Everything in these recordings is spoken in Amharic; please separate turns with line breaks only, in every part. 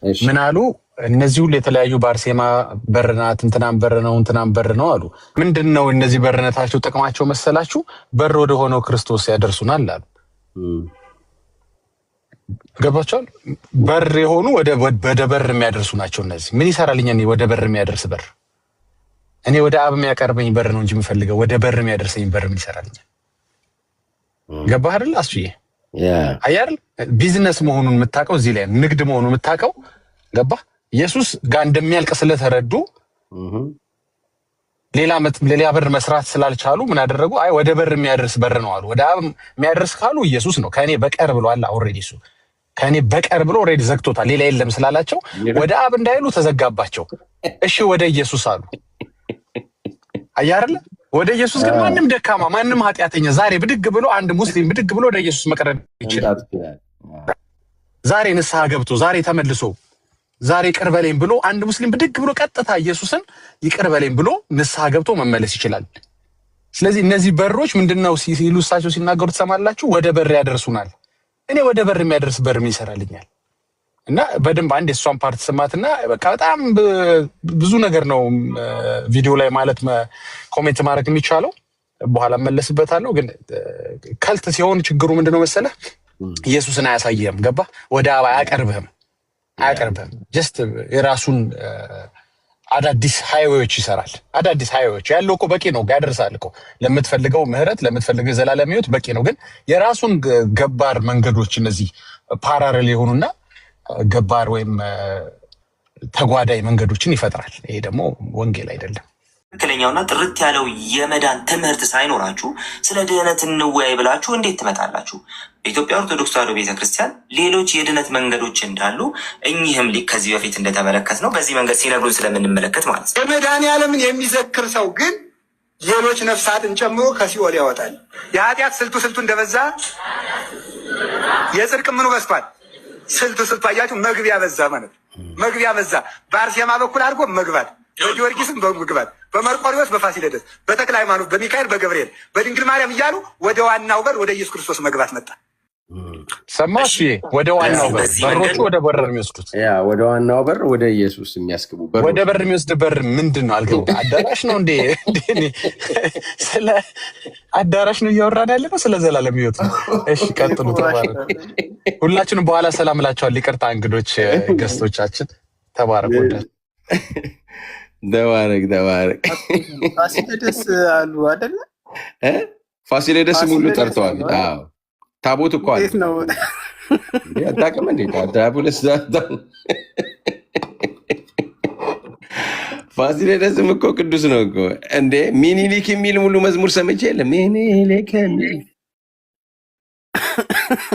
እሺ
ምን አሉ? እነዚህ ሁሉ የተለያዩ በአርሴማ በር ናት፣ እንትናም በር ነው፣ እንትናም በር ነው አሉ። ምንድን ነው እነዚህ በርነታቸው ጥቅማቸው መሰላችሁ? በር ወደ ሆነው ክርስቶስ ያደርሱናል አሉ።
እም፣
ገባቸዋል። በር የሆኑ ወደ በር የሚያደርሱ ናቸው። እነዚህ ምን ይሰራልኛ? እኔ ወደ በር የሚያደርስ በር፣ እኔ ወደ አብ የሚያቀርበኝ በር ነው እንጂ የምፈልገው ወደ በር የሚያደርሰኝ በር ምን ይሰራልኛል?
እም፣
ገባህ አይደል? አስዬ
ያ
አየህ አይደል? ቢዝነስ መሆኑን የምታውቀው እዚህ ላይ ነው። ንግድ መሆኑን የምታውቀው ገባህ? ኢየሱስ ጋር እንደሚያልቅ ስለተረዱ
እም፣
ሌላ ሌላ በር መስራት ስላልቻሉ ምን አደረጉ? አይ ወደ በር የሚያደርስ በር ነው አሉ። ወደ አብ የሚያደርስ ካሉ ኢየሱስ ነው ከእኔ በቀር ብሏል። Already እሱ ከእኔ በቀር ብሎ already ዘግቶታል። ሌላ የለም ስላላቸው ወደ አብ እንዳይሉ ተዘጋባቸው። እሺ ወደ ኢየሱስ አሉ። አየህ አይደለ? ወደ ኢየሱስ ግን ማንም ደካማ ማንም ኃጢአተኛ ዛሬ ብድግ ብሎ አንድ ሙስሊም ብድግ ብሎ ወደ ኢየሱስ መቅረብ ይችላል።
መምጣት ይችላል።
ዛሬ ንስሐ ገብቶ ዛሬ ተመልሶ ዛሬ ይቅር በለኝ ብሎ አንድ ሙስሊም ብድግ ብሎ ቀጥታ ኢየሱስን ይቅር በለኝ ብሎ ንስሐ ገብቶ መመለስ ይችላል። ስለዚህ እነዚህ በሮች ምንድነው ሲሉ እሳቸው ሲናገሩ ትሰማላችሁ። ወደ በር ያደርሱናል። እኔ ወደ በር የሚያደርስ በር ምን ይሰራልኛል? እና በደንብ አንድ የእሷን part ስማትና በቃ በጣም ብዙ ነገር ነው ቪዲዮ ላይ ማለት comment ማድረግ የሚቻለው በኋላ እመለስበታለሁ። ግን cult ሲሆን ችግሩ ምንድነው መሰለህ?
እም፣
ኢየሱስን አያሳይህም። ገባ? ወደ አብ አያቀርብህም አያቀርብህም። Just የራሱን አዳዲስ highway ዎች ይሰራል። አዳዲስ highway ዎች ያለው እኮ በቂ ነው፣ ያደርሳል እኮ ለምትፈልገው ምህረት፣ ለምትፈልገው የዘላለም ሕይወት በቂ ነው። ግን የራሱን ገባር መንገዶች እነዚህ parallel የሆኑና ገባር ወይም ተጓዳኝ መንገዶችን ይፈጥራል። ይሄ ደግሞ ወንጌል አይደለም።
ትክክለኛውና ጥርት ያለው የመዳን ትምህርት ሳይኖራችሁ ስለ ድህነት እንወያይ ብላችሁ እንዴት ትመጣላችሁ? በኢትዮጵያ ኦርቶዶክስ ተዋሕዶ ቤተክርስቲያን ሌሎች የድነት መንገዶች እንዳሉ እኚህም ሊቅ ከዚህ በፊት እንደተመለከት ነው በዚህ መንገድ ሲነግሩን ስለምንመለከት ማለት ነው።
የመድኃኔዓለምን የሚዘክር ሰው ግን ሌሎች ነፍሳትን ጨምሮ ከሲኦል ያወጣል። የኃጢአት ስልቱ ስልቱ እንደበዛ የጽድቅ ምኑ በዝቷል። ስልቱ ስልቱ አያችሁ፣ መግቢያ በዛ ማለት ነው። መግቢያ በዛ። በአርሴማ በኩል አድርጎ መግባት፣ በጊዮርጊስም መግባት፣ በመርቆሪዎስ፣ በፋሲለደስ፣ በተክለ ሃይማኖት፣ በሚካኤል፣ በገብርኤል፣ በድንግል ማርያም እያሉ ወደ ዋናው በር ወደ ኢየሱስ ክርስቶስ መግባት መጣ።
ሰማሽ? ወደ ዋናው በር
በዚህ
በሮቹ
መንገድ
ወደ በር የሚወስዱት
ያ ወደ ዋናው በር ወደ ኢየሱስ የሚያስገቡ
ወደ
በሮች
በር የሚወስድ በር ምንድን ነው? አልገባም። አዳራሽ ነው እንዴ? እንዴ? እኔ ስለ አዳራሽ ነው እያወራን ያለ ነው? ስለ ዘላለም ሕይወት ነው። እሺ ቀጥሉ፣ ተባረኩ። ሁላችንም በኋላ ሰላም እላቸዋለሁ። ይቅርታ እንግዶች፣ guest ኦቻችን ተባረኩ። ወዳጅ
ተባረክ ተባረክ።
ፋሲለደስ አሉ አይደለ?
እ? ፋሲለደስም ሁሉ
ፋሲለደስ
ጠርተዋል።
አሉ አይደል?
አዎ ታቦት እኮ አለ
እንዴት ነው?
እንዴ? አታውቅም እንዴ? ታቦት ፋሲለደስም እኮ ቅዱስ ነው እኮ እንዴ። ሚኒሊክ የሚል ሙሉ መዝሙር ሰምቼ የለ ሚኒሊክ የሚል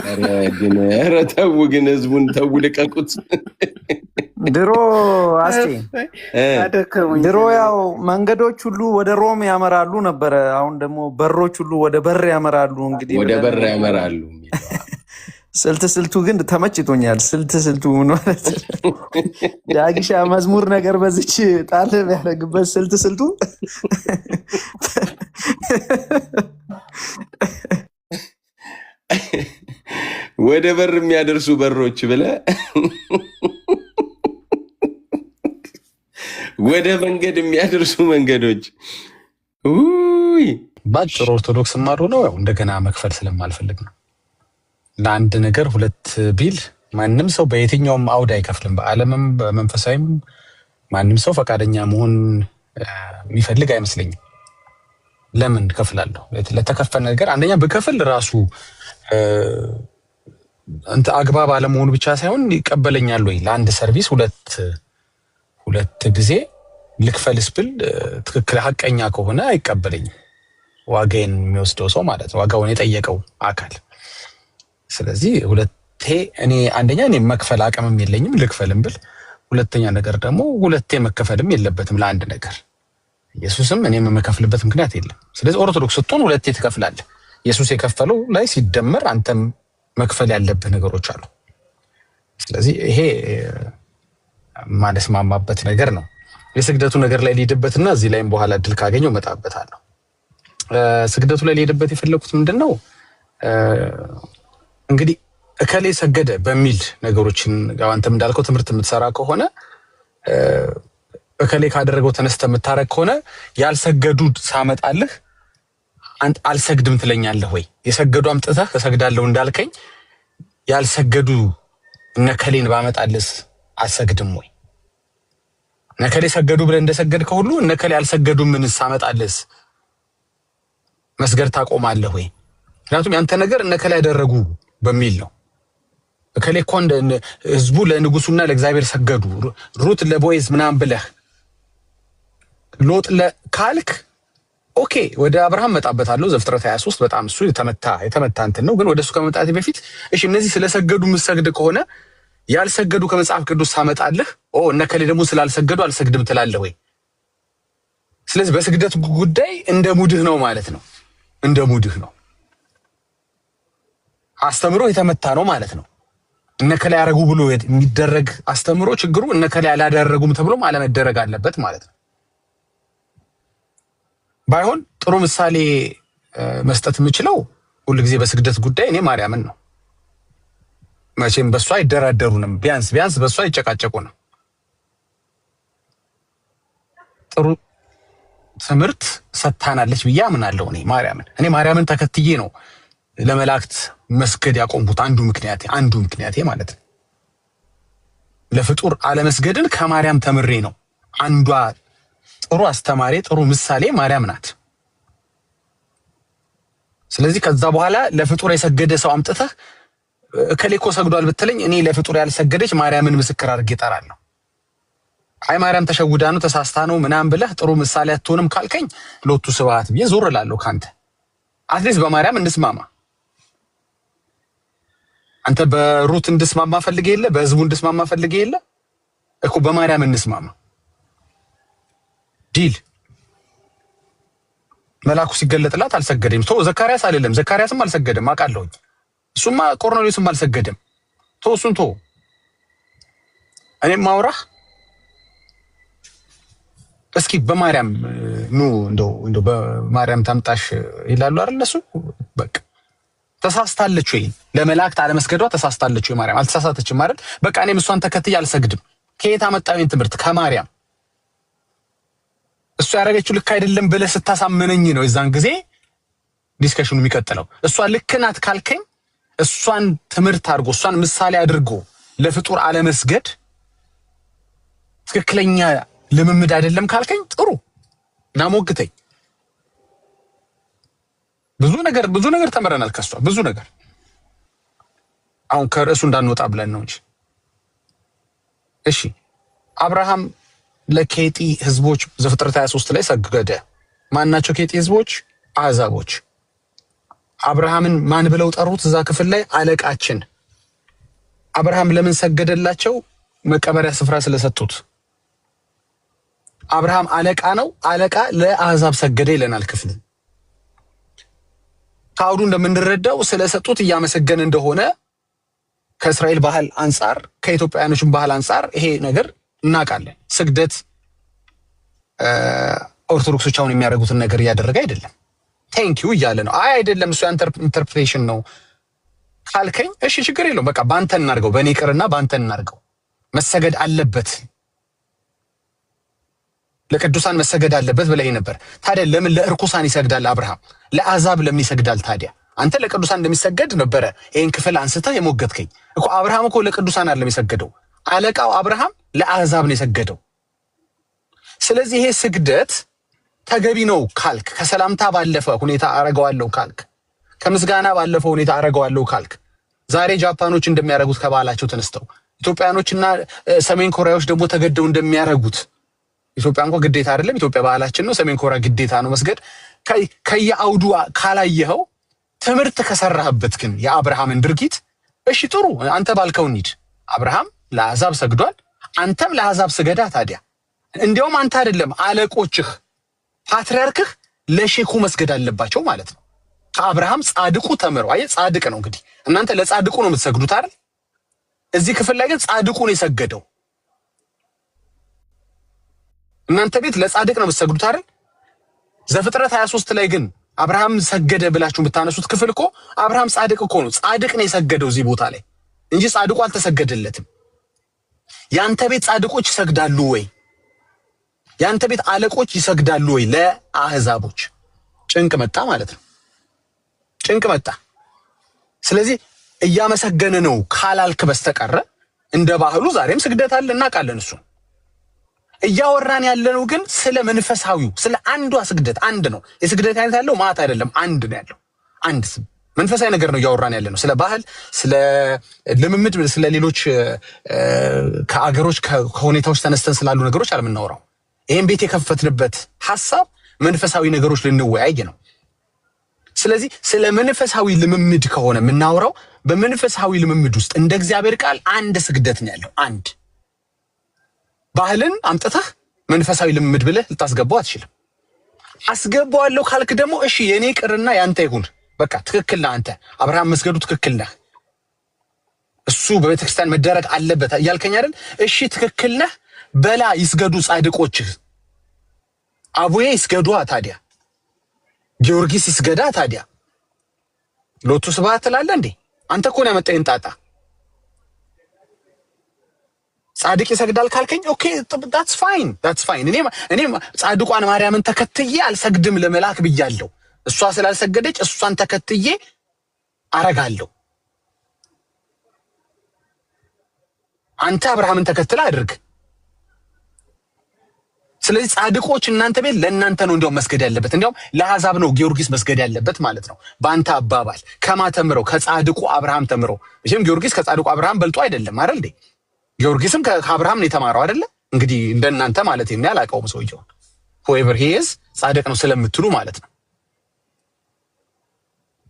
ኧረ ግን ኧረ ተው ግን ህዝቡን ተው ልቀቁት።
ድሮ አስቴ
እ
አደከሙኝ።
ድሮ ያው መንገዶች ሁሉ ወደ ሮም ያመራሉ ነበረ። አሁን ደግሞ በሮች ሁሉ ወደ በር ያመራሉ። እንግዲህ
ወደ
ብለን
በር ያመራሉ የሚለው
ስልት ስልቱ ግን ተመችቶኛል። ስልት ስልቱ ምን ማለት ዳግሻ መዝሙር ነገር በዚች ጣል ያደረግበት ስልት ስልቱ
ወደ በር የሚያደርሱ በሮች ብለህ ወደ መንገድ የሚያደርሱ መንገዶች ውይ
ባጭሩ ኦርቶዶክስ የማልሆነው ያው እንደገና መክፈል ስለማልፈልግ ነው። ለአንድ ነገር ሁለት ቢል ማንም ሰው በየትኛውም አውድ አይከፍልም። በዓለምም በመንፈሳዊም ማንም ሰው ፈቃደኛ መሆን የሚፈልግ አይመስለኝም። ለምን ከፍላለሁ? ለተከፈለ ነገር አንደኛ ብከፍል ራሱ እንትን አግባብ አለመሆኑ ብቻ ሳይሆን ይቀበለኛል ወይ ለአንድ service ሁለት ጊዜ ልክፈልስ ብል ትክክል ሀቀኛ ከሆነ አይቀበለኝም። ዋጋዬን የሚወስደው ሰው ማለት ነው፣ ዋጋውን የጠየቀው አካል። ስለዚህ ሁለቴ እኔ አንደኛ እኔ መክፈል አቅምም የለኝም ልክፈልም ብል፣ ሁለተኛ ነገር ደግሞ ሁለቴ መከፈልም የለበትም ለአንድ ነገር። ኢየሱስም እኔም የምከፍልበት ምክንያት የለም። ስለዚህ ኦርቶዶክስ ስትሆን ሁለቴ ትከፍላለህ። ኢየሱስ የከፈለው ላይ ሲደመር አንተም መክፈል ያለብህ ነገሮች አሉ። ስለዚህ ይሄ ማለስማማበት ነገር ነው። የስግደቱ ነገር ላይ ሊሄድበትና እዚህ ላይም በኋላ እድል ካገኘው እመጣበታለሁ። ስግደቱ ላይ ሊሄድበት የፈለኩት ምንድን ነው? እንግዲህ እከሌ ሰገደ በሚል ነገሮችን ያው አንተም እንዳልከው ትምህርት የምትሰራ ከሆነ፣ እከሌ ካደረገው ተነስተህ የምታረግ ከሆነ፣ ያልሰገዱ ሳመጣልህ አንተ አልሰግድም ትለኛለህ ወይ? የሰገዱ አምጥተህ እሰግዳለሁ እንዳልከኝ ያልሰገዱ እነከሌን ባመጣልስ አልሰግድም ወይ? እነከሌ ሰገዱ ብለህ እንደሰገድከው ሁሉ እነከሌ አልሰገዱም ምን ሳመጣልስ መስገድ ታቆማለህ ወይ? ምክንያቱም ያንተ ነገር እነከሌ ያደረጉ በሚል ነው። እከሌ እኮ እንደ ህዝቡ ለንጉሱና ለእግዚአብሔር ሰገዱ፣ ሩት ለቦኤዝ ምናምን ብለህ፣ ሎጥ ካልክ okay፣ ወደ አብርሃም መጣበታለሁ። ዘፍጥረት 23 በጣም እሱ የተመታ የተመታ እንትን ነው። ግን ወደ እሱ ከመምጣቴ በፊት እሺ፣ እነዚህ ስለሰገዱ የምሰግድ ከሆነ ያልሰገዱ ከመጽሐፍ ቅዱስ ሳመጣልህ ኦ እነከሌ ደግሞ ስላልሰገዱ አልሰግድም ትላለህ ወይ? ስለዚህ በስግደት ጉዳይ እንደ mood ህ ነው ማለት ነው። እንደ mood ህ ነው። አስተምሮ የተመታ ነው ማለት ነው። እነከሌ ያደረጉ ብሎ የሚደረግ አስተምሮ ችግሩ እነከሌ ያላደረጉም ተብሎም አለመደረግ አለበት ማለት ነው። ባይሆን ጥሩ ምሳሌ መስጠት የምችለው ሁልጊዜ በስግደት ጉዳይ እኔ ማርያምን ነው። መቼም በእሷ አይደራደሩንም። ቢያንስ ቢያንስ በእሷ አይጨቃጨቁንም። ጥሩ ትምህርት ሰጥታናለች ብዬ አምናለሁ። እኔ ማርያምን፣ እኔ ማርያምን ተከትዬ ነው ለመላእክት መስገድ ያቆምኩት። አንዱ ምክንያቴ ማለት ነው። ለፍጡር አለመስገድን ከማርያም ተምሬ ነው። አንዷ ጥሩ አስተማሪ፣ ጥሩ ምሳሌ ማርያም ናት። ስለዚህ ከዛ በኋላ ለፍጡር የሰገደ ሰው አምጥተህ እከሌ እኮ ሰግዷል ብትለኝ እኔ ለፍጡር ያልሰገደች ማርያምን ምስክር አድርጌ እጠራለሁ። አይ ማርያም ተሸውዳ ነው፣ ተሳስታ ነው ምናምን ብለህ ጥሩ ምሳሌ አትሆንም ካልከኝ ሎቱ ስብሐት ብዬ ዞር እላለሁ ካንተ። At least በማርያም እንስማማ። አንተ በሩት እንድስማማ ፈልገህ የለ፣ በህዝቡ እንድስማማ ፈልገህ የለ እኮ፣ በማርያም እንስማማ። Deal። መልአኩ ሲገለጥላት አልሰገደም። ቶ ዘካርያስ አይደለም፣ ዘካርያስም አልሰገደም አውቃለሁኝ። እሱማ ቆርኔሌዎስም አልሰገደም። ቶ እሱን ቶ፣ እኔም ማውራህ እስኪ በማርያም ኑ፣ እንደው በማርያም ታምጣሽ ይላሉ አይደል? እነሱ በቃ ተሳስታለች ወይ? ለመላእክት አለመስገዷ ተሳስታለች ወይ? ማርያም አልተሳሳተችም አይደል? በቃ እኔም እሷን ተከትዬ አልሰግድም። ከየት አመጣኸኝ ትምህርት? ከማርያም። እሷ ያደረገችው ልክ አይደለም ብለህ ስታሳምነኝ ነው የዛን ጊዜ discussion ኑ የሚቀጥለው። እሷ ልክ ናት ካልከኝ እሷን ትምህርት አድርጎ፣ እሷን ምሳሌ አድርጎ ለፍጡር አለመስገድ ትክክለኛ ልምምድ አይደለም ካልከኝ ጥሩ፣ ናሞግተኝ። ብዙ ነገር፣ ብዙ ነገር ተምረናል ከሷ፣ ብዙ ነገር። አሁን ከርዕሱ እንዳንወጣ ብለን ነው እንጂ። እሺ፣ አብርሃም ለኬጢ ህዝቦች ዘፍጥረት 23 ላይ ሰገደ። ማናቸው ኬጢ ህዝቦች? አሕዛቦች። አብርሃምን ማን ብለው ጠሩት? እዛ ክፍል ላይ አለቃችን። አብርሃም ለምን ሰገደላቸው? መቀበሪያ ስፍራ ስለሰጡት። አብርሃም አለቃ ነው። አለቃ ለአሕዛብ ሰገደ ይለናል ክፍሉ። ከአውዱ እንደምንረዳው ስለሰጡት እያመሰገነ እንደሆነ ከእስራኤል ባህል አንጻር፣ ከኢትዮጵያውያኖችን ባህል አንጻር ይሄ ነገር እናውቃለን። ስግደት ኦርቶዶክሶች አሁን የሚያደርጉትን ነገር እያደረገ አይደለም። Thank you እያለ ነው። አይ አይደለም፣ እሱ ያንተ interpretation ነው ካልከኝ እሺ ችግር የለውም። በቃ በአንተ እናድርገው፣ በእኔ ቅርና በአንተ እናድርገው። መሰገድ አለበት፣ ለቅዱሳን መሰገድ አለበት ብለህ ነበር። ታዲያ ለምን ለእርኩሳን ይሰግዳል አብርሃም? ለአሕዛብ ለምን ይሰግዳል ታዲያ? አንተ ለቅዱሳን እንደሚሰገድ ነበረ ይህን ክፍል አንስተህ የሞገትከኝ እኮ። አብርሃም እኮ ለቅዱሳን አይደለም የሰገደው። አለቃው አብርሃም ለአሕዛብ ነው የሰገደው። ስለዚህ ይሄ ስግደት ተገቢ ነው ካልክ፣ ከሰላምታ ባለፈ ሁኔታ አረገዋለሁ ካልክ፣ ከምስጋና ባለፈ ሁኔታ አረገዋለሁ ካልክ፣ ዛሬ ጃፓኖች እንደሚያደርጉት ከባህላቸው ተነስተው፣ ኢትዮጵያኖችና ሰሜን ኮሪያዎች ደግሞ ተገደው እንደሚያደርጉት፣ ኢትዮጵያ እንኳ ግዴታ አይደለም፣ ኢትዮጵያ ባህላችን ነው። ሰሜን ኮሪያ ግዴታ ነው መስገድ። ከየአውዱ ካላየኸው፣ ትምህርት ከሰራህበት ግን የአብርሃምን ድርጊት እሺ ጥሩ፣ አንተ ባልከው እንሂድ። አብርሃም ለአሕዛብ ሰግዷል። አንተም ለአሕዛብ ስገዳ ታዲያ። እንዲያውም አንተ አይደለም፣ አለቆችህ፣ ፓትርያርክህ ለሼኩ መስገድ አለባቸው ማለት ነው። ከአብርሃም ጻድቁ ተምረው። አየህ፣ ጻድቅ ነው እንግዲህ፣ እናንተ ለጻድቁ ነው የምትሰግዱት አይደል? እዚህ ክፍል ላይ ግን ጻድቁ ነው የሰገደው። እናንተ ቤት ለጻድቅ ነው የምትሰግዱት አይደል? ዘፍጥረት 23 ላይ ግን አብርሃም ሰገደ ብላችሁ የምታነሱት ክፍል እኮ አብርሃም ጻድቅ እኮ ነው። ጻድቅ ነው የሰገደው እዚህ ቦታ ላይ እንጂ ጻድቁ አልተሰገደለትም። ያንተ ቤት ጻድቆች ይሰግዳሉ ወይ? ያንተ ቤት አለቆች ይሰግዳሉ ወይ? ለአህዛቦች ጭንቅ መጣ ማለት ነው። ጭንቅ መጣ። ስለዚህ እያመሰገነ ነው ካላልክ በስተቀረ እንደ ባህሉ ዛሬም ስግደት አለ፣ እናውቃለን። እሱ እያወራን ያለነው ግን ስለ መንፈሳዊው ስለ አንዷ ስግደት አንድ ነው። የስግደት አይነት ያለው ማት አይደለም፣ አንድ ነው ያለው። አንድ መንፈሳዊ ነገር ነው እያወራን ያለ ነው። ስለ ባህል፣ ስለ ልምምድ፣ ስለ ሌሎች ከአገሮች ከሁኔታዎች ተነስተን ስላሉ ነገሮች አለምናወራው። ይህን ቤት የከፈትንበት ሐሳብ መንፈሳዊ ነገሮች ልንወያይ ነው። ስለዚህ ስለ መንፈሳዊ ልምምድ ከሆነ የምናወራው በመንፈሳዊ ልምምድ ውስጥ እንደ እግዚአብሔር ቃል አንድ ስግደት ነው ያለው። አንድ ባህልን አምጥተህ መንፈሳዊ ልምምድ ብለህ ልታስገባው አትችልም። አስገባዋለሁ ካልክ ደግሞ እሺ የኔ ቅርና ያንተ ይሁን፣ በቃ ትክክል ነህ አንተ አብርሃም መስገዱ ትክክል ነህ፣ እሱ በቤተክርስቲያን መደረግ አለበት እያልከኝ አይደል? እሺ ትክክል ነህ፣ በላ ይስገዱ ጻድቆችህ፣ አቡዬ ይስገዷ ታዲያ፣ ጊዮርጊስ ይስገዳ ታዲያ፣ ሎቱ ስብሐት ትላለህ እንዴ? አንተ እኮ ነው ያመጣኸኝ ጣጣ። ጻድቅ ይሰግዳል ካልከኝ okay that's fine that's fine። እኔ ጻድቋን ማርያምን ተከትዬ አልሰግድም ለመላክ ብያለሁ። እሷ ስላልሰገደች እሷን ተከትዬ አረጋለሁ። አንተ አብርሃምን ተከትለ አድርግ። ስለዚህ ጻድቆች እናንተ ቤት ለእናንተ ነው እንዲያውም መስገድ ያለበት፣ እንዲያውም ለአሕዛብ ነው ጊዮርጊስ መስገድ ያለበት ማለት ነው። በአንተ አባባል ከማ ተምረው? ከጻድቁ አብርሃም ተምረው። መቼም ጊዮርጊስ ከጻድቁ አብርሃም በልጦ አይደለም አይደል እንዴ? ጊዮርጊስም ከአብርሃም ነው የተማረው አይደለ? እንግዲህ እንደናንተ ማለት ነው። አላውቀውም ሰውየውን። whoever he is ጻድቅ ነው ስለምትሉ ማለት ነው።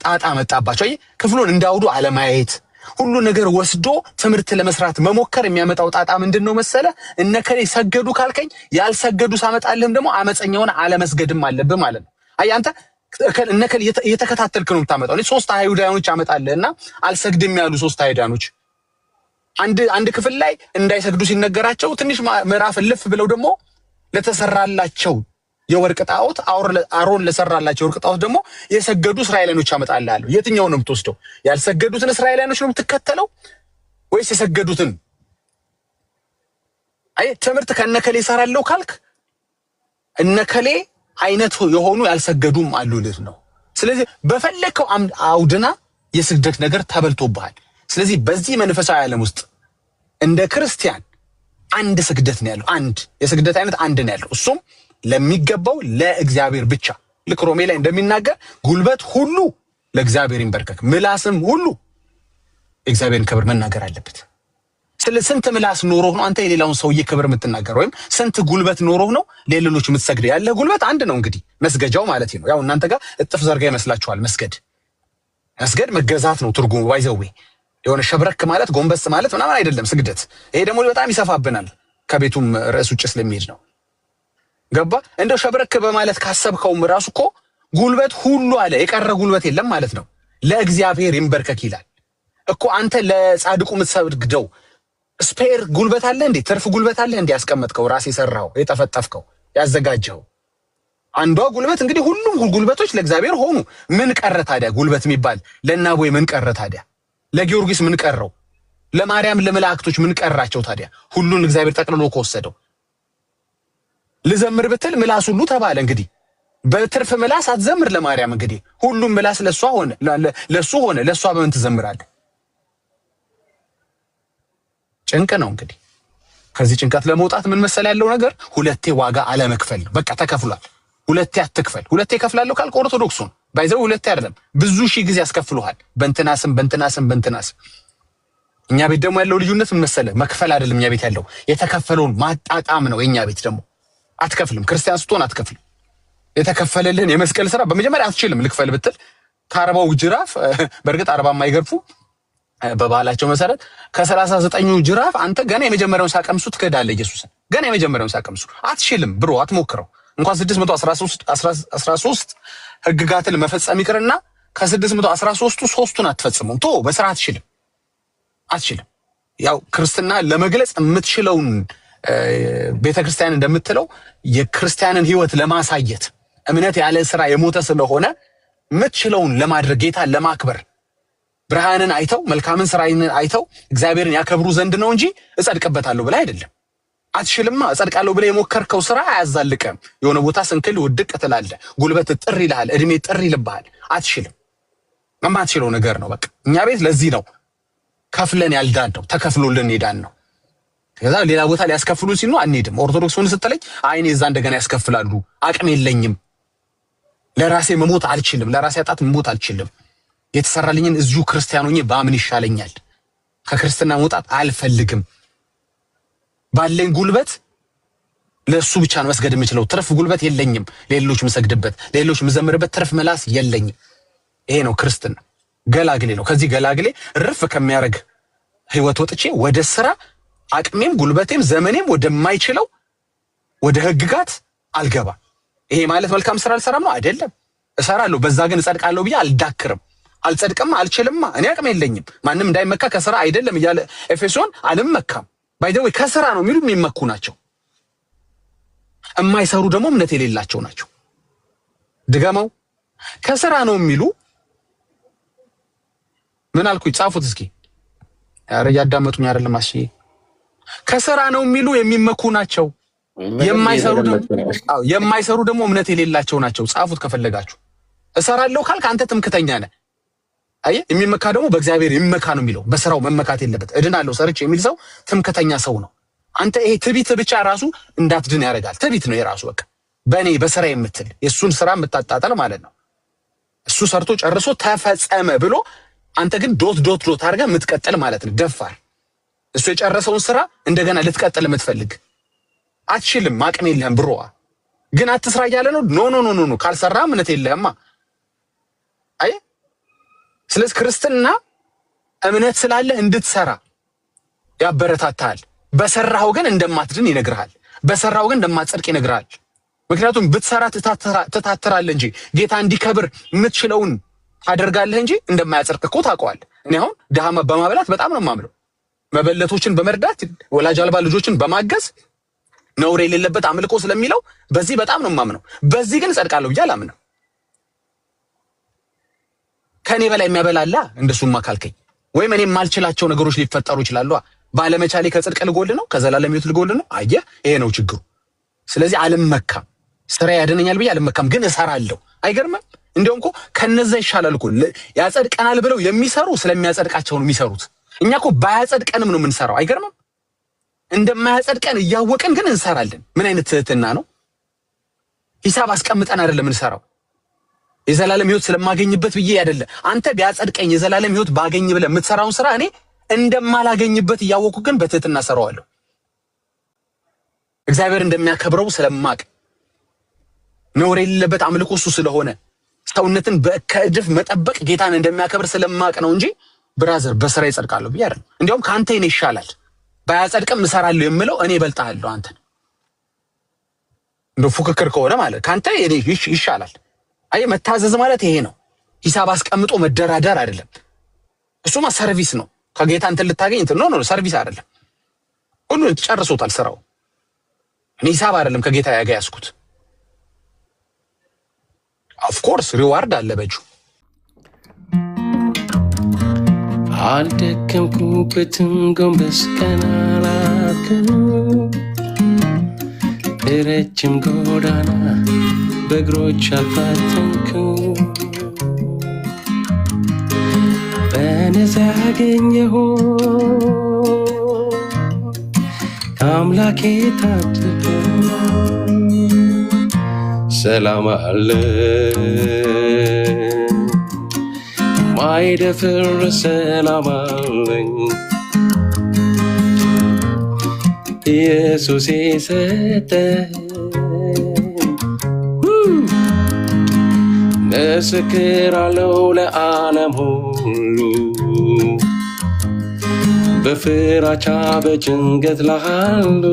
ጣጣ መጣባቸው። አየህ፣ ክፍሉን እንዳውዱ አለማየት፣ ሁሉ ነገር ወስዶ ትምህርት ለመስራት መሞከር የሚያመጣው ጣጣ ምንድን ነው መሰለ? እነከሌ ሰገዱ ካልከኝ ያልሰገዱ ሳመጣልህም ደግሞ አመፀኛውን አለመስገድም አለብህ ማለት ነው። አየህ አንተ እነከሌ እየተከታተልክ ነው የምታመጣው። እኔ 3 አይሁዳኖች አመጣልህና አልሰግድም ያሉ 3 አይሁዳኖች አንድ ክፍል ላይ እንዳይሰግዱ ሲነገራቸው ትንሽ ምዕራፍ እልፍ ብለው ደግሞ ለተሰራላቸው የወርቅ ጣዖት አሮን ለሰራላቸው የወርቅ ጣዖት ደግሞ የሰገዱ እስራኤላኖች አመጣልሃለሁ። የትኛውን ነው የምትወስደው? ያልሰገዱትን እስራኤላኖች ነው የምትከተለው ወይስ የሰገዱትን? አይ ትምህርት ከነከሌ እሰራለሁ ካልክ እነከሌ አይነት የሆኑ ያልሰገዱም አሉልህ ነው። ስለዚህ በፈለከው አውድና የስግደት ነገር ተበልቶብሃል። ስለዚህ በዚህ መንፈሳዊ ዓለም ውስጥ እንደ ክርስቲያን አንድ ስግደት ነው ያለው። አንድ የስግደት አይነት አንድ ነው ያለው። እሱም ለሚገባው ለእግዚአብሔር ብቻ። ልክ ሮሜ ላይ እንደሚናገር ጉልበት ሁሉ ለእግዚአብሔር ይንበርከክ፣ ምላስም ሁሉ የእግዚአብሔርን ክብር መናገር አለበት። ስለ ስንት ምላስ ኖሮህ ነው አንተ የሌላውን ሰውዬ ክብር የምትናገር? ወይም ስንት ጉልበት ኖሮህ ነው ለሌሎች የምትሰግደው? ያለ ጉልበት አንድ ነው እንግዲህ መስገጃው ማለት ነው። ያው እናንተ ጋር እጥፍ ዘርጋ ይመስላችኋል። መስገድ መስገድ መገዛት ነው ትርጉሙ። by the way የሆነ ሸብረክ ማለት ጎንበስ ማለት ምናምን አይደለም ስግደት። ይሄ ደግሞ በጣም ይሰፋብናል ከቤቱም ርዕስ ውጭ ስለሚሄድ ነው። ገባ? እንደው ሸብረክ በማለት ካሰብከውም ራሱ እኮ ጉልበት ሁሉ አለ የቀረ ጉልበት የለም ማለት ነው። ለእግዚአብሔር ይንበርከክ ይላል እኮ። አንተ ለጻድቁ የምትሰግደው spare ጉልበት አለ እንዴ? ትርፍ ጉልበት አለ እንዴ? ያስቀመጥከው ራስ የሰራው የጠፈጠፍከው ያዘጋጀው አንዷ ጉልበት እንግዲህ ሁሉም ጉልበቶች ለእግዚአብሔር ሆኑ። ምን ቀረ ታዲያ? ጉልበት የሚባል ለናቦይ ምን ቀረ ታዲያ? ለጊዮርጊስ ምን ቀረው? ለማርያም ለመላእክቶች ምን ቀራቸው ታዲያ? ሁሉን እግዚአብሔር ጠቅልሎ ከወሰደው ልዘምር ብትል ምላስ ሁሉ ተባለ። እንግዲህ በትርፍ ምላስ አትዘምር ለማርያም። እንግዲህ ሁሉም ምላስ ለሷ ሆነ ለሱ ሆነ። ለሷ በምን ትዘምራለህ? ጭንቅ ነው እንግዲህ። ከዚህ ጭንቀት ለመውጣት ምን መሰል ያለው ነገር ሁለቴ ዋጋ አለመክፈል ነው። በቃ ተከፍሏል። ሁለቴ አትክፈል። ሁለቴ እከፍላለሁ ካልክ ኦርቶዶክሱን by the way ሁለቴ አይደለም ብዙ ሺህ ጊዜ ያስከፍሉሃል። በእንትና ስም በእንትና ስም በእንትና ስም። እኛ ቤት ደግሞ ያለው ልዩነት ምን መሰለህ? መክፈል አይደለም እኛ ቤት ያለው የተከፈለውን ማጣጣም ነው። የኛ ቤት ደግሞ አትከፍልም። ክርስቲያን ስትሆን አትከፍልም። የተከፈለልህን የመስቀል ስራ በመጀመሪያ አትችልም። ልክፈል ብትል ከ40ው ጅራፍ በእርግጥ 40 የማይገርፉ በባህላቸው መሰረት ከ39ኙ ጅራፍ አንተ ገና የመጀመሪያውን ሳቀምሱ ትክዳለህ ኢየሱስን። ገና የመጀመሪያውን ሳቀምሱ አትችልም ብሮ አትሞክረው። እንኳን 613 ህግጋትን መፈጸም ይቅርና ከ613ቱ 3ቱን አትፈጽሙም። ቶ በስራ አትችልም አትችልም። ያው ክርስትና ለመግለጽ የምትችለውን ቤተክርስቲያን እንደምትለው የክርስቲያንን ህይወት ለማሳየት እምነት ያለ ስራ የሞተ ስለሆነ የምትችለውን ለማድረግ፣ ጌታን ለማክበር፣ ብርሃንን አይተው መልካምን ስራን አይተው እግዚአብሔርን ያከብሩ ዘንድ ነው እንጂ እጸድቅበታለሁ ብለህ አይደለም። አትችልማ። እጸድቃለሁ ብለህ የሞከርከው ስራ አያዛልቅም። የሆነ ቦታ ስንክል ውድቅ ትላለህ። ጉልበት ጥር ይልሃል። እድሜ ጥር ይልብሃል። አትችልም። የማትችለው ነገር ነው። በቃ እኛ ቤት ለዚህ ነው ከፍለን ያልዳን ነው፣ ተከፍሎልን ሄዳን ነው። ከዛ ሌላ ቦታ ሊያስከፍሉን ሲሉ አንሄድም። ኦርቶዶክስ ሁን ስትለኝ አይኔ እዛ እንደገና ያስከፍላሉ። አቅም የለኝም። ለራሴ መሞት አልችልም። ለራሴ ኃጢአት መሞት አልችልም። የተሰራልኝን እዚሁ ክርስቲያን ሆኜ ባምን ይሻለኛል። ከክርስትና መውጣት አልፈልግም። ባለኝ ጉልበት ለእሱ ብቻ ነው መስገድ የምችለው። ትርፍ ጉልበት የለኝም። ሌሎች የምሰግድበት፣ ሌሎች የምዘምርበት ትርፍ ምላስ የለኝም። ይሄ ነው ክርስትና። ገላግሌ ነው። ከዚህ ገላግሌ ርፍ ከሚያደርግ ህይወት ወጥቼ ወደ ስራ አቅሜም ጉልበቴም ዘመኔም ወደማይችለው ወደ ህግጋት አልገባም። ይሄ ማለት መልካም ስራ አልሰራም ነው አይደለም፣ እሰራለሁ። በዛ ግን እጸድቃለሁ ብዬ አልዳክርም። አልጸድቅም፣ አልችልማ። እኔ አቅም የለኝም። ማንም እንዳይመካ ከስራ አይደለም እያለ ኤፌሶን አልመካም። By the way ከስራ ነው የሚሉ የሚመኩ ናቸው። የማይሰሩ ደግሞ እምነት የሌላቸው ናቸው። ድገመው። ከስራ ነው የሚሉ ምን አልኩኝ? ጻፉት እስኪ። ኧረ እያዳመጡኝ አይደለም። አስዬ ከስራ ነው የሚሉ የሚመኩ ናቸው። የማይሰሩ ደግሞ፣ አዎ፣ የማይሰሩ ደግሞ እምነት የሌላቸው ናቸው። ጻፉት ከፈለጋችሁ። እሰራለሁ ካልክ አንተ ትምክተኛ ነህ። አየህ፣ የሚመካ ደግሞ በእግዚአብሔር ይመካ ነው የሚለው። በስራው መመካት የለበት። እድናለሁ ሰርቼ የሚል ሰው ትምክተኛ ሰው ነው። አንተ ይሄ ትቢት ብቻ ራሱ እንዳትድን ያደርጋል። ትቢት ነው የራሱ፣ በቃ በእኔ በስራ የምትል፣ የእሱን ስራ የምታጣጠል ማለት ነው። እሱ ሰርቶ ጨርሶ ተፈጸመ ብሎ አንተ ግን dot dot dot አድርገህ የምትቀጥል ማለት ነው። ደፋር፣ እሱ የጨረሰውን ስራ እንደገና ልትቀጥል የምትፈልግ፣ አትችልም። አቅም የለህም bro። ግን አትስራ እያለ ነው። No, no, no, no፣ no፣ ካልሰራ እምነት የለህማ። አይ፣ ስለዚህ ክርስትና እምነት ስላለህ እንድትሰራ ያበረታታሃል። በሰራኸው ግን እንደማትድን ይነግርሃል። በሰራው ግን እንደማትጸድቅ ይነግርሃል። ምክንያቱም ብትሰራ ትታትራለህ እንጂ፣ ጌታ እንዲከብር የምትችለውን ታደርጋለህ እንጂ እንደማያጸድቅ እኮ ታውቀዋለህ። እኔ አሁን ድሃ በማብላት በጣም ነው የማምነው። መበለቶችን በመርዳት፣ ወላጅ አልባ ልጆችን በማገዝ፣ ነውር የሌለበት አምልኮ ስለሚለው በዚህ በጣም ነው የማምነው። በዚህ ግን እጸድቃለሁ ብዬ አላምንም። ከእኔ በላይ የሚያበላላ እንደሱማ ካልከኝ፣ ወይም እኔ የማልችላቸው ነገሮች ሊፈጠሩ ይችላሉ። ባለመቻሌ ከጽድቅ ልጎል ነው፣ ከዘላለም ሕይወት ልጎል ነው። አየህ፣ ይሄ ነው ችግሩ። ስለዚህ አልመካም። ስራ ያድነኛል ብዬ አልመካም፣ ግን እሰራለሁ። አይገርምም? እንዲያውም እኮ ከነዛ ይሻላል እኮ። ያጸድቀናል ብለው የሚሰሩ ስለሚያጸድቃቸው ነው የሚሰሩት። እኛ እኮ ባያጸድቀንም ነው የምንሰራው። አይገርምም? እንደማያጸድቀን እያወቅን ግን እንሰራለን። ምን አይነት ትህትና ነው? ሂሳብ አስቀምጠን አይደለም የምንሰራው። የዘላለም ሕይወት ስለማገኝበት ብዬ አይደለም። አንተ ቢያጸድቀኝ የዘላለም ሕይወት ባገኝ ብለህ የምትሰራውን ስራ እኔ እንደማላገኝበት እያወቅኩ ግን በትህትና እሰራዋለሁ። እግዚአብሔር እንደሚያከብረው ስለማቅ፣ ነውር የሌለበት አምልኮ እሱ ስለሆነ፣ ሰውነትን ከእድፍ መጠበቅ ጌታን እንደሚያከብር ስለማቅ ነው እንጂ brother በስራ ይጸድቃለሁ ብዬ አይደለም። እንዲያውም ከአንተ እኔ ይሻላል። ባያጸድቅም እሰራለሁ የምለው እኔ እበልጥሃለሁ አንተን። እንደው ፉክክር ከሆነ ማለት ከአንተ እኔ ይሻላል። አየህ፣ መታዘዝ ማለት ይሄ ነው። ሂሳብ አስቀምጦ መደራደር አይደለም። እሱማ service ነው። ከጌታ እንትን ልታገኝ እንትን፣ no, no፣ service አይደለም። ሁሉ ጨርሶታል ስራው። እኔ ሂሳብ አይደለም ከጌታ ያጋ ያስኩት። Of course reward አለ በእጁ።
አልደከምኩበትም፣ ጎንበስ ቀና አላልኩም። ረጅም ጎዳና በእግሮች አልፋተንኩም። በነፃ ያገኘሁ ከአምላኬ ታድሎ ሰላም አለ፣ ማይደፍር ሰላም አለኝ ኢየሱስ የሰጠኝ። ምስክር አለው ለዓለም ሁሉ፣ በፍራቻ በጭንቀት ላሉ፣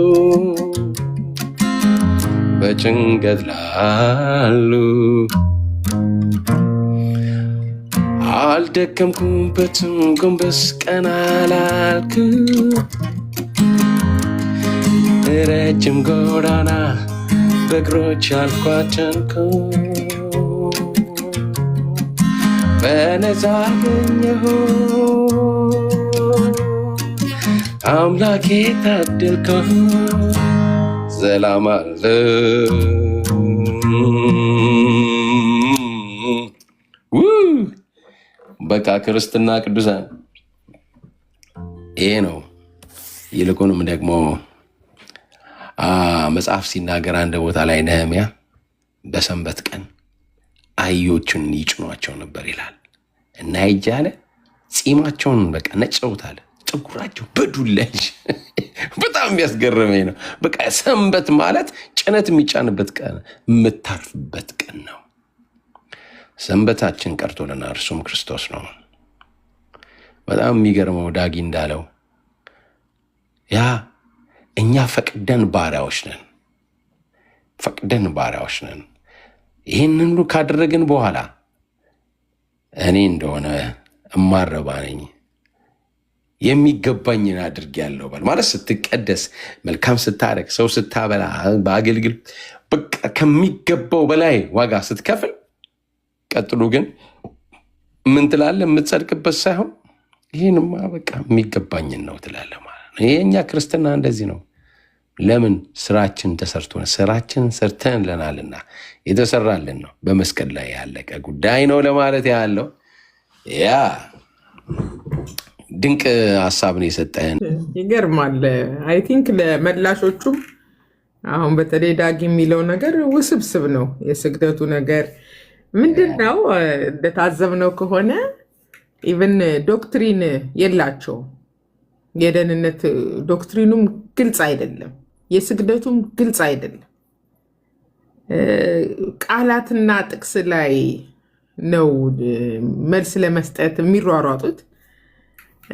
በጭንቀት ላሉ። አልደከምኩበትም፣ ጎንበስ ቀና አላልኩም። ረጅም ጎዳና በእግሮች አልኳተንኩም። በነፃ አገኘሁ አምላኬ ታደልከው ሰላም አለ። በቃ ክርስትና ቅዱሳን ይሄ ነው። ይልቁንም ደግሞ መጽሐፍ ሲናገር አንድ ቦታ ላይ ነህምያ በሰንበት ቀን አህዮቹን ይጭኗቸው ነበር ይላል እና ይጃለ ጺማቸውን በቃ ነጨውታል፣ ፀጉራቸው በዱላ በጣም የሚያስገርመኝ ነው። በቃ ሰንበት ማለት ጭነት የሚጫንበት ቀን፣ የምታርፍበት ቀን ነው። ሰንበታችን ቀርቶልናል፣ እርሱም ክርስቶስ ነው። በጣም የሚገርመው ዳጊ እንዳለው ያ እኛ ፈቅደን ባሪያዎች ነን፣ ፈቅደን ባሪያዎች ነን። ይህንን ሁሉ ካደረግን በኋላ እኔ እንደሆነ እማረባ ነኝ የሚገባኝን አድርጌያለሁ በል ማለት ስትቀደስ፣ መልካም ስታደርግ፣ ሰው ስታበላ፣ በአገልግል በቃ ከሚገባው በላይ ዋጋ ስትከፍል፣ ቀጥሎ ግን ምን ትላለህ? የምትጸድቅበት ሳይሆን ይህንማ በቃ የሚገባኝን ነው ትላለህ ማለት ነው። የእኛ ክርስትና እንደዚህ ነው። ለምን ስራችን ተሰርቶ ስራችን ሰርተንልናልና የተሰራልን ነው። በመስቀል ላይ ያለቀ ጉዳይ ነው ለማለት ያለው ያ ድንቅ ሀሳብ ነው የሰጠህን።
ይገርማል። I think ለመላሾቹም አሁን በተለይ ዳግ የሚለው ነገር ውስብስብ ነው። የስግደቱ ነገር ምንድን ነው? እንደታዘብነው ከሆነ even doctrine የላቸውም። የደህንነት doctrine ኑም ግልጽ አይደለም፣ የስግደቱም ግልጽ አይደለም። ቃላትና ጥቅስ ላይ ነው መልስ ለመስጠት የሚሯሯጡት።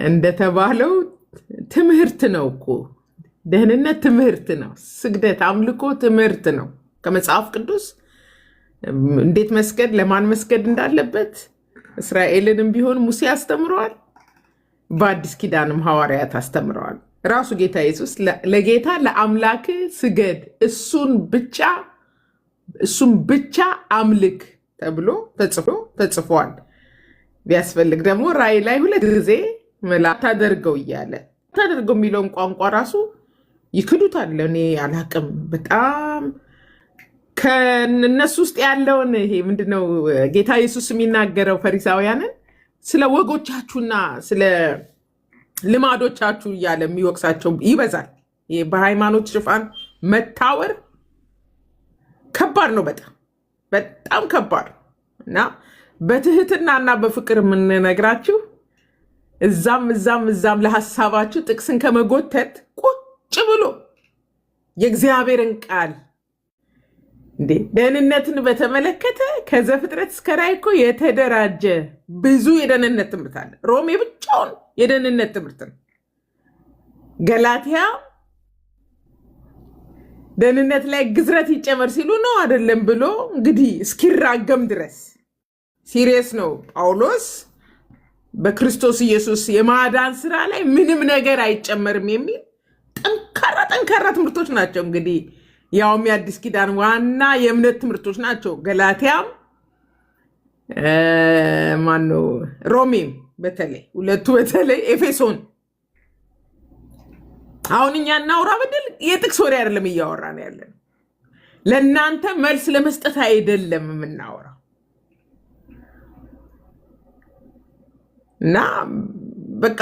እንደተባለው ትምህርት ነው እኮ ደህንነት ትምህርት ነው። ስግደት፣ አምልኮ ትምህርት ነው። ከመጽሐፍ ቅዱስ እንዴት መስገድ፣ ለማን መስገድ እንዳለበት እስራኤልንም ቢሆን ሙሴ አስተምረዋል። በአዲስ ኪዳንም ሐዋርያት አስተምረዋል። ራሱ ጌታ ኢየሱስ ለጌታ ለአምላክ ስገድ፣ እሱን ብቻ አምልክ ተብሎ ተጽፏል። ቢያስፈልግ ደግሞ ራእይ ላይ ሁለት ጊዜ መላ ታደርገው እያለ ታደርገው የሚለውን ቋንቋ ራሱ ይክዱታል። እኔ አላቅም። በጣም ከእነሱ ውስጥ ያለውን ይሄ ምንድነው ጌታ ኢየሱስ የሚናገረው ፈሪሳውያንን ስለ ወጎቻችሁና ስለ ልማዶቻችሁ እያለ የሚወቅሳቸው ይበዛል። ይሄ በሃይማኖት ሽፋን መታወር ከባድ ነው። በጣም በጣም ከባድ እና በትህትናና በፍቅር የምንነግራችሁ እዛም እዛም እዛም ለሀሳባችሁ ጥቅስን ከመጎተት ቁጭ ብሎ የእግዚአብሔርን ቃል እንዴ ደህንነትን በተመለከተ ከዘፍጥረት እስከ ራዕይ እኮ የተደራጀ ብዙ የደህንነት ትምህርት አለ። ሮሜ ብቻውን የደህንነት ትምህርት ነው። ገላትያ ደህንነት ላይ ግዝረት ይጨመር ሲሉ ነው አይደለም ብሎ እንግዲህ እስኪራገም ድረስ serious ነው ጳውሎስ። በክርስቶስ ኢየሱስ የማዳን ስራ ላይ ምንም ነገር አይጨመርም የሚል ጠንካራ ጠንካራ ትምህርቶች ናቸው። እንግዲህ ያውም የአዲስ ኪዳን ዋና የእምነት ትምህርቶች ናቸው። ገላትያም ማነው ሮሜም በተለይ ሁለቱ በተለይ ኤፌሶን። አሁን እኛ እናውራ ብንል የጥቅስ ወሬ አይደለም እያወራን ያለን፣ ለእናንተ መልስ ለመስጠት አይደለም የምናወራው። እና በቃ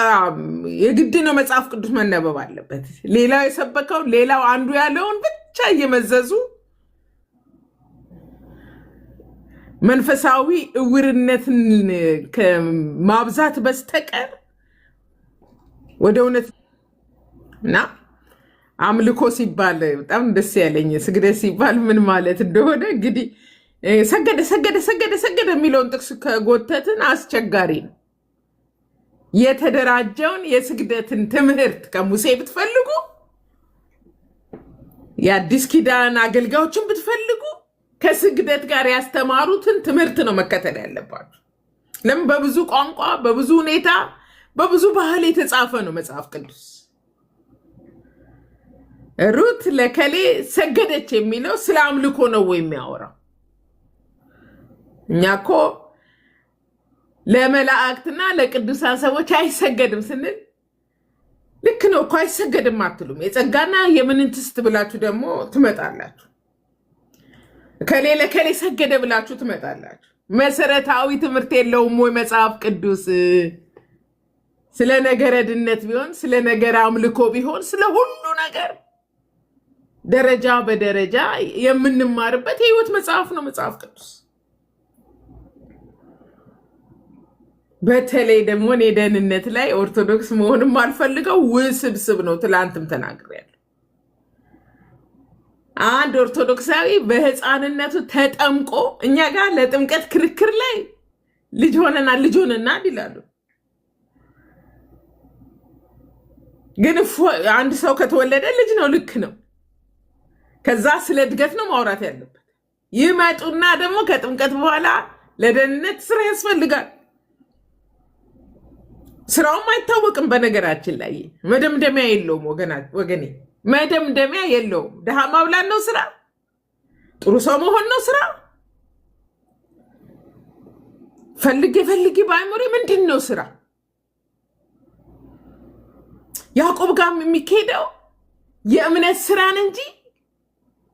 የግድ ነው መጽሐፍ ቅዱስ መነበብ አለበት። ሌላው የሰበከውን ሌላው አንዱ ያለውን ብቻ እየመዘዙ መንፈሳዊ እውርነትን ከማብዛት በስተቀር ወደ እውነት እና አምልኮ ሲባል በጣም ደስ ያለኝ ስግደት ሲባል ምን ማለት እንደሆነ እንግዲህ ሰገደ ሰገደ ሰገደ ሰገደ የሚለውን ጥቅስ ከጎተትን አስቸጋሪ ነው። የተደራጀውን የስግደትን ትምህርት ከሙሴ ብትፈልጉ፣ የአዲስ ኪዳን አገልጋዮችን ብትፈልጉ ከስግደት ጋር ያስተማሩትን ትምህርት ነው መከተል ያለባችሁ። ለምን? በብዙ ቋንቋ፣ በብዙ ሁኔታ፣ በብዙ ባህል የተጻፈ ነው መጽሐፍ ቅዱስ። ሩት ለከሌ ሰገደች የሚለው ስለ አምልኮ ነው ወይ የሚያወራው? እኛ እኮ ለመላእክትና ለቅዱሳን ሰዎች አይሰገድም ስንል ልክ ነው እኮ አይሰገድም አትሉም። የጸጋና የምንትስት ብላችሁ ደግሞ ትመጣላችሁ። ከሌ ለከሌ ሰገደ ብላችሁ ትመጣላችሁ። መሰረታዊ ትምህርት የለውም ወይ መጽሐፍ ቅዱስ? ስለ ነገረ ድነት ቢሆን፣ ስለ ነገረ አምልኮ ቢሆን፣ ስለ ሁሉ ነገር ደረጃ በደረጃ የምንማርበት የህይወት መጽሐፍ ነው መጽሐፍ ቅዱስ። በተለይ ደግሞ እኔ ደህንነት ላይ ኦርቶዶክስ መሆንም አልፈልገው ውስብስብ ነው። ትላንትም ተናግሬያለሁ። አንድ ኦርቶዶክሳዊ በህፃንነቱ ተጠምቆ እኛ ጋር ለጥምቀት ክርክር ላይ ልጅ ሆነናል ልጅ ሆነናል ይላሉ። ግን አንድ ሰው ከተወለደ ልጅ ነው፣ ልክ ነው። ከዛ ስለ እድገት ነው ማውራት ያለበት። ይመጡና ደግሞ ከጥምቀት በኋላ ለደህንነት ስራ ያስፈልጋል። ስራውም አይታወቅም። በነገራችን ላይ መደምደሚያ የለውም ወገኔ፣ መደምደሚያ የለውም። ድሃ ማብላት ነው ስራ፣ ጥሩ ሰው መሆን ነው ስራ። ፈልጌ ፈልጌ በአእምሮዬ ምንድን ነው ስራ? ያዕቆብ ጋር የሚካሄደው የእምነት ስራን እንጂ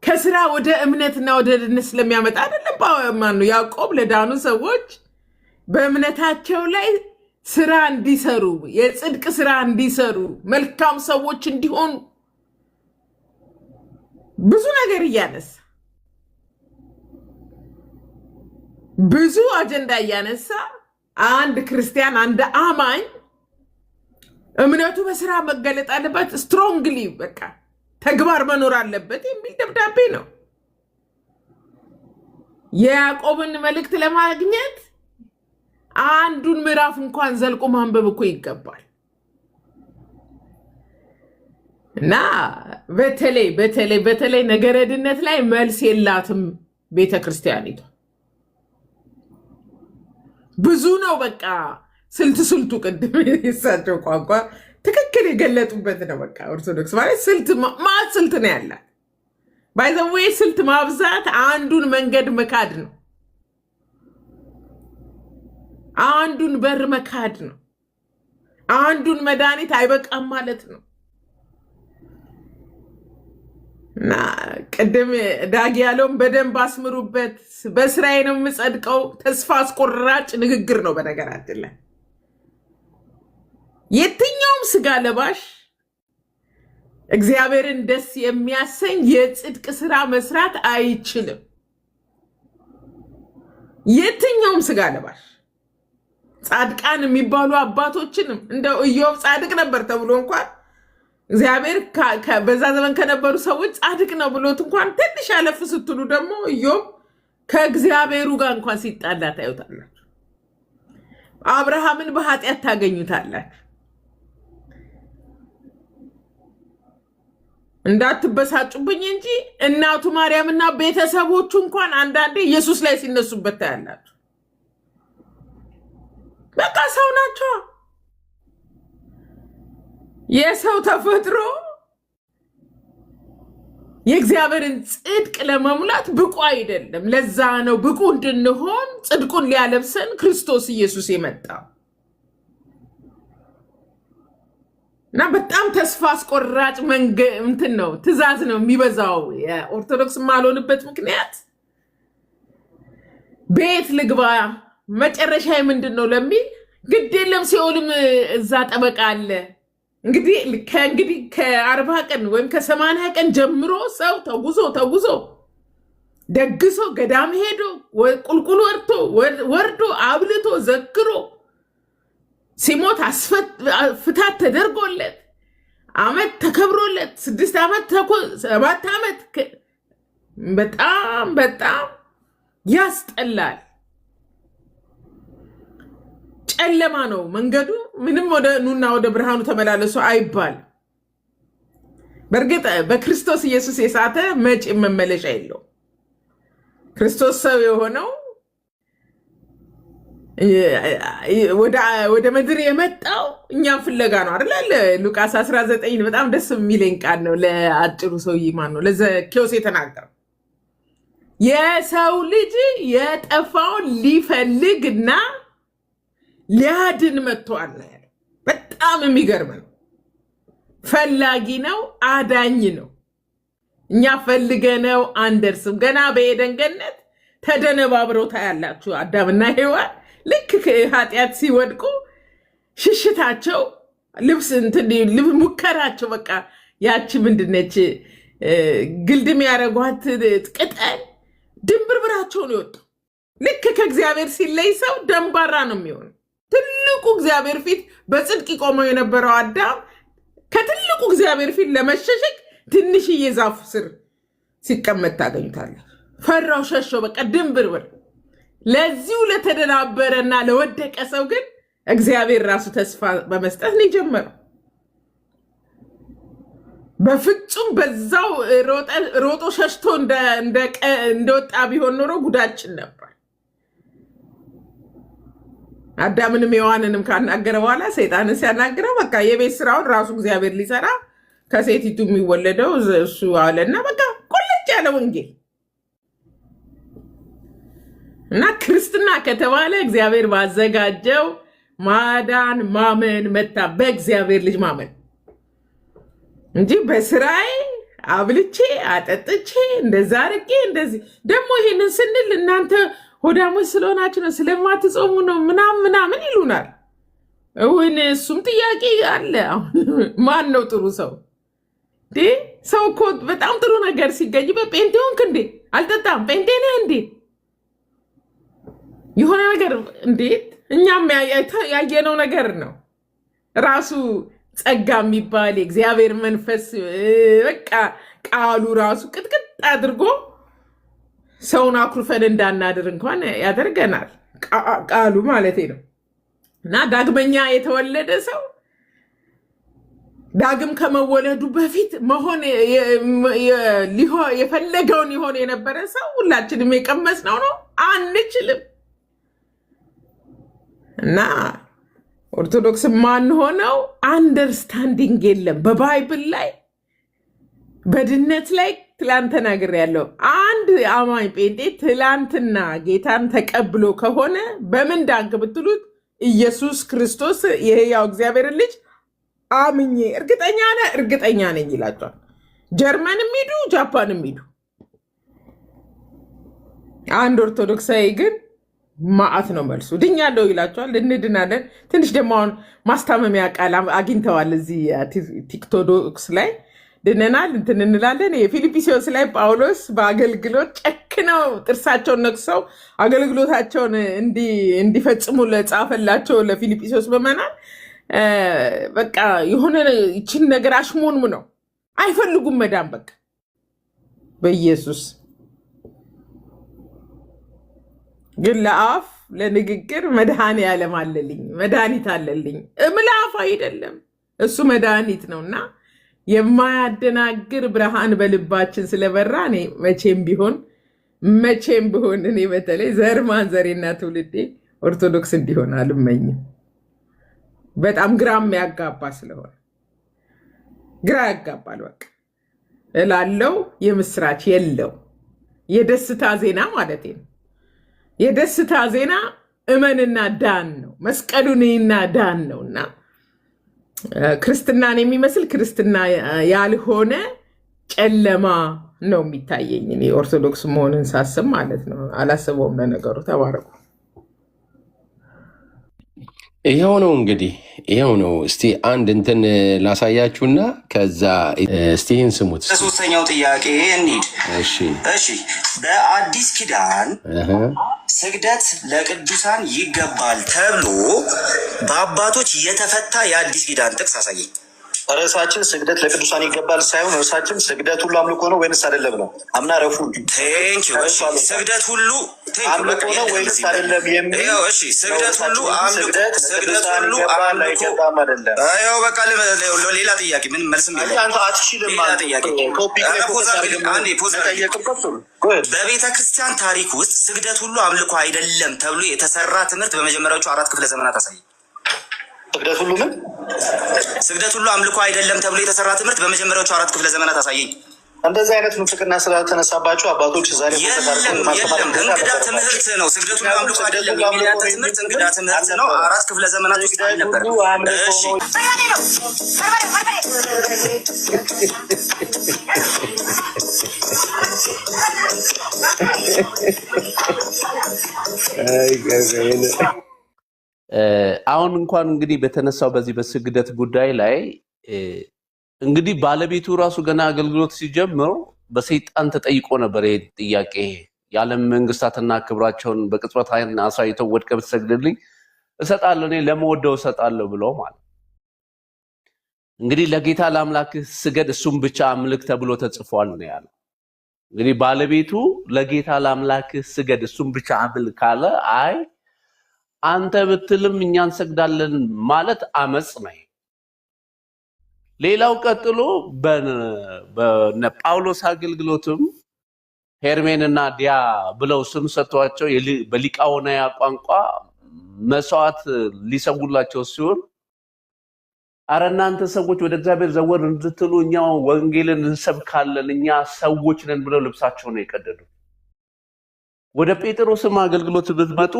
ከስራ ወደ እምነትና ወደ ድነት ስለሚያመጣ አይደለም። ማነው ያዕቆብ ለዳኑ ሰዎች በእምነታቸው ላይ ስራ እንዲሰሩ፣ የጽድቅ ስራ እንዲሰሩ፣ መልካም ሰዎች እንዲሆኑ ብዙ ነገር እያነሳ፣ ብዙ አጀንዳ እያነሳ፣ አንድ ክርስቲያን አንድ አማኝ እምነቱ በስራ መገለጥ አለበት፣ strongly በቃ ተግባር መኖር አለበት የሚል ደብዳቤ ነው። የያዕቆብን መልእክት ለማግኘት አንዱን ምዕራፍ እንኳን ዘልቆ ማንበብ እኮ ይገባል። እና በተለይ በተለይ በተለይ ነገረ ድነት ላይ መልስ የላትም ቤተ ክርስቲያኒቷ። ብዙ ነው በቃ ስልት ስልቱ ቅድም የሳቸው ቋንቋ ትክክል የገለጡበት ነው። በቃ ኦርቶዶክስ ማለት ስልት ማት ስልት ነው ያላት። By the way ስልት ማብዛት አንዱን መንገድ መካድ ነው። አንዱን በር መካድ ነው። አንዱን መድኃኒት አይበቃም ማለት ነው። እና ቅድም ዳጊ ያለውን በደንብ አስምሩበት። በስራዬ ነው የምጸድቀው ተስፋ አስቆራጭ ንግግር ነው። በነገራችን ላይ የትኛውም ስጋ ለባሽ እግዚአብሔርን ደስ የሚያሰኝ የጽድቅ ስራ መስራት አይችልም። የትኛውም ስጋ ለባሽ ጻድቃን የሚባሉ አባቶችንም እንደው ኢዮብ ጻድቅ ነበር ተብሎ እንኳን እግዚአብሔር በዛ ዘመን ከነበሩ ሰዎች ጻድቅ ነው ብሎት እንኳን ትንሽ አለፍ ስትሉ ደግሞ ኢዮብ ከእግዚአብሔሩ ጋር እንኳን ሲጣላ ታዩታላችሁ። አብርሃምን በኃጢአት ታገኙታላችሁ። እንዳትበሳጩብኝ እንጂ እናቱ ማርያምና ቤተሰቦቹ እንኳን አንዳንዴ ኢየሱስ ላይ ሲነሱበት ታያላችሁ። በቃ ሰው ናቸው። የሰው ተፈጥሮ የእግዚአብሔርን ጽድቅ ለመሙላት ብቁ አይደለም። ለዛ ነው ብቁ እንድንሆን ጽድቁን ሊያለብሰን ክርስቶስ ኢየሱስ የመጣው። እና በጣም ተስፋ አስቆራጭ እንትን ነው፣ ትእዛዝ ነው የሚበዛው። የኦርቶዶክስ የማልሆንበት ምክንያት ቤት ልግባ መጨረሻ ምንድን ነው ለሚል ግድ የለም ሲኦልም እዛ ጠበቃ አለ። እንግዲህ ከእንግዲህ ከ40 ቀን ወይም ከ80 ቀን ጀምሮ ሰው ተጉዞ ተጉዞ ደግሶ ገዳም ሄዶ ቁልቁል ወርቶ ወርዶ አብልቶ ዘክሮ ሲሞት ፍታት ተደርጎለት አመት ተከብሮለት 6 ዓመት፣ 7 ዓመት በጣም በጣም ያስጠላል። ጨለማ ነው መንገዱ። ምንም ወደ ኑና ወደ ብርሃኑ ተመላለሱ አይባል። በእርግጥ በክርስቶስ ኢየሱስ የሳተ መጪ መመለሻ የለውም። ክርስቶስ ሰው የሆነው ወደ ምድር የመጣው እኛም ፍለጋ ነው አይደል? ሉቃስ 19 በጣም ደስ የሚለኝ ቃል ነው። ለአጭሩ ሰውዬ ማን ነው? ለዘኬዎስ የተናገረው የሰው ልጅ የጠፋውን ሊፈልግና ሊያድን መጥቷል ነው ያለው። በጣም የሚገርም ነው። ፈላጊ ነው፣ አዳኝ ነው። እኛ ፈልገነው አንደርስም። ገና በኤደን ገነት ተደነባብረው ታያላችሁ። አዳምና ሔዋን ልክ ኃጢአት ሲወድቁ ሽሽታቸው፣ ልብስ እንትን ሙከራቸው፣ በቃ ያቺ ምንድነች ግልድም ያደረጓት ቅጠል ድንብርብራቸው ነው የወጣው። ልክ ከእግዚአብሔር ሲለይ ሰው ደንባራ ነው የሚሆነው። ትልቁ እግዚአብሔር ፊት በጽድቅ ቆመው የነበረው አዳም ከትልቁ እግዚአብሔር ፊት ለመሸሸግ ትንሽዬ ዛፍ ስር ሲቀመጥ ታገኙታለህ። ፈራው፣ ሸሸው፣ በቃ ድንብርብር። ለዚሁ ለተደናበረና ለወደቀ ሰው ግን እግዚአብሔር ራሱ ተስፋ በመስጠት ነው የጀመረው። በፍጹም በዛው ሮጦ ሸሽቶ እንደወጣ ቢሆን ኖሮ ጉዳችን ነበር። አዳምንም ሔዋንንም ካናገረ በኋላ ሰይጣንን ሲያናግረው በቃ የቤት ስራውን ራሱ እግዚአብሔር ሊሰራ ከሴቲቱ የሚወለደው እሱ አለና በቃ ቁልጭ ያለ ወንጌል። እና ክርስትና ከተባለ እግዚአብሔር ባዘጋጀው ማዳን ማመን መታ በእግዚአብሔር ልጅ ማመን እንጂ በስራዬ አብልቼ አጠጥቼ እንደዛ አድርጌ እንደዚህ። ደግሞ ይሄንን ስንል እናንተ ሆዳሞች ስለሆናችሁ ነው፣ ስለማትጾሙ ነው ምናምን ምናምን ይሉናል። እውን እሱም ጥያቄ አለ። አሁን ማን ነው ጥሩ ሰው እንዴ? ሰው እኮ በጣም ጥሩ ነገር ሲገኝበት ጴንጤ ሆንክ እንዴ? አልጠጣም፣ ጴንጤ ነህ እንዴ? የሆነ ነገር እንዴት እኛም ያየነው ነገር ነው። ራሱ ጸጋ የሚባል የእግዚአብሔር መንፈስ በቃ ቃሉ ራሱ ቅጥቅጥ አድርጎ ሰውን አኩርፈን እንዳናድር እንኳን ያደርገናል። ቃሉ ማለት ነው። እና ዳግመኛ የተወለደ ሰው ዳግም ከመወለዱ በፊት መሆን የፈለገውን ይሆን የነበረ ሰው ሁላችንም የቀመስነው ነው፣ አንችልም። እና ኦርቶዶክስ ማንሆነው understanding የለም። በ Bible ላይ በድነት ላይ ትላንት ተናግሬያለሁ። አንድ አማኝ ጴንጤ ትላንትና ጌታን ተቀብሎ ከሆነ በምን ዳንክ ብትሉት ኢየሱስ ክርስቶስ የሕያው እግዚአብሔርን ልጅ አምኜ፣ እርግጠኛ ነህ? እርግጠኛ ነኝ ይላቸዋል። ጀርመንም ሂዱ ጃፓንም ሂዱ። አንድ ኦርቶዶክሳዊ ግን ማአት ነው መልሱ። ድኛለሁ ይላቸዋል። እንድናለን። ትንሽ ደግሞ አሁን ማስታመሚያ ቃል አግኝተዋል እዚህ ቲክቶዶክስ ላይ፣ ድነናል እንትን እንላለን። የፊልጵስዩስ ላይ ጳውሎስ በአገልግሎት ጨክነው ጥርሳቸውን ነክሰው አገልግሎታቸውን እንዲፈጽሙ ለጻፈላቸው ለፊልጵስዩስ ምዕመናን በቃ የሆነ ይችን ነገር አሽሞንሙ ነው፣ አይፈልጉም መዳን በቃ በኢየሱስ። ግን ለአፍ ለንግግር መድኃኔ ዓለም አለልኝ፣ መድኃኒት አለልኝ። እምላፍ አይደለም፣ እሱ መድኃኒት ነው። እና የማያደናግር ብርሃን በልባችን ስለበራ እኔ መቼም ቢሆን እኔ በተለይ ዘር ማንዘሬና ትውልዴ ኦርቶዶክስ እንዲሆን አልመኝም። በጣም ግራ የሚያጋባ ስለሆነ ግራ ያጋባል። በቃ እላለው የምስራች የለው፣ የደስታ ዜና ማለት ነው። የደስታ ዜና እመንና ዳን ነው። መስቀሉን እይና ዳን ነው። እና ክርስትናን የሚመስል ክርስትና ያልሆነ ጨለማ ነው የሚታየኝ እኔ ኦርቶዶክስ መሆንን ሳስብ ማለት ነው። አላስበውም ለነገሩ። ተባረኩ።
ይኸው ነው እንግዲህ፣ ይኸው ነው። እስቲ አንድ እንትን ላሳያችሁና ከዛ እስቲ ይህን ስሙት እስቲ።
ሶስተኛው ጥያቄ እንሂድ።
እሺ።
እሺ፣ በአዲስ ኪዳን ስግደት ለቅዱሳን ይገባል ተብሎ በአባቶች የተፈታ የአዲስ ኪዳን ጥቅስ አሳየኝ።
ርዕሳችን ስግደት ለቅዱሳን ይገባል ሳይሆን ርዕሳችን ስግደት ሁሉ አምልኮ ነው ወይንስ አይደለም ነው። አምና ረፉ።
Thank you። እሺ፣ ስግደት ሁሉ thank you።
አምልኮ ነው ወይንስ አይደለም የሚል
ይኸው፣ እሺ፣ ስግደት ሁሉ አምልኮ
ስግደት
ስግደት
ለቅዱሳን
ሁሉ
ይገባል
አምልኮ
አይገባም አይደለም።
ይኸው በቃ ሌላ ጥያቄ ምን መልስም የለውም።
አንተ አትችልም።
ሌላ ጥያቄ
topic ላይ
ኧረ pause
focus
አድርግልኝ።
አድርገን
አንዴ pause አድርግልኝ።
መጠየቅ ቀጥሉ። Go ahead።
በቤተ ክርስቲያን ታሪክ ውስጥ ስግደት ሁሉ አምልኮ አይደለም ተብሎ የተሰራ ትምህርት በመጀመሪያዎቹ አራት ክፍለ ዘመናት አሳየ።
ስግደት ሁሉ ምን?
ስግደት ሁሉ አምልኮ አይደለም ተብሎ የተሰራ ትምህርት በመጀመሪያዎቹ አራት ክፍለ ዘመናት አሳየኝ።
እንደዚህ አይነት ንፍቅና ስላልተነሳባቸው አባቶች ዛሬ
የለም የለም፣ እንግዳ ትምህርት ነው። ስግደቱ አምልኮ አይደለም የሚል ያንተ ትምህርት እንግዳ ትምህርት ነው። 4 ክፍለ ዘመናት ውስጥ አልነበረም። እሺ
አሁን እንኳን እንግዲህ በተነሳው በዚህ በስግደት ጉዳይ ላይ እንግዲህ ባለቤቱ ራሱ ገና አገልግሎት ሲጀምር በሰይጣን ተጠይቆ ነበር። ይሄ ጥያቄ የዓለም መንግስታትና ክብራቸውን በቅጽበት ዓይን አሳይተው ወድቀህ ብትሰግድልኝ እሰጣለሁ፣ እኔ ለመወደው እሰጣለሁ ብሎ ማለት እንግዲህ ለጌታ ለአምላክህ ስገድ እሱም ብቻ አምልክ ተብሎ ተጽፏል ነው ያለው። እንግዲህ ባለቤቱ ለጌታ ለአምላክህ ስገድ እሱም ብቻ አምልክ ካለ አይ አንተ ብትልም እኛ እንሰግዳለን ማለት አመጽ ነው። ሌላው ቀጥሎ በነ ጳውሎስ አገልግሎትም ሄርሜን እና ዲያ ብለው ስም ሰጥቷቸው በሊቃኦናያ ቋንቋ መስዋዕት ሊሰውላቸው ሲሆን አረ እናንተ ሰዎች ወደ እግዚአብሔር ዘወር እንድትሉ እኛ ወንጌልን እንሰብካለን እኛ ሰዎች ነን ብለው ልብሳቸውን ነው የቀደዱ። ወደ ጴጥሮስም አገልግሎት ብትመጡ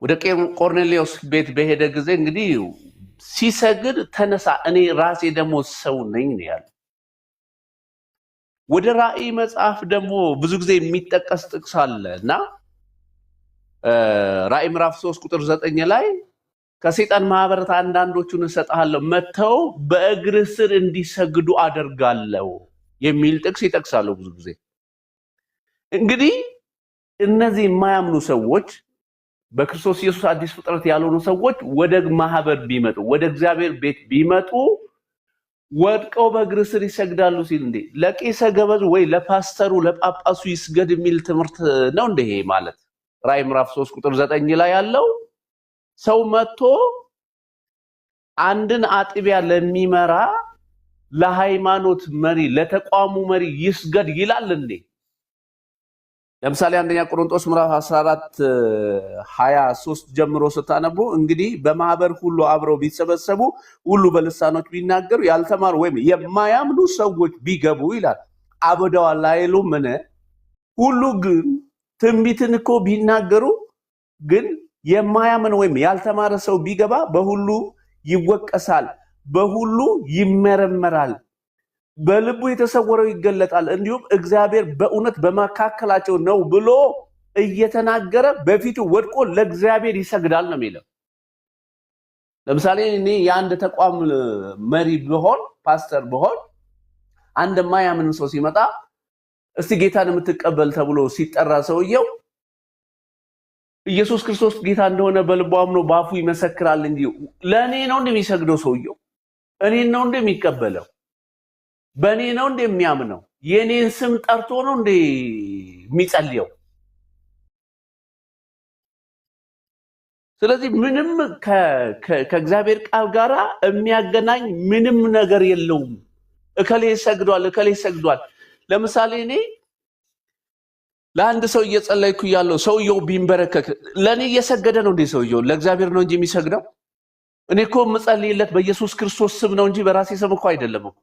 ወደ ቆርኔሌዎስ ቤት በሄደ ጊዜ እንግዲህ ሲሰግድ ተነሳ እኔ ራሴ ደግሞ ሰው ነኝ ነው ያለው። ወደ ራእይ መጽሐፍ ደግሞ ብዙ ጊዜ የሚጠቀስ ጥቅስ አለ እና ራእይ ምዕራፍ 3 ቁጥር 9 ላይ ከሰይጣን ማህበራት አንዳንዶቹን እሰጥሃለሁ መተው በእግርህ ስር እንዲሰግዱ አደርጋለሁ የሚል ጥቅስ ይጠቅሳሉ ብዙ ጊዜ። እንግዲህ እነዚህ የማያምኑ ሰዎች በክርስቶስ ኢየሱስ አዲስ ፍጥረት ያልሆኑ ሰዎች ወደ ማህበር ቢመጡ ወደ እግዚአብሔር ቤት ቢመጡ ወድቀው በእግር ስር ይሰግዳሉ ሲል እንዴ ለቄሰ ገበዙ ወይ ለፓስተሩ ለጳጳሱ ይስገድ የሚል ትምህርት ነው እንዴ? ይሄ ማለት ራእይ ምዕራፍ 3 ቁጥር 9 ላይ ያለው ሰው መጥቶ አንድን አጥቢያ ለሚመራ ለሃይማኖት መሪ ለተቋሙ መሪ ይስገድ ይላል እንዴ? ለምሳሌ አንደኛ ቆሮንቶስ ምዕራፍ 14 23 ጀምሮ ስታነቡ እንግዲህ በማህበር ሁሉ አብረው ቢሰበሰቡ ሁሉ በልሳኖች ቢናገሩ ያልተማሩ ወይም የማያምኑ ሰዎች ቢገቡ ይላል አብደዋል አይሉምን? ሁሉ ግን ትንቢትን እኮ ቢናገሩ ግን የማያምን ወይም ያልተማረ ሰው ቢገባ በሁሉ ይወቀሳል፣ በሁሉ ይመረመራል፣ በልቡ የተሰወረው ይገለጣል፣ እንዲሁም እግዚአብሔር በእውነት በመካከላቸው ነው ብሎ እየተናገረ በፊቱ ወድቆ ለእግዚአብሔር ይሰግዳል ነው የሚለው። ለምሳሌ እኔ የአንድ ተቋም መሪ ብሆን ፓስተር ብሆን አንድ የማያምን ሰው ሲመጣ እስቲ ጌታን የምትቀበል ተብሎ ሲጠራ ሰውየው ኢየሱስ ክርስቶስ ጌታ እንደሆነ በልቡ አምኖ ባፉ ይመሰክራል እንጂ ለእኔ ነው እንደሚሰግደው ሰውየው? እኔን ነው እንደሚቀበለው? በእኔ ነው እንደሚያምነው? የኔን ስም ጠርቶ ነው እንደ የሚጸልየው? ስለዚህ ምንም ከእግዚአብሔር ቃል ጋር የሚያገናኝ ምንም ነገር የለውም። እከሌ ሰግዷል፣ እከሌ ሰግዷል። ለምሳሌ እኔ ለአንድ ሰው እየጸለይኩ እያለሁ ሰውየው ቢንበረከክ ለእኔ እየሰገደ ነው እንዴ? ሰውየው ለእግዚአብሔር ነው እንጂ የሚሰግደው? እኔ እኮ የምጸልይለት በኢየሱስ ክርስቶስ ስም ነው እንጂ በራሴ ስም እኮ አይደለም እኮ።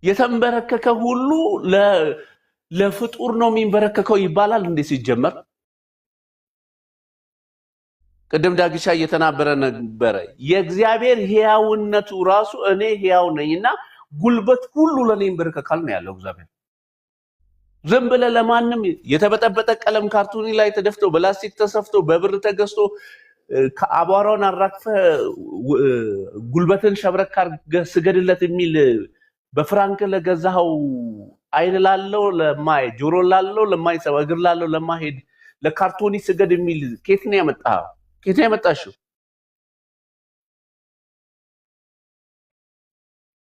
የተንበረከከ ሁሉ ለፍጡር ነው የሚንበረከከው ይባላል እንዴ? ሲጀመር ቅድም ዳግሻ እየተናበረ ነበረ። የእግዚአብሔር ሕያውነቱ ራሱ እኔ ሕያው ነኝና ጉልበት ሁሉ ለኔ ይንበረከካል ነው ያለው እግዚአብሔር። ዝም ብለህ ለማንም የተበጠበጠ ቀለም ካርቱኒ ላይ ተደፍቶ በላስቲክ ተሰፍቶ በብር ተገዝቶ ከአቧራውን አራግፈህ ጉልበትን ሸብረክ አድርገህ ስገድለት የሚል በፍራንክ ለገዛኸው አይን ላለው ለማይ ጆሮ ላለው ለማይሰማ እግር ላለው ለማይሄድ ለካርቶኒ ስገድ የሚል ከየት ነው ያመጣኸው? ከየት ነው ያመጣሽው?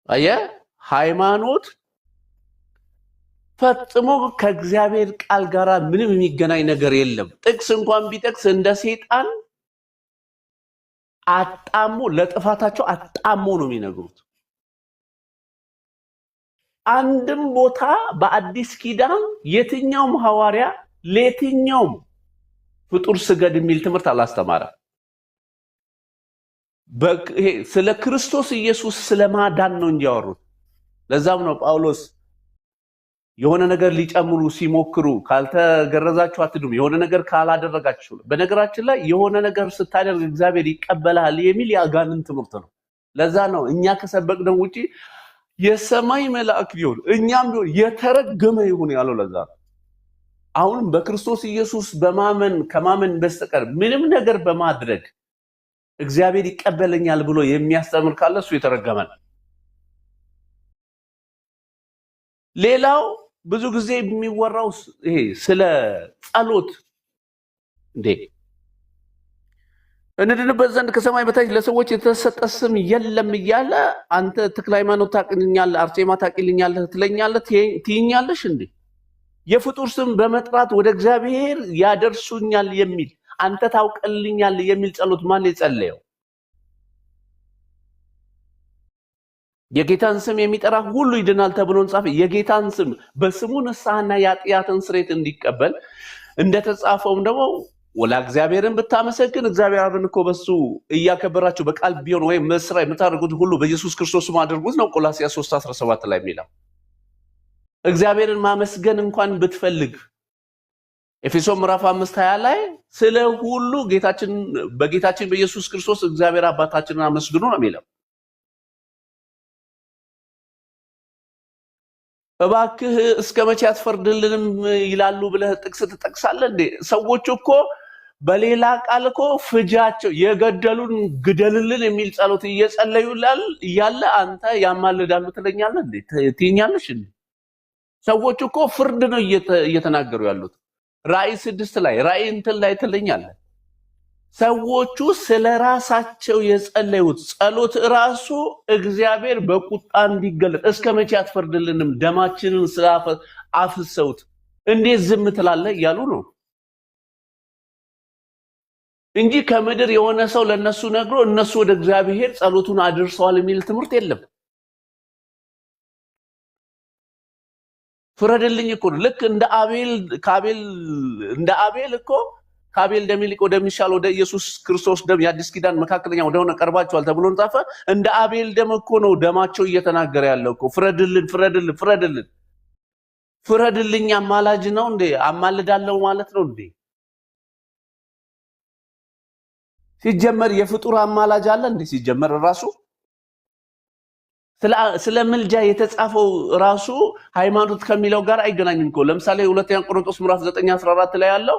አየህ፣ ሃይማኖት ፈጽሞ ከእግዚአብሔር ቃል ጋር ምንም የሚገናኝ ነገር የለም። ጥቅስ እንኳን ቢጠቅስ እንደ ሰይጣን አጣሞ ለጥፋታቸው አጣሞ ነው የሚነግሩት። አንድም ቦታ በአዲስ ኪዳን የትኛውም ሐዋርያ ለየትኛውም ፍጡር ስገድ የሚል ትምህርት አላስተማረም። ይሄ ስለ ክርስቶስ ኢየሱስ ስለ ማዳን ነው እንጂ ያወሩት። ለዛም ነው ጳውሎስ የሆነ ነገር ሊጨምሩ ሲሞክሩ ካልተገረዛችሁ አትድኑም፣ የሆነ ነገር ካላደረጋችሁ። በነገራችን ላይ የሆነ ነገር ስታደርግ እግዚአብሔር ይቀበልሃል የሚል የአጋንንት ትምህርት ነው። ለዛ ነው እኛ ከሰበክነው ውጪ የሰማይ መልአክ ቢሆን እኛም ቢሆን የተረገመ ይሁን ያለው። ለዛ ነው። አሁን በክርስቶስ ኢየሱስ በማመን ከማመን በስተቀር ምንም ነገር በማድረግ እግዚአብሔር ይቀበለኛል ብሎ የሚያስተምር ካለ እሱ የተረገመ ነው። ሌላው ብዙ ጊዜ የሚወራው ይሄ ስለ ጸሎት፣ እንዴ እንድንበት ዘንድ ከሰማይ በታች ለሰዎች የተሰጠ ስም የለም እያለ አንተ ተክለ ሃይማኖት ታውቅልኛለህ፣ አርሴማ ታውቂልኛለህ ትለኛለህ፣ ትይኛለሽ እንዴ? የፍጡር ስም በመጥራት ወደ እግዚአብሔር ያደርሱኛል የሚል፣ አንተ ታውቅልኛለህ የሚል ጸሎት ማን የጸለየው? የጌታን ስም የሚጠራ ሁሉ ይድናል ተብሎ ጻፈ። የጌታን ስም በስሙ ንስሐና የኃጢአትን ስርየት እንዲቀበል እንደተጻፈውም ደግሞ ወላ እግዚአብሔርን ብታመሰግን እግዚአብሔር አብን እኮ በሱ እያከበራችሁ በቃል ቢሆን ወይም መስራ የምታደርጉት ሁሉ በኢየሱስ ክርስቶስ ስም አድርጉት ነው ቆላስይስ 3:17 ላይ የሚለው። እግዚአብሔርን ማመስገን እንኳን ብትፈልግ ኤፌሶን ምዕራፍ 5:20 ላይ ስለ ሁሉ ጌታችን በጌታችን በኢየሱስ ክርስቶስ እግዚአብሔር አባታችንን አመስግኑ ነው የሚለው። እባክህ እስከ መቼ አትፈርድልንም ይላሉ ብለህ ጥቅስ ትጠቅሳለህ እንዴ? ሰዎቹ እኮ በሌላ ቃል እኮ ፍጃቸው፣ የገደሉን ግደልልን የሚል ጸሎት እየጸለዩ እያለ አንተ ያማልዳሉ ትለኛለህ እንዴ? ትይኛለሽ እንዴ? ሰዎቹ እኮ ፍርድ ነው እየተናገሩ ያሉት። ራእይ 6 ላይ፣ ራእይ እንትን ላይ ትለኛለህ። ሰዎቹ ስለ ራሳቸው የጸለዩት ጸሎት ራሱ እግዚአብሔር በቁጣ እንዲገለጥ እስከ መቼ አትፈርድልንም? ደማችንን አፍሰውት እንዴት ዝም ትላለህ እያሉ ነው እንጂ ከምድር የሆነ ሰው ለነሱ ነግሮ እነሱ ወደ እግዚአብሔር ጸሎቱን አድርሰዋል የሚል ትምህርት የለም። ፍረድልኝ እኮ ነው። ልክ እንደ አቤል ከአቤል እንደ አቤል እኮ ከአቤል ደም ይልቅ ወደሚሻል ወደ ኢየሱስ ክርስቶስ ደም የአዲስ ኪዳን መካከለኛ ወደሆነ ቀርባችኋል ተብሎ ጻፈ። እንደ አቤል ደም እኮ ነው ደማቸው እየተናገረ ያለው እኮ። ፍረድልን፣ ፍረድልን፣ ፍረድልን፣ ፍረድልኝ። አማላጅ ነው እንዴ? አማልዳለሁ ማለት ነው እንዴ? ሲጀመር የፍጡር አማላጅ አለ እንዴ? ሲጀመር ራሱ ስለ ምልጃ የተጻፈው ራሱ ሃይማኖት ከሚለው ጋር አይገናኝም እኮ። ለምሳሌ ሁለተኛ ቆሮንቶስ ምዕራፍ 9:14 ላይ ያለው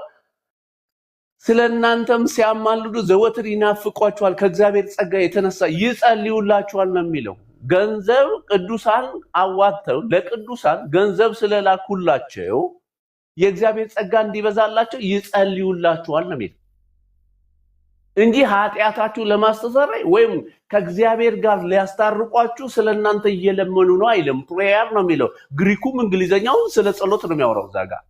ስለ እናንተም ሲያማልዱ ዘወትር ይናፍቋችኋል፣ ከእግዚአብሔር ጸጋ የተነሳ ይጸልዩላችኋል ነው የሚለው። ገንዘብ ቅዱሳን አዋጥተው ለቅዱሳን ገንዘብ ስለላኩላቸው የእግዚአብሔር ጸጋ እንዲበዛላቸው ይጸልዩላችኋል ነው የሚለው እንጂ ኃጢአታችሁ ለማስተሰረይ ወይም ከእግዚአብሔር ጋር ሊያስታርቋችሁ ስለ እናንተ እየለመኑ ነው አይልም። Prayer ነው የሚለው። ግሪኩም እንግሊዘኛው ስለ ጸሎት ነው የሚያወራው እዛ ጋር።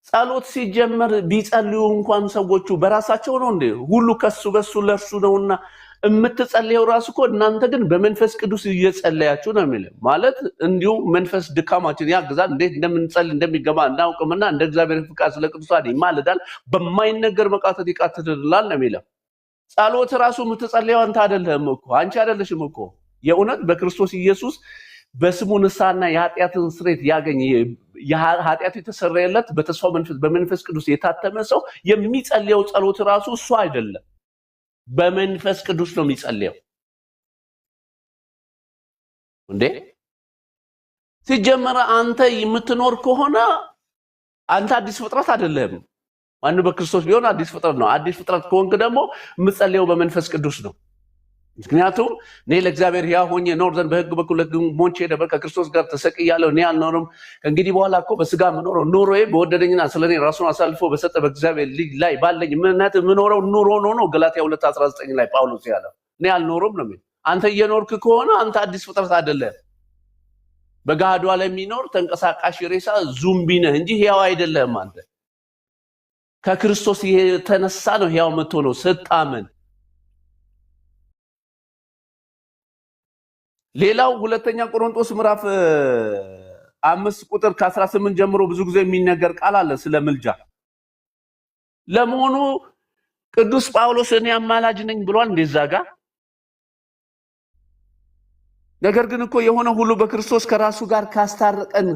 ጸሎት ሲጀመር ቢጸልዩ እንኳን ሰዎቹ በራሳቸው ነው እንዴ? ሁሉ ከሱ በሱ ለእርሱ ነውና የምትጸልየው ራሱ እኮ እናንተ ግን በመንፈስ ቅዱስ እየጸለያችሁ ነው የሚለው። ማለት እንዲሁ መንፈስ ድካማችን ያግዛል። እንዴት እንደምንጸልይ እንደሚገባ እናውቅምና እንደ እግዚአብሔር ፍቃድ ስለ ቅዱሳን ይማልዳል፣ በማይነገር መቃተት ይቃትትልናል ነው የሚለው። ጸሎት ራሱ የምትጸልየው አንተ አይደለህም እኮ፣ አንቺ አይደለሽም እኮ። የእውነት በክርስቶስ ኢየሱስ በስሙ ንስሐና የኃጢአትን ስርየት ያገኘ፣ ኃጢአቱ የተሰረየለት፣ በተስፋው መንፈስ በመንፈስ ቅዱስ የታተመ ሰው የሚጸልየው ጸሎት ራሱ እሱ አይደለም፣ በመንፈስ ቅዱስ ነው የሚጸልየው። እንዴ ሲጀመር አንተ የምትኖር ከሆነ አንተ አዲስ ፍጥረት አይደለህም። ማንም በክርስቶስ ቢሆን አዲስ ፍጥረት ነው። አዲስ ፍጥረት ከሆንክ ደግሞ የምትጸልየው በመንፈስ ቅዱስ ነው። ምክንያቱም እኔ ለእግዚአብሔር ሕያው ሆኜ እኖር ዘንድ በሕግ በኩል ለሕግ ሞቼ ነበር፣ ከክርስቶስ ጋር ተሰቅያለሁ፣ እኔ አልኖርም። ከእንግዲህ በኋላ እኮ በስጋ የምኖረው ኑሮዬ በወደደኝና ስለ እኔ ራሱን አሳልፎ በሰጠ በእግዚአብሔር ልጅ ላይ ባለኝ እምነት የምኖረው ኑሮ ነው ነው ገላትያ 2:19 ላይ ጳውሎስ ያለው። እኔ አልኖርም ነው የሚለው። አንተ እየኖርክ ከሆነ አንተ አዲስ ፍጥረት አይደለህም። በገሃዱ ዓለም የሚኖር ተንቀሳቃሽ ሬሳ ዙምቢ ነህ እንጂ ሕያው አይደለህም። አንተ ከክርስቶስ የተነሳ ነው ሕያው የምትሆነው ስታምን። ሌላው ሁለተኛ ቆሮንቶስ ምዕራፍ 5 ቁጥር ከ18 ጀምሮ ብዙ ጊዜ የሚነገር ቃል አለ ስለ ምልጃ። ለመሆኑ ቅዱስ ጳውሎስ እኔ አማላጅ ነኝ ብሏል እንደዛ ጋር። ነገር ግን እኮ የሆነ ሁሉ በክርስቶስ ከራሱ ጋር ካስታረቀን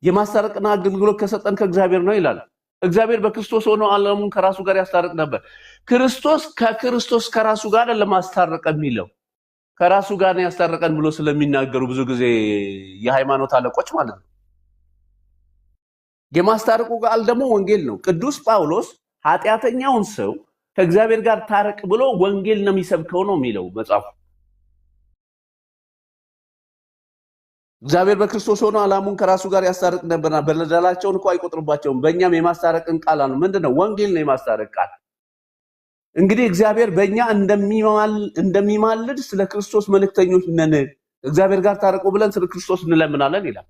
የማስታረቅን አገልግሎት ከሰጠን ከእግዚአብሔር ነው ይላል። እግዚአብሔር በክርስቶስ ሆኖ ዓለሙን ከራሱ ጋር ያስታርቅ ነበር። ክርስቶስ ከክርስቶስ ከራሱ ጋር ለማስታረቅ የሚለው ከራሱ ጋር ነው ያስታረቀን ብሎ ስለሚናገሩ ብዙ ጊዜ የሃይማኖት አለቆች ማለት ነው። የማስታረቁ ቃል ደግሞ ወንጌል ነው። ቅዱስ ጳውሎስ ኃጢአተኛውን ሰው ከእግዚአብሔር ጋር ታረቅ ብሎ ወንጌል ነው የሚሰብከው ነው የሚለው መጽሐፉ። እግዚአብሔር በክርስቶስ ሆኖ ዓለሙን ከራሱ ጋር ያስታርቅ ነበርና በደላቸውን እኮ አይቆጥርባቸውም። በእኛም የማስታረቅን ቃል አለ። ምንድን ነው? ወንጌል ነው የማስታረቅ ቃል። እንግዲህ እግዚአብሔር በእኛ እንደሚማልድ ስለ ክርስቶስ መልእክተኞች ነን። እግዚአብሔር ጋር ታረቁ ብለን ስለ ክርስቶስ እንለምናለን ይላል።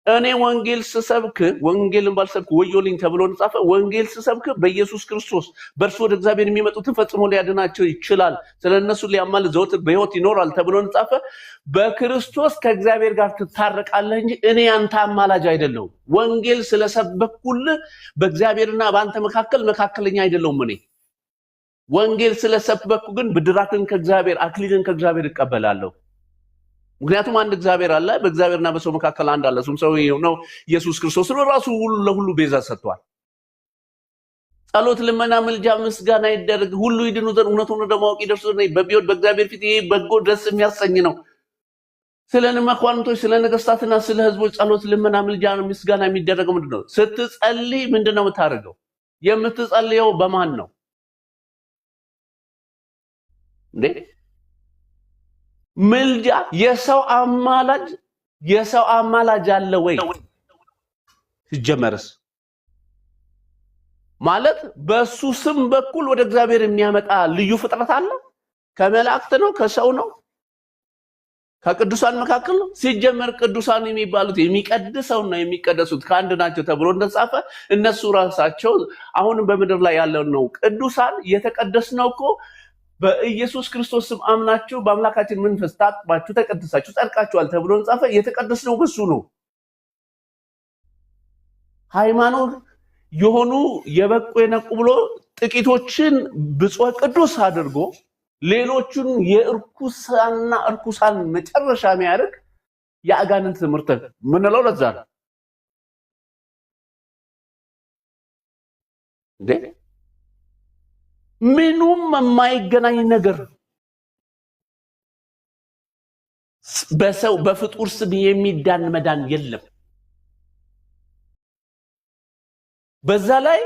እኔ ወንጌል ስሰብክ ወንጌልን ባልሰብክ ወዮልኝ ተብሎ ተጻፈ። ወንጌል ስሰብክ በኢየሱስ ክርስቶስ በእርሱ ወደ እግዚአብሔር የሚመጡትን ፈጽሞ ሊያድናቸው ይችላል፣ ስለ እነሱ ሊያማልድ ዘወትር በሕይወት ይኖራል ተብሎ ተጻፈ። በክርስቶስ ከእግዚአብሔር ጋር ትታረቃለህ እንጂ እኔ ያንተ አማላጅ አይደለሁም። ወንጌል ስለሰበኩልህ በእግዚአብሔርና በአንተ መካከል መካከለኛ አይደለሁም እኔ። ወንጌል ስለሰበኩ ግን ብድራትን ከእግዚአብሔር አክሊልን ከእግዚአብሔር እቀበላለሁ። ምክንያቱም አንድ እግዚአብሔር አለ፣ በእግዚአብሔርና በሰው መካከል አንድ አለ፣ እሱም ሰው የሆነው ኢየሱስ ክርስቶስ ነው። ራሱ ሁሉ ለሁሉ ቤዛ ሰጥቷል። ጸሎት፣ ልመና፣ ምልጃ፣ ምስጋና ይደረግ፣ ሁሉ ይድኑ ዘንድ እውነቱን ወደ ማወቅ ይደርሱ ዘንድ በቢሆን በእግዚአብሔር ፊት ይሄ በጎ ደስ የሚያሰኝ ነው። ስለ መኳንንቶች፣ ስለ ነገስታትና ስለ ህዝቦች ጸሎት፣ ልመና፣ ምልጃ፣ ምስጋና የሚደረገው ምንድን ነው? ስትጸልይ ምንድን ነው የምታደርገው? የምትጸልየው በማን ነው እንዴ? ምልጃ የሰው አማላጅ የሰው አማላጅ አለ ወይ? ሲጀመርስ ማለት በሱ ስም በኩል ወደ እግዚአብሔር የሚያመጣ ልዩ ፍጥረት አለ? ከመላእክት ነው? ከሰው ነው? ከቅዱሳን መካከል ነው? ሲጀመር ቅዱሳን የሚባሉት የሚቀድሰውና የሚቀደሱት ከአንድ ናቸው ተብሎ እንደተጻፈ እነሱ ራሳቸው አሁንም በምድር ላይ ያለው ነው። ቅዱሳን የተቀደስነው እኮ በኢየሱስ ክርስቶስ ስም አምናችሁ በአምላካችን መንፈስ ታጥባችሁ ተቀድሳችሁ ጸድቃችኋል ተብሎ እንደተጻፈ የተቀደስነው በሱ ነው። ሃይማኖት የሆኑ የበቁ የነቁ ብሎ ጥቂቶችን ብፁዕ ቅዱስ አድርጎ ሌሎቹን የእርኩሳንና እርኩሳን መጨረሻ የሚያደርግ የአጋንንት ትምህርት ምንለው ለዛ ነው እንዴ። ምኑም የማይገናኝ ነገር በሰው በፍጡር ስም የሚዳን መዳን የለም። በዛ ላይ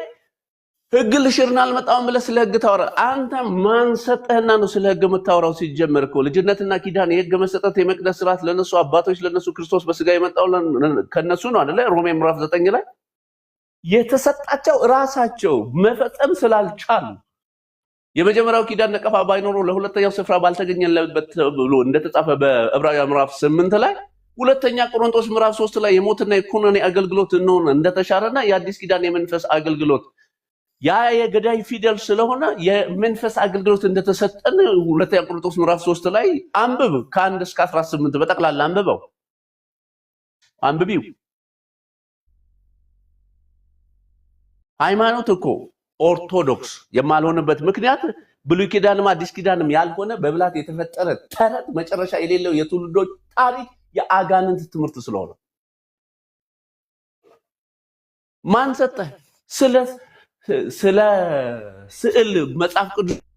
ህግ ልሽርና አልመጣሁም ብለህ ስለ ህግ ታወራለህ። አንተ ማን ሰጠህና ነው ስለ ህግ የምታወራው? ሲጀመር እኮ ልጅነትና ኪዳን፣ የህግ መሰጠት፣ የመቅደስ ስርዓት ለነሱ አባቶች ለነሱ ክርስቶስ በስጋ የመጣው ከነሱ ነው አይደለ? ሮሜ ምዕራፍ 9 ላይ የተሰጣቸው ራሳቸው መፈጸም ስላልቻሉ የመጀመሪያው ኪዳን ነቀፋ ባይኖረው ለሁለተኛው ስፍራ ባልተገኘለበት ብሎ እንደተጻፈ በዕብራውያን ምዕራፍ 8 ላይ፣ ሁለተኛ ቆሮንቶስ ምዕራፍ 3 ላይ የሞትና የኩነኔ አገልግሎት እንደሆነ እንደተሻረና የአዲስ ኪዳን የመንፈስ አገልግሎት ያ የገዳይ ፊደል ስለሆነ የመንፈስ አገልግሎት እንደተሰጠን ሁለተኛ ቆሮንቶስ ምዕራፍ 3 ላይ አንብብ። ከ1 እስከ 18 በጠቅላላ አንብበው፣ አንብቢው። ሃይማኖት እኮ ኦርቶዶክስ የማልሆንበት ምክንያት ብሉይ ኪዳንም አዲስ ኪዳንም ያልሆነ በብላት የተፈጠረ ተረት መጨረሻ የሌለው የትውልዶች ታሪክ የአጋንንት ትምህርት ስለሆነ። ማን ሰጠህ? ስለ ስዕል መጽሐፍ ቅዱሳዊ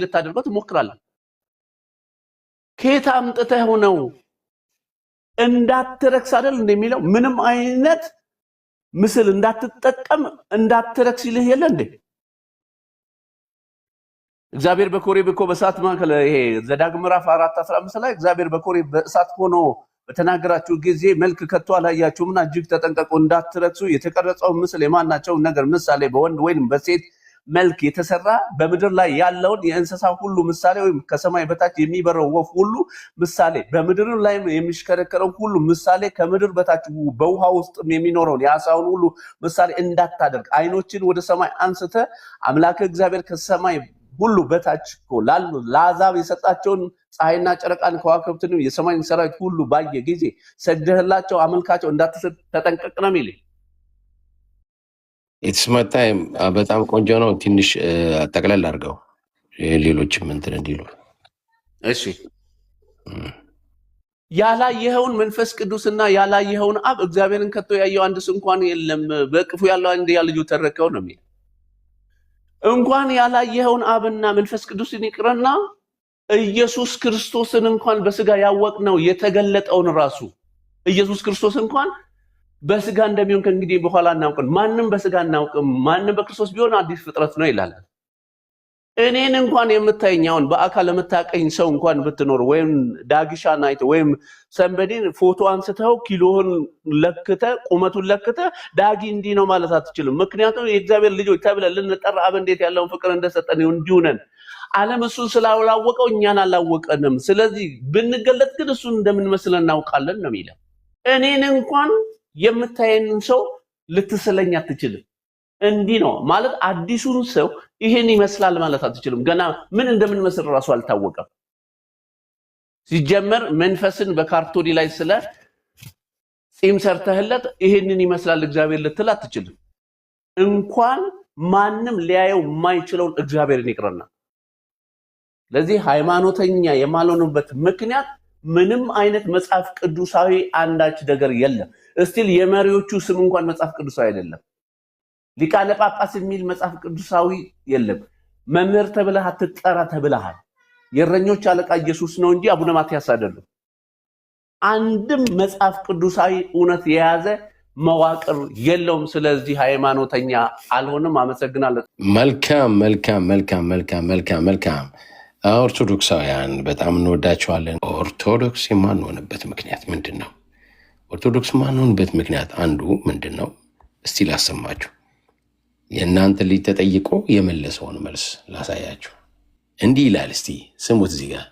ልታደርገው ትሞክራለህ። ከየት አምጥተህ ነው? እንዳትረክስ አይደል እንደሚለው ምንም አይነት ምስል እንዳትጠቀም እንዳትረክስ ይልህ የለ እንዴ? እግዚአብሔር በኮሬብ እኮ በእሳት መካከል፣ ይሄ ዘዳግም ምዕራፍ 4:15 ላይ እግዚአብሔር በኮሬብ በእሳት ሆኖ በተናገራችሁ ጊዜ መልክ ከቶ አላያችሁምና እጅግ ተጠንቀቁ እንዳትረክሱ። የተቀረጸውን ምስል የማናቸውን ነገር ምሳሌ በወንድ ወይም በሴት መልክ የተሰራ በምድር ላይ ያለውን የእንስሳ ሁሉ ምሳሌ ወይም ከሰማይ በታች የሚበረው ወፍ ሁሉ ምሳሌ በምድር ላይ የሚሽከረከረው ሁሉ ምሳሌ ከምድር በታች በውሃ ውስጥ የሚኖረውን የዓሣውን ሁሉ ምሳሌ እንዳታደርግ። ዓይኖችን ወደ ሰማይ አንስተ አምላክ እግዚአብሔር ከሰማይ ሁሉ በታች እኮ ላሉ ለአሕዛብ የሰጣቸውን ፀሐይና ጨረቃን ከዋክብትንም የሰማይን ሰራዊት ሁሉ ባየ ጊዜ ሰግደህላቸው አመልካቸው እንዳትስት ተጠንቀቅ ነው የሚልህ።
It's my time። በጣም ቆንጆ ነው። ትንሽ ጠቅለል አድርገው ሌሎችም እንትን እንዲሉ።
እሺ፣ ያላየኸውን መንፈስ ቅዱስና ያላየኸውን አብ እግዚአብሔርን ከቶ ያየው አንድስ እንኳን የለም፣ በእቅፉ ያለው አንድያ ልጁ ተረከው ነው የሚል። እንኳን ያላየኸውን አብና መንፈስ ቅዱስን ይቅርና ኢየሱስ ክርስቶስን እንኳን በስጋ ያወቅነው የተገለጠውን ራሱ ኢየሱስ ክርስቶስ እንኳን በስጋ እንደሚሆን ከእንግዲህ በኋላ አናውቅም። ማንም በስጋ አናውቅም። ማንም በክርስቶስ ቢሆን አዲስ ፍጥረት ነው ይላል። እኔን እንኳን የምታየኝ፣ አሁን በአካል የምታቀኝ ሰው እንኳን ብትኖር ወይም ዳግሻን አይተህ ወይም somebody ን ፎቶ አንስተው ኪሎህን ለክተ ቁመቱን ለክተ ዳጊ እንዲህ ነው ማለት አትችልም። ምክንያቱም የእግዚአብሔር ልጆች ተብለን ልንጠራ አብ እንዴት ያለውን ፍቅር እንደሰጠን እንዲሁ ነን። ዓለም እሱን ስላላወቀው እኛን አላወቀንም። ስለዚህ ብንገለጥ ግን እሱን እንደምንመስል እናውቃለን ነው የሚለው። እኔን እንኳን የምታየንን ሰው ልትስለኝ አትችልም። እንዲህ ነው ማለት አዲሱን ሰው ይሄን ይመስላል ማለት አትችልም። ገና ምን እንደምንመስል እራሱ አልታወቀም። ሲጀመር መንፈስን በካርቶኒ ላይ ስለ ጺም ሰርተህለት ይሄንን ይመስላል እግዚአብሔር ልትል አትችልም። እንኳን ማንም ሊያየው የማይችለውን እግዚአብሔርን ይቅርና። ለዚህ ሃይማኖተኛ የማልሆንበት ምክንያት ምንም አይነት መጽሐፍ ቅዱሳዊ አንዳች ነገር የለም። Still የመሪዎቹ ስም እንኳን መጽሐፍ ቅዱሳዊ አይደለም። ሊቃነ ጳጳስ የሚል መጽሐፍ ቅዱሳዊ የለም። መምህር ተብለህ አትጠራ ተብለሃል። የእረኞች አለቃ ኢየሱስ ነው እንጂ አቡነ ማትያስ አይደሉም። አንድም መጽሐፍ ቅዱሳዊ እውነት የያዘ መዋቅር የለውም። ስለዚህ ሃይማኖተኛ አልሆንም። አመሰግናለሁ።
መልካም መልካም መልካም መልካም መልካም መልካም። ኦርቶዶክሳውያን በጣም እንወዳቸዋለን። ኦርቶዶክስ የማንሆንበት ምክንያት ምንድን ነው? ኦርቶዶክስ የማንሆንበት ምክንያት አንዱ ምንድን ነው? እስቲ ላሰማችሁ። የእናንተ ልጅ ተጠይቆ የመለሰውን መልስ ላሳያችሁ። እንዲህ ይላል። እስቲ ስሙት እዚህ ጋር።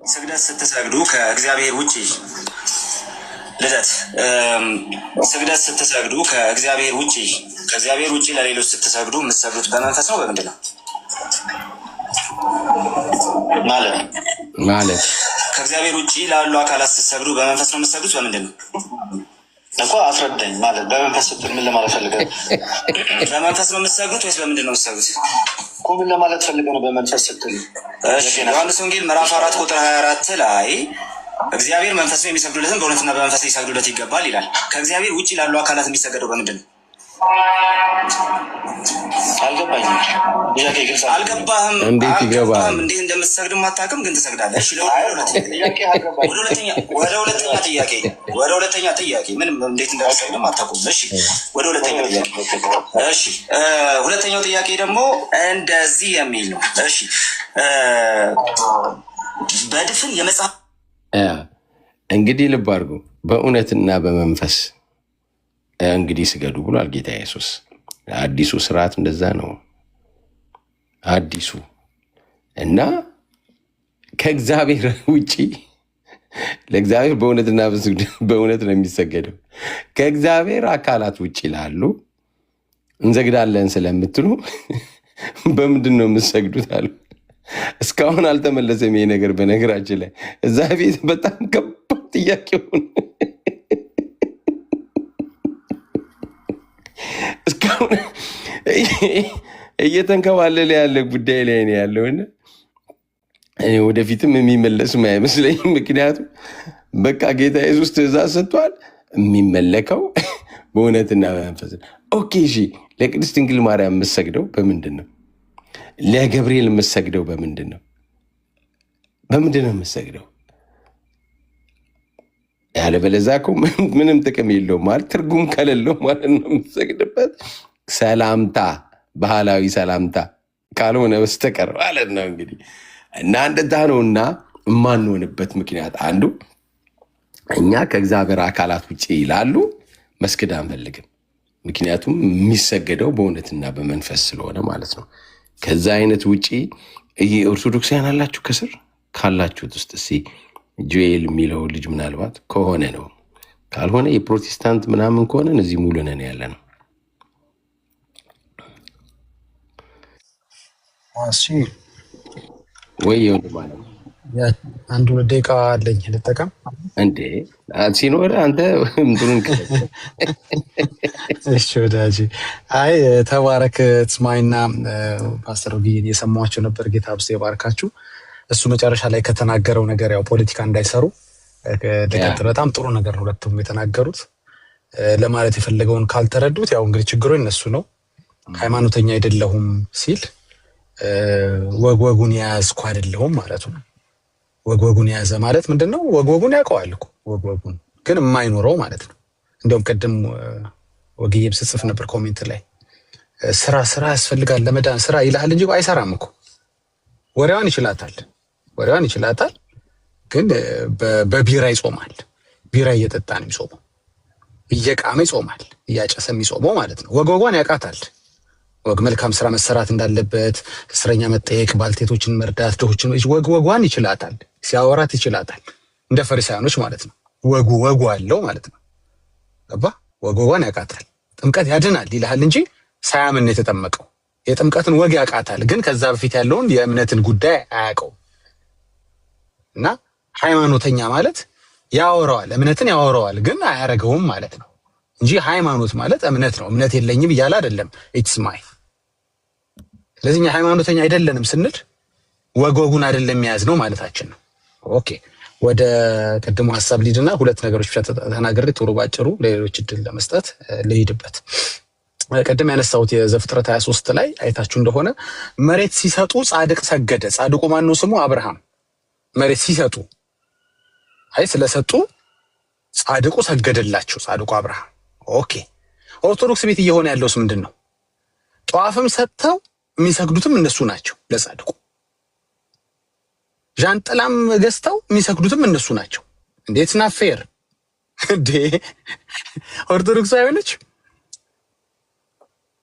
ስግደት ስትሰግዱ ከእግዚአብሔር ውጭ፣ ልደት፣ ስግደት ስትሰግዱ ከእግዚአብሔር ውጭ ለሌሎች ስትሰግዱ የምትሰግዱት በመንፈስ ነው በምንድን ነው?
ማለት?
ማለት?
ከእግዚአብሔር ውጭ ላሉ አካላት ስትሰግዱ በመንፈስ ነው የምትሰግዱት በምንድን ነው?
እኮ አስረዳኝ። ማለት በመንፈስ ስትል ምን ለማለት ፈልገህ ነው?
በመንፈስ ነው የምትሰግዱት ወይስ በምንድን ነው የምትሰግዱት?
እኮ ምን ለማለት ፈልገህ ነው በመንፈስ ስትል?
እሺ፣ ዮሐንስ ወንጌል ምዕራፍ 4 ቁጥር 24 ላይ እግዚአብሔር መንፈስ ነው፣ የሚሰግዱለትም በእውነትና በመንፈስ ሊሰግዱለት ይገባል ይላል። ከእግዚአብሔር ውጭ ላሉ አካላት የሚሰገደው በምንድን ነው?
አልገባኝም። ጥያቄ ግልጽ
አልገባህም?
እንዴት ይገባል?
አልገባህም። እንዴት እንደምትሰግድም አታውቅም፣ ግን ትሰግዳለህ። እሺ፣
ጥያቄ አልገባኝም።
ወደ ሁለተኛ ጥያቄ፣ ምንም እንዴት እንደምትሰግድም አታውቁም። እሺ፣ ወደ ሁለተኛ ጥያቄ። እሺ፣ ሁለተኛው ጥያቄ ደግሞ እንደዚህ የሚል ነው። እሺ፣ በድፍን የመጽሐፍ
እንግዲህ ልብ አድርጉ። በእውነትና በመንፈስ እንግዲህ ስገዱ ብሏል ጌታ ኢየሱስ። አዲሱ ስርዓት እንደዛ ነው። አዲሱ እና ከእግዚአብሔር ውጪ ለእግዚአብሔር በእውነትና በእውነት ነው የሚሰገደው። ከእግዚአብሔር አካላት ውጭ ላሉ እንሰግዳለን ስለምትሉ በምንድን ነው የምትሰግዱት አሉ። እስካሁን አልተመለሰም ይሄ ነገር። በነገራችን ላይ እዛ ቤት በጣም ከባድ ጥያቄ ሆነ። እስካሁን እየተንከባለለ ያለ ጉዳይ ላይ ነው ያለውና እኔ ወደፊትም የሚመለስም አይመስለኝም። ምክንያቱም በቃ ጌታ ኢየሱስ ትእዛዝ ሰጥቷል። የሚመለከው በእውነትና በመንፈስ ነው። Okay እሺ፣ ለቅድስት ድንግል ማርያም የምትሰግደው በምንድን ነው? ለገብርኤል የምትሰግደው በምንድን ነው? በምንድን ነው የምትሰግደው? ያለበለዚያ እኮ ምንም ጥቅም የለውም፣ ማለት ትርጉም ከሌለው ማለት ነው። የምትሰግድበት ሰላምታ፣ ባህላዊ ሰላምታ ካልሆነ በስተቀር ማለት ነው። እንግዲህ እና እንደዛ ነው። እና የማንሆንበት ምክንያት አንዱ እኛ ከእግዚአብሔር አካላት ውጭ ይላሉ መስገድ አንፈልግም። ምክንያቱም የሚሰገደው በእውነትና በመንፈስ ስለሆነ ማለት ነው። ከዛ አይነት ውጪ ይህ ኦርቶዶክሳውያን አላችሁ፣ ከስር ካላችሁት ውስጥ እስኪ ጆኤል የሚለው ልጅ ምናልባት ከሆነ ነው። ካልሆነ የፕሮቴስታንት ምናምን ከሆነ እዚህ ሙሉ ነን ያለ ነው።
እሺ።
ወይ የወንድም አለም።
አንድ ሁለት ደቂቃ አለኝ፣ ልጠቀም።
እንዴ ሲኖር አንተ እንትኑን
እሺ ወዳጅ፣ አይ ተባረክ። ትስማይና ፓስተር ወግዬን እየሰማኋቸው ነበር። ጌታ አብዝቶ ይባርካችሁ። እሱ መጨረሻ ላይ ከተናገረው ነገር ያው ፖለቲካ እንዳይሰሩ ልቀጥል። በጣም ጥሩ ነገር ነው ሁለቱም የተናገሩት። ለማለት የፈለገውን ካልተረዱት ያው እንግዲህ ችግሩ የነሱ ነው። ሃይማኖተኛ አይደለሁም ሲል ወግ ወጉን የያዝኩ አይደለሁም ማለቱ ነው። ወግ ወጉን የያዘ ማለት ምንድን ነው? ወግ ወጉን ያውቀዋል እኮ፣ ወግ ወጉን ግን የማይኖረው ማለት ነው። እንዲያውም ቅድም ወግዬም ስጽፍ ነበር comment ላይ፣ ስራ ስራ ያስፈልጋል ለመዳን ስራ ይልሃል እንጂ አይሰራም እኮ። ወሬዋን ይችላታል፣ ወሬዋን ይችላታል፣ ግን በቢራ ይጾማል። ቢራ እየጠጣ ነው የሚጾመው፣ እየቃመ ይጾማል፣ እያጨሰ የሚጾመው ማለት ነው። ወግ ወጓን ያውቃታል። ወግ መልካም ስራ መሰራት እንዳለበት፣ እስረኛ መጠየቅ፣ ባልቴቶችን መርዳት፣ ድሆችን፣ ወግ ወጓን ይችላታል፣ ሲያወራት ይችላታል። እንደ ፈሪሳውያኖች ማለት ነው። ወጉ ወጉ አለው ማለት ነው። ገባ? ወግ ወጓን ያውቃታል። ጥምቀት ያድናል ይልሃል እንጂ ሳያምን ነው የተጠመቀው። የጥምቀትን ወግ ያውቃታል፣ ግን ከዛ በፊት ያለውን የእምነትን ጉዳይ አያውቀውም። እና ሃይማኖተኛ ማለት ያወራዋል፣ እምነትን ያወራዋል፣ ግን አያረገውም ማለት ነው እንጂ ሃይማኖት ማለት እምነት ነው። እምነት የለኝም እያለ አይደለም። It's my ስለዚህ እኛ ሃይማኖተኛ አይደለንም ስንል ወግ ወጉን አይደለም የያዝ ነው ማለታችን ነው። Okay፣ ወደ ቅድሙ ሀሳብ ልሂድና ሁለት ነገሮች ብቻ ተናግሬ ቶሎ ባጭሩ ለሌሎች እድል ለመስጠት ልሂድበት። ቅድም ያነሳሁት የዘፍጥረት 23 ላይ አይታችሁ እንደሆነ መሬት ሲሰጡ ጻድቅ ሰገደ። ጻድቁ ማነው ስሙ? አብርሃም። መሬት ሲሰጡ፣ አይ ስለሰጡ ጻድቁ ሰገደላቸው። ጻድቁ አብርሃም። Okay፣ ኦርቶዶክስ ቤት እየሆነ ያለውስ ምንድን ነው? ጧፍም ሰጥተው የሚሰግዱትም እነሱ ናቸው ለጻድቁ። ዣንጥላም ገዝተው የሚሰግዱትም እነሱ ናቸው። እንዴት not fair እንዴ! ኦርቶዶክስ አይሆነች፣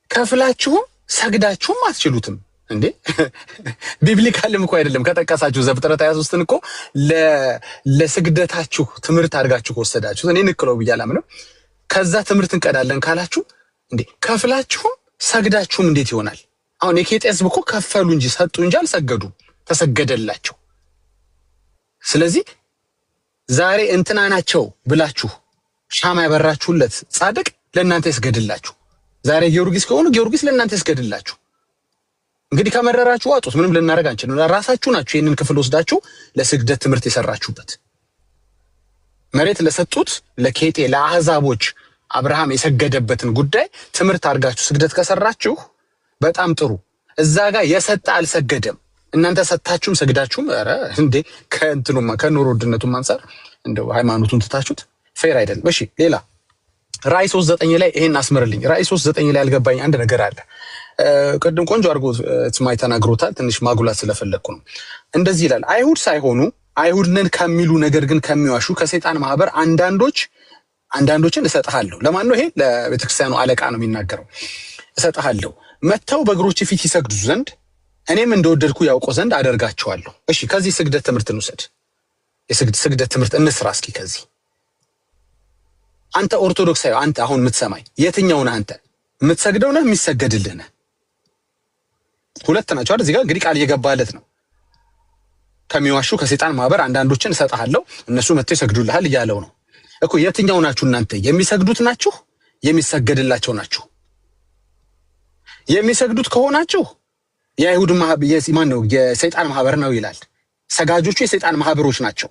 ከፍላችሁም ሰግዳችሁም አትችሉትም እንዴ! Biblical ም እኮ አይደለም። ከጠቀሳችሁ ዘፍጥረት 23ን እኮ ለስግደታችሁ ትምህርት አድርጋችሁ ከወሰዳችሁ፣ እኔ ንክለው ብዬ አላምንም። ከዛ ትምህርት እንቀዳለን ካላችሁ እንዴ ከፍላችሁም ሰግዳችሁም እንዴት ይሆናል? አሁን የኬጤ ሕዝብ እኮ ከፈሉ እንጂ፣ ሰጡ እንጂ አልሰገዱም። ተሰገደላቸው። ስለዚህ ዛሬ እንትና ናቸው ብላችሁ ሻማ ያበራችሁለት ጻድቅ ለእናንተ ይስገድላችሁ። ዛሬ ጊዮርጊስ ከሆኑ ጊዮርጊስ ለእናንተ ይስገድላችሁ። እንግዲህ ከመረራችሁ ዋጡት። ምንም ልናደርግ አንችልም። ራሳችሁ ናችሁ ይህንን ክፍል ወስዳችሁ ለስግደት ትምህርት የሰራችሁበት። መሬት ለሰጡት ለኬጤ ለአህዛቦች አብርሃም የሰገደበትን ጉዳይ ትምህርት አድርጋችሁ ስግደት ከሰራችሁ በጣም ጥሩ። እዛ ጋር የሰጠ አልሰገደም። እናንተ ሰጥታችሁም ሰግዳችሁም፣ ኧረ እንዴ፣ ከእንትኑማ ከኑሮ ውድነቱም አንጻር እንደው ሃይማኖቱን ትታችሁት fair አይደለም። እሺ፣ ሌላ ራእይ 3:9 ላይ ይሄን አስምርልኝ። ራእይ 3:9 ላይ ያልገባኝ አንድ ነገር አለ። ቅድም ቆንጆ አድርጎ ትማይ ተናግሮታል። ትንሽ ማጉላት ስለፈለግኩ ነው። እንደዚህ ይላል፣ አይሁድ ሳይሆኑ አይሁድ ነን ከሚሉ ነገር ግን ከሚዋሹ ከሰይጣን ማህበር አንዳንዶችን እሰጥሃለሁ። ለማን ነው ይሄ? ለቤተክርስቲያኑ አለቃ ነው የሚናገረው። እሰጥሃለሁ፣ መጥተው በእግሮችህ ፊት ይሰግዱ ዘንድ እኔም እንደወደድኩ ያውቁ ዘንድ አደርጋቸዋለሁ። እሺ፣ ከዚህ ስግደት ትምህርት እንውሰድ። የስግደት ትምህርት እንስራ እስኪ ከዚህ። አንተ ኦርቶዶክሳዊ፣ አንተ አሁን የምትሰማኝ የትኛው ነህ? አንተ የምትሰግደው ነህ? የሚሰገድልህ ነህ? ሁለት ናቸው አይደል? እዚህ ጋር እንግዲህ ቃል እየገባለት ነው። ከሚዋሹ ከሰይጣን ማህበር አንዳንዶችን እሰጥሃለሁ፣ እነሱ መጥተው ይሰግዱልሃል እያለው ነው እኮ። የትኛው ናችሁ እናንተ? የሚሰግዱት ናችሁ? የሚሰገድላቸው ናችሁ? የሚሰግዱት ከሆናችሁ የአይሁድ ማን ነው? የሰይጣን ማህበር ነው ይላል። ሰጋጆቹ የሰይጣን ማህበሮች ናቸው።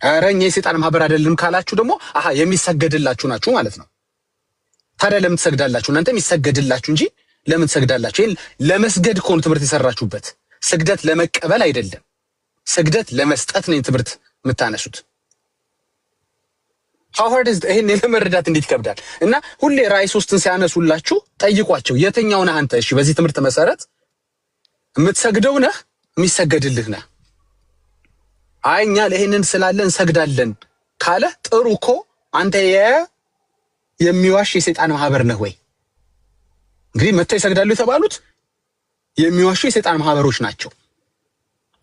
ኧረ እኛ የሰይጣን ማህበር አይደለም ካላችሁ ደግሞ አሃ የሚሰገድላችሁ ናችሁ ማለት ነው። ታዲያ ለምን ትሰግዳላችሁ? እናንተ የሚሰገድላችሁ እንጂ ለምን ትሰግዳላችሁ? ይሄን ለመስገድ ከሆኑ ትምህርት የሰራችሁበት፣ ስግደት ለመቀበል አይደለም፣ ስግደት ለመስጠት ነው ትምህርት የምታነሱት። How hard is ይሄን ለመረዳት እንዴት ይከብዳል? እና ሁሌ ራእይ 3ን ሲያነሱላችሁ ጠይቋቸው፣ የትኛው ነህ አንተ? እሺ፣ በዚህ ትምህርት መሰረት የምትሰግደው ነህ፣ የሚሰገድልህ ነህ? አይ እኛ ለይሄንን ስላለን እንሰግዳለን ካለ ጥሩ እኮ፣ አንተ የሚዋሽ የሰይጣን ማህበር ነህ ወይ? እንግዲህ መጥተው ይሰግዳሉ የተባሉት የሚዋሹ የሰይጣን ማህበሮች ናቸው።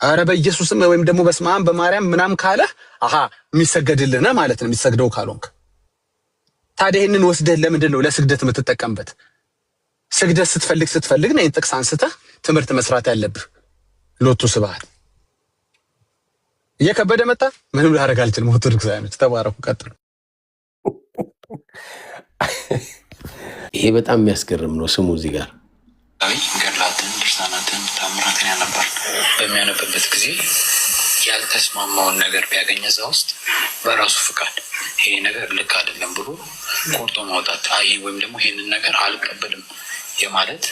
አረ በኢየሱስም ወይም ደግሞ በስመ አብ በማርያም ምናምን ካለህ አሃ የሚሰገድልህ ነህ ማለት ነው። የሚሰግደው ካልሆንክ ታዲያ ይህንን ወስደህ ለምንድን ነው ለስግደት የምትጠቀምበት? ስግደት ስትፈልግ ስትፈልግ ነው ይህን ጥቅስ አንስተህ ትምህርት መስራት ያለብህ። ሎቱ ስብሐት። እየከበደ መጣ። ምንም ላደርግ አልችልም። ኦርቶዶክሳውያኖች ተባረኩ። ቀጥሉ።
ይሄ በጣም የሚያስገርም ነው። ስሙ እዚህ ጋር
ገድላትን፣ ድርሳናትን፣ ታምራትን ያነባል። በሚያነብበት ጊዜ ያልተስማማውን ነገር ቢያገኝ እዛ ውስጥ በራሱ ፍቃድ ይሄ ነገር ልክ አይደለም ብሎ ቆርጦ ማውጣት ወይም ደግሞ ይሄንን ነገር አልቀበልም የማለት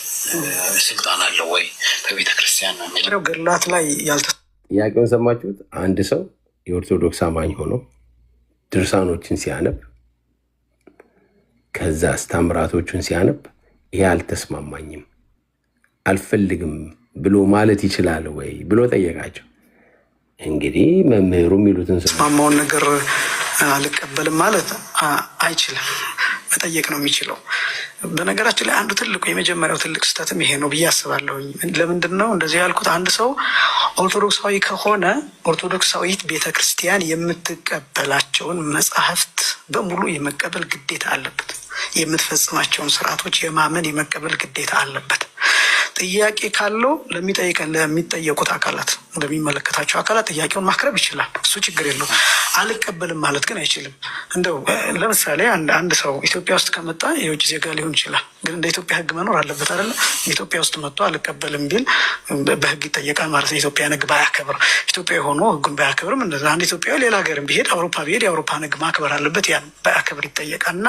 ስልጣን አለው ወይ? በቤተ ክርስቲያን ነው
ገድላት ላይ
ጥያቄውን ሰማችሁት? አንድ ሰው የኦርቶዶክስ አማኝ ሆኖ ድርሳኖችን ሲያነብ ከዛ ታምራቶቹን ሲያነብ ይሄ አልተስማማኝም አልፈልግም ብሎ ማለት ይችላል ወይ ብሎ ጠየቃቸው። እንግዲህ መምህሩ የሚሉትን
ስማማውን ነገር አልቀበልም ማለት አይችልም። መጠየቅ ነው የሚችለው። በነገራችን ላይ አንዱ ትልቁ የመጀመሪያው ትልቅ ስህተትም ይሄ ነው ብዬ አስባለሁኝ። ለምንድን ነው እንደዚህ ያልኩት? አንድ ሰው ኦርቶዶክሳዊ ከሆነ ኦርቶዶክሳዊት ቤተክርስቲያን የምትቀበላቸውን መጽሐፍት በሙሉ የመቀበል ግዴታ አለበት። የምትፈጽማቸውን ስርዓቶች የማመን የመቀበል ግዴታ አለበት። ጥያቄ ካለው ለሚጠየቁት አካላት ለሚመለከታቸው አካላት ጥያቄውን ማቅረብ ይችላል። እሱ ችግር የለውም። አልቀበልም ማለት ግን አይችልም። እንደው ለምሳሌ አንድ ሰው ኢትዮጵያ ውስጥ ከመጣ የውጭ ዜጋ ሊሆን ይችላል፣ ግን እንደ ኢትዮጵያ ሕግ መኖር አለበት አይደለ? ኢትዮጵያ ውስጥ መጥቶ አልቀበልም ቢል በሕግ ይጠየቃል ማለት ነው። የኢትዮጵያን ሕግ ባያከብር፣ ኢትዮጵያ ሆኖ ሕጉን ባያከብርም እንደዛ አንድ ኢትዮጵያዊ ሌላ ሀገርም ቢሄድ አውሮፓ ቢሄድ የአውሮፓን ሕግ ማክበር አለበት። ያን ባያከብር ይጠየቃል። እና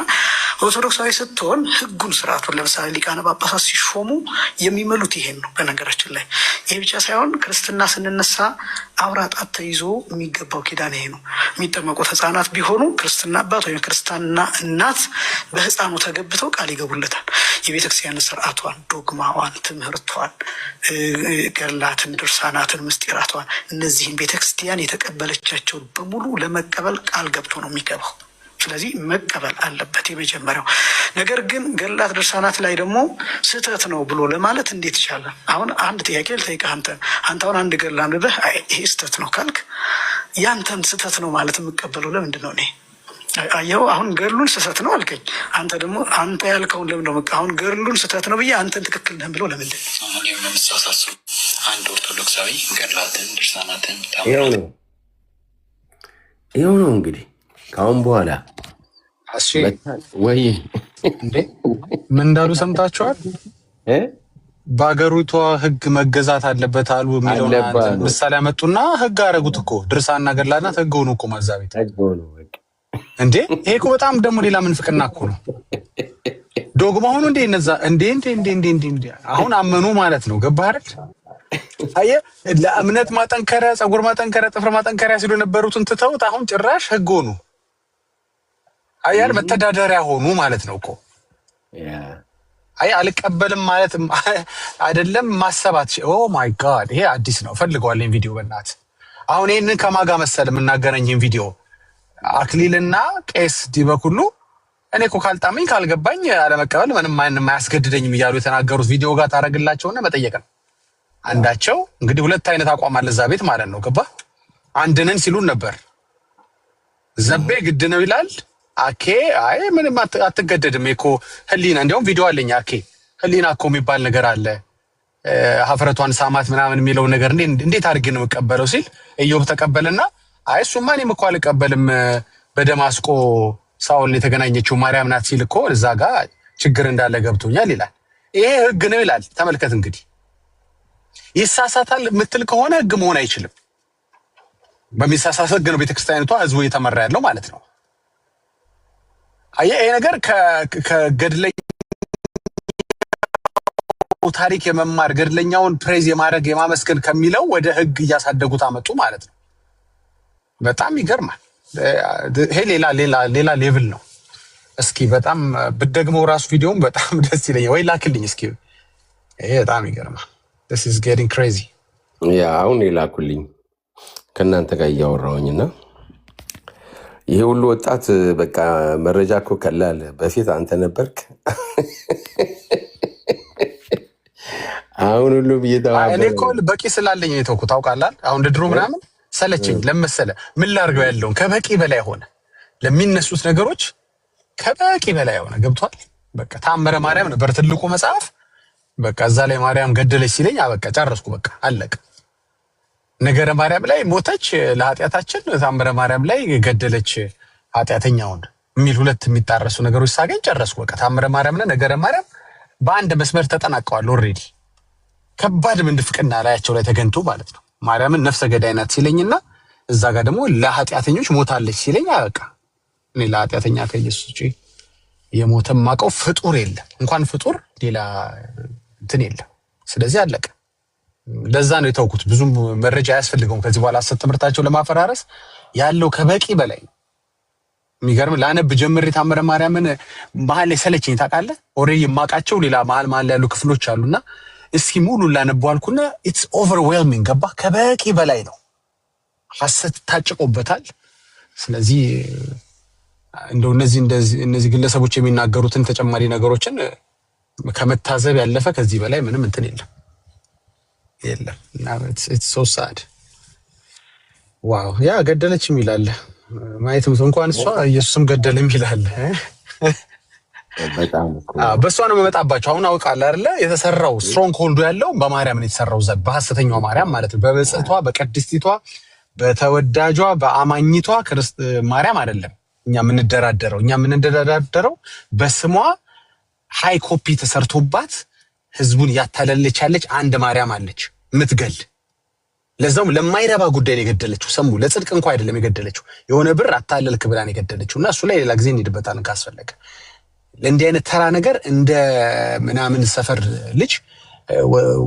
ኦርቶዶክሳዊ ስትሆን ሕጉን ስርዓቱን፣ ለምሳሌ ሊቃነ ጳጳሳት ሲሾሙ የሚመሉት ይሄን ነው። በነገራችን ላይ ይሄ ብቻ ሳይሆን ክርስትና ስንነሳ አውራ ጣት ተይዞ የሚገባው ኪዳን ይሄ ነው። የሚጠመቁት ህፃናት ቢሆኑ ክርስትና አባት ወይም ክርስትና እናት በህፃኑ ተገብተው ቃል ይገቡለታል። የቤተክርስቲያን ስርዓቷን፣ ዶግማዋን፣ ትምህርቷን፣ ገድላትን፣ ድርሳናትን፣ ምስጢራቷን እነዚህን ቤተክርስቲያን የተቀበለቻቸውን በሙሉ ለመቀበል ቃል ገብቶ ነው የሚገባው። ስለዚህ መቀበል አለበት የመጀመሪያው ነገር። ግን ገድላት ድርሳናት ላይ ደግሞ ስህተት ነው ብሎ ለማለት እንዴት ይቻላል? አሁን አንድ ጥያቄ ልጠይቅህ አንተን። አንተ አሁን አንድ ገድል አንብበህ ይሄ ስህተት ነው ካልክ ያንተን ስህተት ነው ማለት የምቀበለው ለምንድን ነው? እኔ አየኸው አሁን ገድሉን ስህተት ነው አልከኝ። አንተ ደግሞ አንተ ያልከውን ለምንድን ነው አሁን ገድሉን ስህተት ነው ብዬ አንተን ትክክል ነህ ብሎ ለምንድን ነው?
አንድ ኦርቶዶክሳዊ ገድላትን ድርሳናትን
ይኸው ነው እንግዲህ ከአሁን በኋላ ወይ
እንዴ ምን እንዳሉ ሰምታችኋል? በሀገሪቷ ሕግ መገዛት አለበት አሉ የሚለውን ምሳሌ ያመጡና ሕግ አረጉት እኮ። ድርሳና ገድላት ሕግ ሆኑ እኮ ማዛ ቤት እንዴ! ይሄ እኮ በጣም ደግሞ ሌላ ምንፍቅና እኮ ነው። ዶግማ ሆኑ እንዴ እነዛ እንዴ እንዴ እንዴ እንዴ እንዴ እንዴ አሁን አመኑ ማለት ነው። ገባህ አይደል? አየህ፣ ለእምነት ማጠንከሪያ፣ ፀጉር ማጠንከሪያ፣ ጥፍር ማጠንከሪያ ሲሉ የነበሩትን ትተውት አሁን ጭራሽ ሕግ ሆኑ። አያል መተዳደሪያ ሆኑ ማለት ነው እኮ። አይ አልቀበልም ማለት አይደለም ማሰባት። Oh my God፣ ይሄ አዲስ ነው። ፈልገዋለኝ ቪዲዮ በእናትህ። አሁን ይህንን ከማጋ መሰል የምናገናኝን ቪዲዮ አክሊልና ቄስ ዲበኩሉ እኔ እኮ ካልጣመኝ ካልገባኝ አለመቀበል ምንም አያስገድደኝም እያሉ የተናገሩት ቪዲዮ ጋር ታደርግላቸውና መጠየቅ ነው። አንዳቸው እንግዲህ ሁለት አይነት አቋም አለ እዛ ቤት ማለት ነው። ገባ አንድንን ሲሉን ነበር። ዘቤ ግድ ነው ይላል። አኬ አይ ምንም አትገደድም እኮ ህሊና፣ እንዲያውም ቪዲዮ አለኝ። አኬ ህሊና እኮ የሚባል ነገር አለ፣ ሀፍረቷን ሳማት ምናምን የሚለው ነገር እንዴት አድርጌ ነው የምቀበለው ሲል ኢዮብ ተቀበልና አይ እሱማ እኔም እኮ አልቀበልም በደማስቆ ሳውልን የተገናኘችው ማርያም ናት ሲል እኮ እዛ ጋር ችግር እንዳለ ገብቶኛል ይላል። ይሄ ህግ ነው ይላል። ተመልከት እንግዲህ ይሳሳታል የምትል ከሆነ ህግ መሆን አይችልም። በሚሳሳት ህግ ነው ቤተክርስቲያኒቷ ህዝቡ እየተመራ ያለው ማለት ነው። አየህ ይሄ ነገር ከገድለኛው ታሪክ የመማር ገድለኛውን praise የማድረግ የማመስገን ከሚለው ወደ ህግ እያሳደጉት አመጡ ማለት ነው። በጣም ይገርማል። ይሄ ሌላ ሌላ ሌላ level ነው። እስኪ በጣም ብትደግመው ራሱ ቪዲዮውን በጣም ደስ ይለኛል። ወይ ላክልኝ እስኪ። ይሄ በጣም ይገርማል። This is getting crazy።
Yeah አሁን የላኩልኝ ከእናንተ ጋር እያወራሁኝ እና ይሄ ሁሉ ወጣት በቃ መረጃ እኮ ቀላል። በፊት አንተ ነበርክ፣ አሁን ሁሉም
እኔ
እየተባበረ
እኮ በቂ ስላለኝ ነው የተውኩት። ታውቃለህ፣ አሁን እንደ ድሮ ምናምን ሰለቸኝ። ለመሰለ ምን ላድርገው ያለውን ከበቂ በላይ ሆነ። ለሚነሱት ነገሮች ከበቂ በላይ ሆነ። ገብቷል። በቃ ታምረ ማርያም ነበር ትልቁ መጽሐፍ። በቃ እዛ ላይ ማርያም ገደለች ሲለኝ አበቃ፣ ጨረስኩ። በቃ አለቀ። ነገረ ማርያም ላይ ሞተች ለኃጢአታችን፣ ታምረ ማርያም ላይ ገደለች ኃጢአተኛውን የሚል ሁለት የሚጣረሱ ነገሮች ሳገኝ ጨረስኩ። በቃ ታምረ ማርያምና ነገረ ማርያም በአንድ መስመር ተጠናቀዋል። Already ከባድ ምንፍቅና ላያቸው ላይ ተገኝቶ ማለት ነው። ማርያምን ነፍሰ ገዳይ ናት ሲለኝና እዛ ጋር ደግሞ ለኃጢአተኞች ሞታለች ሲለኝ አበቃ። እኔ ለኃጢአተኛ ከኢየሱስ ውጪ የሞተ ማቀው ፍጡር የለም። እንኳን ፍጡር ሌላ እንትን የለም። ስለዚህ አለቀ። ለዛ ነው የተውኩት። ብዙም መረጃ አያስፈልገውም። ከዚህ በኋላ ሐሰት ትምህርታቸው ለማፈራረስ ያለው ከበቂ በላይ ነው። የሚገርም ላነብ ጀምሬ ታምረ ማርያምን መሀል ላይ ሰለቸኝ ታውቃለህ። Already የማውቃቸው ሌላ መሀል መሀል ላይ ያሉ ክፍሎች አሉና እስኪ ሙሉ ላነበው አልኩና it's overwhelming ገባ። ከበቂ በላይ ነው። ሐሰት ታጭቆበታል። ስለዚህ እንደው እነዚህ ግለሰቦች የሚናገሩትን ተጨማሪ ነገሮችን ከመታዘብ ያለፈ ከዚህ በላይ ምንም እንትን የለም የለም። እና it's so sad። Wow፣ yeah ገደለች የሚላለ ማየትም እንኳን እሷ ኢየሱስም ገደለ የሚላለ።
በጣም እኮ።
በእሷ ነው የምመጣባቸው። አሁን አውቃለሁ አይደለ? የተሰራው stronghold ኡ ያለው በማርያም ነው የተሰራው፣ እዛ በሐሰተኛዋ ማርያም ማለት ነው። በብጽዕቷ፣ በቅድስቲቷ፣ በተወዳጇ፣ በአማኝቷ ማርያም አይደለም እኛ የምንደራደረው። እኛ የምንደራደረው በስሟ high copy ተሰርቶባት ህዝቡን እያታለለች ያለች አንድ ማርያም አለች ምትገል። ለዛውም ለማይረባ ጉዳይ ነው የገደለችው። ሰሙ ለጽድቅ እንኳ አይደለም የገደለችው። የሆነ ብር አታለልክ ብላ ነው የገደለችው። እና እሱ ላይ ሌላ ጊዜ እንሄድበታለን ካስፈለገ። ለእንዲህ አይነት ተራ ነገር እንደ ምናምን ሰፈር ልጅ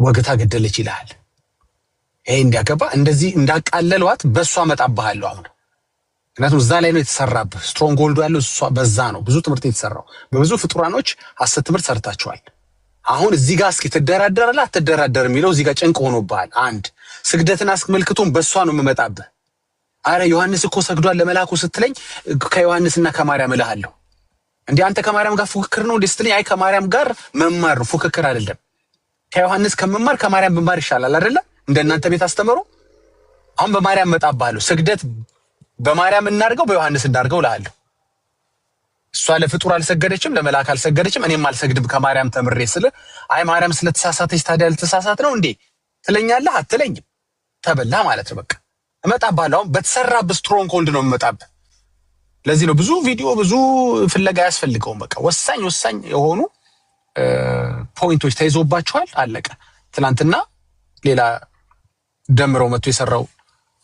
ወግታ ገደለች ይልሃል። ይሄ እንዲያገባ እንደዚህ እንዳቃለሏት በእሷ እመጣብሃለሁ አሁን። ምክንያቱም እዛ ላይ ነው የተሰራብህ። Stronghold ኡ ያለው እሷ በዛ ነው ብዙ ትምህርት የተሰራው። በብዙ ፍጡራኖች ሐሰት ትምህርት ሰርታችኋል። አሁን እዚህ ጋር እስኪ ትደራደራለህ አትደራደር የሚለው እዚህ ጋር ጭንቅ ሆኖብሃል። አንድ ስግደትን አስመልክቶም በእሷ ነው የምመጣብህ። አረ ዮሐንስ እኮ ሰግዷል ለመልአኩ ስትለኝ ከዮሐንስና ከማርያም እልሃለሁ። እንዴ አንተ ከማርያም ጋር ፉክክር ነው እንዴ ስትለኝ፣ አይ ከማርያም ጋር መማር ነው፣ ፉክክር አይደለም። ከዮሐንስ ከመማር ከማርያም ብማር ይሻላል አይደለ? እንደ እናንተ ቤት አስተምሮ። አሁን በማርያም እመጣብሃለሁ። ስግደት በማርያም እናድርገው በዮሐንስ እናድርገው እልሃለሁ። እሷ ለፍጡር አልሰገደችም፣ ለመልአክ አልሰገደችም፣ እኔም አልሰግድም ከማርያም ተምሬ ስል፣ አይ ማርያም ስለተሳሳተች ታዲያ ልተሳሳት ነው እንዴ ትለኛለህ? አትለኝም። ተበላ ማለት ነው። በቃ እመጣብሃለሁ። አሁን በተሰራብህ stronghold ነው የምመጣብህ። ለዚህ ነው ብዙ ቪዲዮ ብዙ ፍለጋ አያስፈልገውም። በቃ ወሳኝ ወሳኝ የሆኑ point ኦች ተይዞባቸዋል። አለቀ። ትናንትና ሌላ ደምረው መጥቶ የሰራው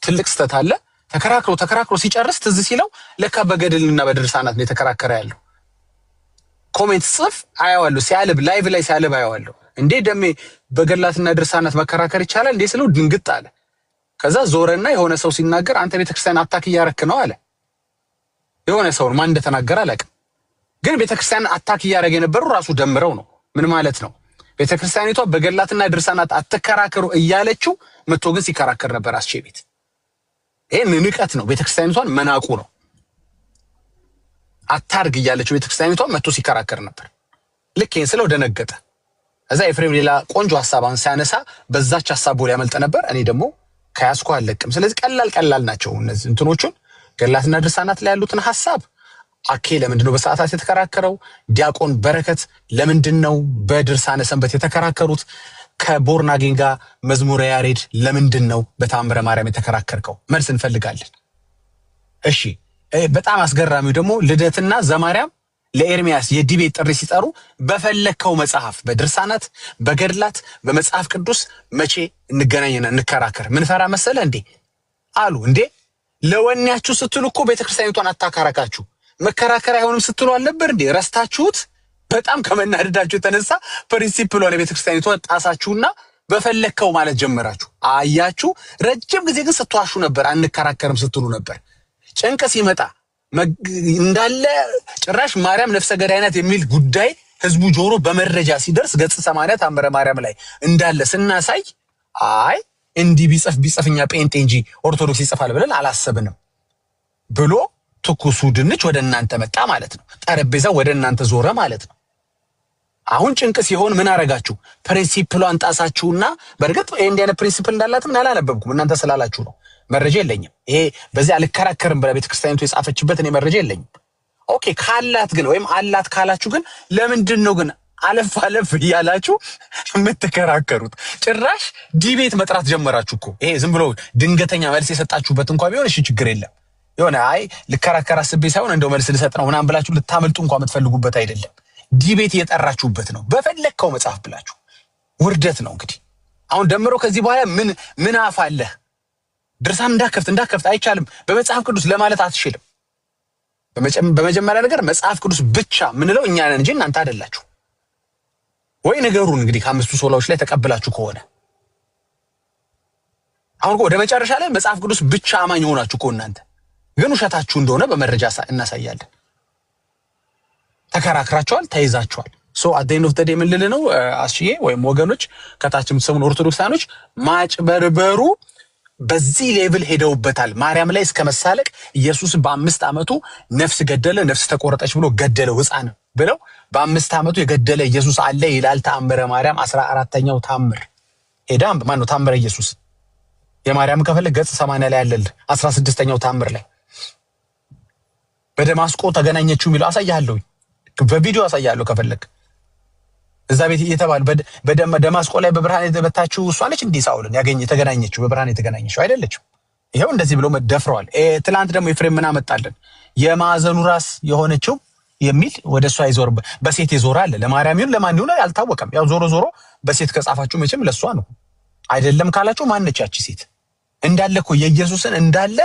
ትልቅ ስህተት አለ። ተከራክሮ ተከራክሮ ሲጨርስ ትዝ ሲለው ለካ በገድልና በድርሳናት ነው የተከራከረ ያለው። Comment ጽፍ አየዋለሁ፣ ሲያልብ live ላይ ሲያልብ አየዋለሁ። እንዴ ደሜ በገድላትና ድርሳናት መከራከር ይቻላል እንዴ ስለው ድንግጥ አለ። ከዛ ዞረና የሆነ ሰው ሲናገር አንተ ቤተክርስቲያን attack እያረክ ነው አለ። የሆነ ሰውን ማን እንደተናገረ አላውቅም፣ ግን ቤተክርስቲያን attack እያደረገ የነበረው ራሱ ደምረው ነው። ምን ማለት ነው? ቤተክርስቲያኒቷ በገድላትና ድርሳናት አትከራከሩ እያለችው መጥቶ ግን ሲከራከር ነበር አስቼ ቤት። ይሄ ንቀት ነው። ቤተክርስቲያኒቷን መናቁ ነው። አታርግ እያለችው ቤተክርስቲያኒቷ መጥቶ ሲከራከር ነበር። ልክ ይህን ስለው ደነገጠ። እዛ ኤፍሬም ሌላ ቆንጆ ሀሳቧን ሲያነሳ በዛች ሀሳቡ ሊያመልጥ ነበር። እኔ ደግሞ ከያዝኩ አለቅም። ስለዚህ ቀላል ቀላል ናቸው እነዚህ እንትኖቹን፣ ገድላትና ድርሳናት ላይ ያሉትን ሀሳብ አኬ ለምንድን ነው በሰዓታት የተከራከረው? ዲያቆን በረከት ለምንድን ነው በድርሳነ ሰንበት የተከራከሩት? ከቦርናጌን ጋር መዝሙረ ያሬድ ለምንድን ነው በታምረ ማርያም የተከራከርከው? መልስ እንፈልጋለን። እሺ በጣም አስገራሚው ደግሞ ልደትና ዘማርያም ለኤርሚያስ የ debate ጥሪ ሲጠሩ በፈለግከው መጽሐፍ በድርሳናት፣ በገድላት፣ በመጽሐፍ ቅዱስ መቼ እንገናኝና እንከራከር? ምን ፈራ መሰለ እንዴ አሉ። እንዴ ለወኔያችሁ ስትሉ እኮ ቤተክርስቲያኒቷን አታካረካችሁ። መከራከር አይሆንም ስትሉ አልነበር እንዴ? ረስታችሁት በጣም ከመናደዳችሁ የተነሳ principle ኧን የቤተክርስቲያኒቷ ጣሳችሁና በፈለግከው ማለት ጀመራችሁ። አያችሁ፣ ረጅም ጊዜ ግን ስትዋሹ ነበር፣ አንከራከርም ስትሉ ነበር። ጭንቅ ሲመጣ እንዳለ ጭራሽ ማርያም ነፍሰ ገዳይ ናት የሚል ጉዳይ ህዝቡ ጆሮ በመረጃ ሲደርስ ገጽ 80 ታምረ ማርያም ላይ እንዳለ ስናሳይ፣ አይ እንዲህ ቢጽፍ ቢጽፍ እኛ ጴንጤ እንጂ ኦርቶዶክስ ይጽፋል ብለን አላሰብንም ብሎ ትኩሱ ድንች ወደ እናንተ መጣ ማለት ነው። ጠረጴዛው ወደ እናንተ ዞረ ማለት ነው። አሁን ጭንቅ ሲሆን ምን አረጋችሁ? Principle ኧን ጣሳችሁና፣ በእርግጥ ይሄ እንዲህ አይነት principle እንዳላትም አላነበብኩም፣ እናንተ ስላላችሁ ነው። መረጃ የለኝም። ይሄ በዚህ አልከራከርም ብላ ቤተክርስቲያኒቱ የጻፈችበት እኔ መረጃ የለኝም። Okay ካላት ግን ወይም አላት ካላችሁ ግን ለምንድን ነው ግን አለፍ አለፍ እያላችሁ የምትከራከሩት? ጭራሽ debate መጥራት ጀመራችሁ እኮ። ይሄ ዝም ብሎ ድንገተኛ መልስ የሰጣችሁበት እንኳ ቢሆን እሺ ችግር የለም። የሆነ አይ ልከራከር አስቤ ሳይሆን እንደው መልስ ልሰጥ ነው ምናምን ብላችሁ ልታመልጡ እንኳ የምትፈልጉበት አይደለም። Debate እየጠራችሁበት ነው በፈለግከው መጽሐፍ ብላችሁ። ውርደት ነው እንግዲህ። አሁን ደምሮ ከዚህ በኋላ ምን ምን አፍ አለህ? ድርሳን እንዳከፍት እንዳከፍት አይቻልም በመጽሐፍ ቅዱስ ለማለት አትችልም። በመጀመሪያ ነገር መጽሐፍ ቅዱስ ብቻ ምንለው እኛ ነን እንጂ እናንተ አይደላችሁ። ወይ ንገሩን እንግዲህ ከአምስቱ ሶላዎች ላይ ተቀብላችሁ ከሆነ። አሁን እኮ ወደ መጨረሻ ላይ መጽሐፍ ቅዱስ ብቻ አማኝ ሆናችሁ እኮ እናንተ ግን ውሸታችሁ እንደሆነ በመረጃ እናሳያለን። ተከራክራችኋል፣ ተይዛችኋል። So at the end of the day ምን ልል ነው አስዬ ወይም ወገኖች ከታች የምትሰሙን ኦርቶዶክሳኖች፣ ማጭበርበሩ በዚህ level ሄደውበታል። ማርያም ላይ እስከ መሳለቅ፣ ኢየሱስ በ5 ዓመቱ ነፍስ ገደለ፣ ነፍስ ተቆረጠች ብሎ ገደለው ሕፃን ብለው፣ በ5 ዓመቱ የገደለ ኢየሱስ አለ ይላል ተአምረ ማርያም 14ኛው ታምር። ሄዳ ማን ነው ታምረ ኢየሱስ የማርያም ከፈለግ ገጽ 80 ላይ ያለልህ 16ኛው ታምር ላይ በደማስቆ ተገናኘችው የሚለው አሳያለሁ፣ በቪዲዮ አሳያለሁ ከፈለግ። እዛ ቤት እየተባለ በደማስቆ ላይ በብርሃን የተመታችው እሷ ነች። እንዲህ ሳውልን ያገኘ የተገናኘችው በብርሃን የተገናኘችው አይደለችም። ይኸው እንደዚህ ብሎ ደፍረዋል። ትላንት ደግሞ ኤፍሬም ምን አመጣለን? የማዕዘኑ ራስ የሆነችው የሚል ወደ እሷ ይዞር በሴት የዞረ አለ። ለማርያም ይሁን ለማን ይሁን አልታወቀም። ያው ዞሮ ዞሮ በሴት ከጻፋችሁ መቼም ለእሷ ነው። አይደለም ካላችሁ ማነች ያቺ ሴት? እንዳለ እኮ የኢየሱስን እንዳለ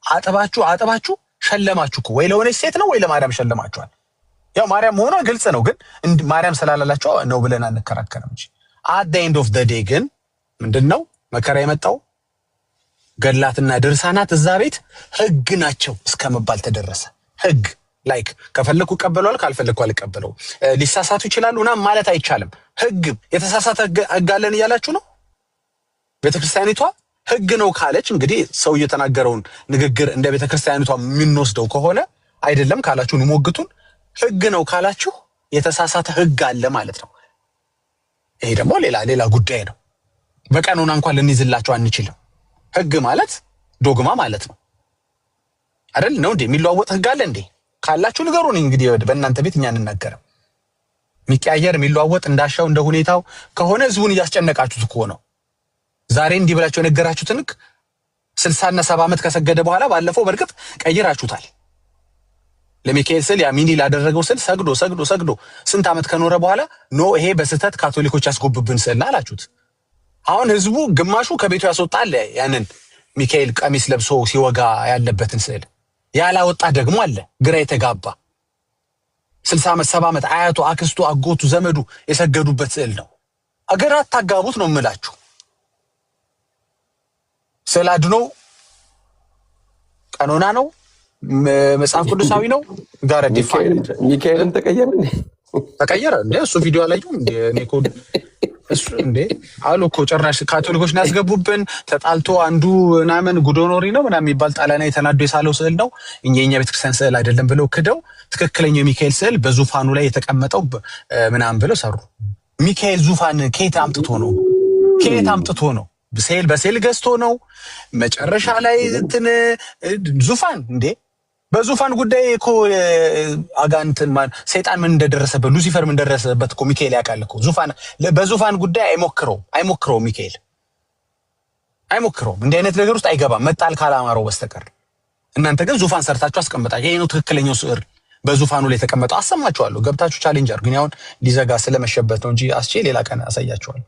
አጥባችሁ አጥባችሁ ሸለማችሁ እኮ። ወይ ለሆነች ሴት ነው ወይ ለማርያም ሸለማችኋል። ያው ማርያም መሆኗ ግልጽ ነው፣ ግን ማርያም ስላላላቸው ነው ብለን አንከራከርም እንጂ at the end of the day ግን ምንድን ነው መከራ የመጣው? ገድላትና ድርሳናት እዛ ቤት ህግ ናቸው እስከ መባል ተደረሰ። ህግ like ከፈለኩ እቀበለዋል፣ ካልፈለኩ አልቀበለው። ሊሳሳቱ ይችላሉ ምናምን ማለት አይቻልም። ህግ የተሳሳተ ህግ አለን እያላችሁ ነው። ቤተክርስቲያኒቷ ህግ ነው ካለች እንግዲህ ሰው የተናገረውን ንግግር እንደ ቤተክርስቲያኒቷ የምንወስደው ከሆነ፣ አይደለም ካላችሁ ሞግቱን። ህግ ነው ካላችሁ የተሳሳተ ህግ አለ ማለት ነው። ይሄ ደግሞ ሌላ ሌላ ጉዳይ ነው። በቀኖና እንኳን ልንይዝላቸው አንችልም። ህግ ማለት ዶግማ ማለት ነው አይደል? ነው እንዴ? የሚለዋወጥ ህግ አለ እንዴ? ካላችሁ ንገሩን። እንግዲህ በእናንተ ቤት እኛ አንናገርም። የሚቀያየር የሚለዋወጥ እንዳሻው እንደ ሁኔታው ከሆነ ህዝቡን እያስጨነቃችሁት እኮ ነው። ዛሬ እንዲህ ብላችሁ የነገራችሁትን ህግ 60ና 70 ዓመት ከሰገደ በኋላ ባለፈው በእርግጥ ቀይራችሁታል። ለሚካኤል ስዕል ያ ሚኒ ላደረገው ስዕል ሰግዶ ሰግዶ ሰግዶ ስንት ዓመት ከኖረ በኋላ no ይሄ በስህተት ካቶሊኮች ያስጎብብን ስዕል ነው አላችሁት። አሁን ህዝቡ ግማሹ ከቤቱ ያስወጣል ያንን ሚካኤል ቀሚስ ለብሶ ሲወጋ ያለበትን ስዕል፣ ያላወጣ ደግሞ አለ ግራ የተጋባ። 60 ዓመት 70 ዓመት አያቱ፣ አክስቱ፣ አጎቱ፣ ዘመዱ የሰገዱበት ስዕል ነው። አገር አታጋቡት ነው የምላችሁ። ስዕል አድኖ ቀኖና ነው፣ መጽሐፍ ቅዱሳዊ ነው ጋር define
ሚካኤልም ተቀየረ እንዴ?
ተቀየረ እንዴ? እሱ ቪዲዮ አላየሁም እንዴ? እኔ እኮ እሱ እንዴ አሉ እኮ ጭራሽ ካቶሊኮች ነው ያስገቡብን። ተጣልቶ አንዱ ምናምን ጉዶኖሪ ነው ምናምን የሚባል ጣሊያናዊ ተናዶ የሳለው ስዕል ነው እኛ የኛ ቤተክርስቲያን ስዕል አይደለም ብለው ክደው ትክክለኛው የሚካኤል ስዕል በዙፋኑ ላይ የተቀመጠው ምናምን ብለው ሰሩ። ሚካኤል ዙፋን ከየት አምጥቶ ነው? ከየት አምጥቶ ነው? ስዕል በስዕል ገዝቶ ነው። መጨረሻ ላይ እንትን ዙፋን እንዴ፣ በዙፋን ጉዳይ እኮ አጋንንትን ማን ሰይጣን ምን እንደደረሰበት፣ ሉሲፈር ምን እንደደረሰበት እኮ ሚካኤል ያውቃል እኮ። ዙፋን በዙፋን ጉዳይ አይሞክረውም፣ አይሞክረውም፣ ሚካኤል አይሞክረውም። እንዲህ አይነት ነገር ውስጥ አይገባም መጣል ካላማረው በስተቀር። እናንተ ግን ዙፋን ሰርታችሁ አስቀምጣችሁ ይሄ ነው ትክክለኛው ስዕል በዙፋኑ ላይ የተቀመጠው። አሰማችኋለሁ። ገብታችሁ challenge አድርጉ። እኔ አሁን ሊዘጋ ስለመሸበት ነው እንጂ አስቼ ሌላ ቀን አሳያችኋለሁ።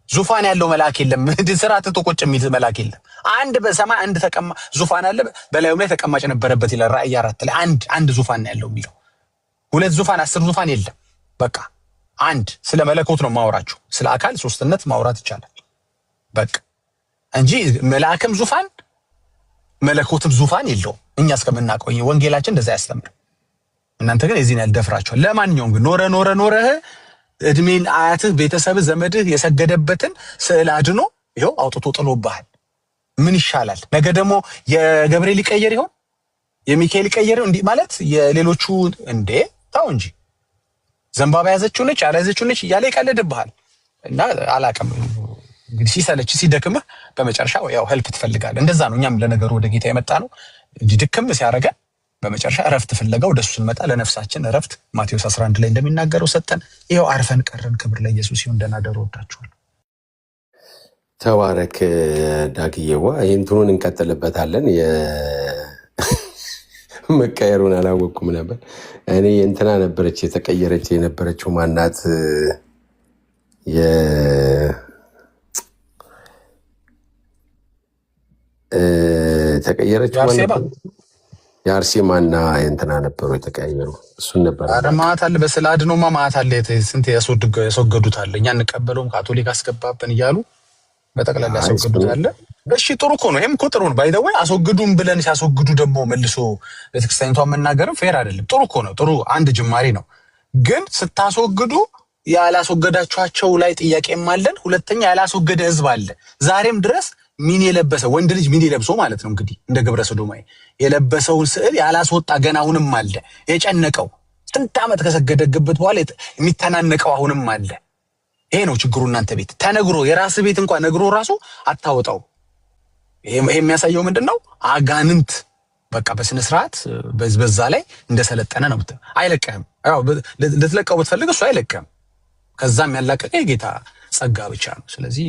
ዙፋን ያለው መልአክ የለም። ስራ ትቶ ቁጭ የሚል መልአክ የለም። አንድ በሰማይ አንድ ተቀማ ዙፋን አለ፣ በላዩም ላይ ተቀማጭ ነበረበት ይላል ራእይ 4 ላይ። አንድ አንድ ዙፋን ነው ያለው የሚለው፣ ሁለት ዙፋን 10 ዙፋን የለም። በቃ አንድ። ስለ መለኮት ነው ማውራችሁ። ስለ አካል ሶስትነት ማውራት ይቻላል። በቃ እንጂ መልአክም ዙፋን መለኮትም ዙፋን የለውም። እኛ እስከምናውቀው ወንጌላችን እንደዛ ያስተምር። እናንተ ግን የዚህን ያህል ደፍራችኋል። ለማንኛውም ግን ኖረ ኖረ ኖረህ እድሜን አያትህ፣ ቤተሰብህ፣ ዘመድህ የሰገደበትን ስዕል አድኖ ይኸው አውጥቶ ጥሎብሃል። ምን ይሻላል? ነገ ደግሞ የገብርኤል ይቀየር ይሆን? የሚካኤል ይቀየር ይሆን? እንዲህ ማለት የሌሎቹ እንዴ ታው እንጂ ዘንባባ ያዘችው ነች ያልያዘችው ነች እያለ ይቀልድብሃል። እና አላቅም እንግዲህ ሲሰለች ሲደክምህ በመጨረሻ ያው help ትፈልጋለህ። እንደዛ ነው። እኛም ለነገሩ ወደ ጌታ የመጣ ነው እንዲህ ድክም ሲያደርገን በመጨረሻ እረፍት ፍለጋ ወደ እሱ ስንመጣ ለነፍሳችን እረፍት ማቴዎስ 11 ላይ እንደሚናገረው ሰጠን። ይኸው አርፈን ቀረን። ክብር ለኢየሱስ ይሁን። ደህና ደሩ። ወዳችኋለሁ።
ተባረክ ዳግዬዋ። ይህን እንቀጥልበታለን። መቀየሩን አላወቅኩም ነበር። እኔ እንትና ነበረች የተቀየረች የነበረችው ማናት? የተቀየረችው ማን
የአርሴማ
ነበር? የአርሴማና የእንትና ነበሩ የተቀያየሩ። እሱን ነበር
ኧረ
የማውቀው።
ማዕት አለ። በስለ አድኖማ ማዕት አለ። ስንት ያስወገዱት አለ። እኛ እንቀበለውም ካቶሊክ አስገባብን እያሉ በጠቅላላ
አይ
ያስወገዱት
እሱን
አለ። እሺ ጥሩ እኮ ነው። ይሄም እኮ ጥሩ ነው። By the way አስወግዱም ብለን ሲያስወግዱ ደግሞ መልሶ ቤተክርስቲያኒቷን መናገርም fair አይደለም። ጥሩ እኮ ነው። ጥሩ አንድ ጅማሬ ነው። ግን ስታስወግዱ ያላስወገዳችኋቸው ላይ ጥያቄም አለን። ሁለተኛ ያላስወገደ ህዝብ አለ። ዛሬም ድረስ ሚኒ የለበሰ ወንድ ልጅ ሚኒ ለብሶ ማለት ነው እንግዲህ እንደ ግብረ ሰዶማዊ የለበሰውን ስዕል ያላስወጣ ገና አሁንም አለ። የጨነቀው ስንት ዓመት ከሰገደግበት በኋላ የሚተናነቀው አሁንም አለ። ይሄ ነው ችግሩ። እናንተ ቤት ተነግሮ የራስ ቤት እንኳን ነግሮ ራሱ አታወጣው። ይሄ የሚያሳየው ምንድን ነው? አጋንንት በቃ በስነ ስርዓት በዛ ላይ እንደሰለጠነ ነው። አይለቅህም። ያው ልትለቀው ብትፈልግ እሱ አይለቅህም። ከዛም ያላቀቀ የጌታ ጸጋ ብቻ ነው። ስለዚህ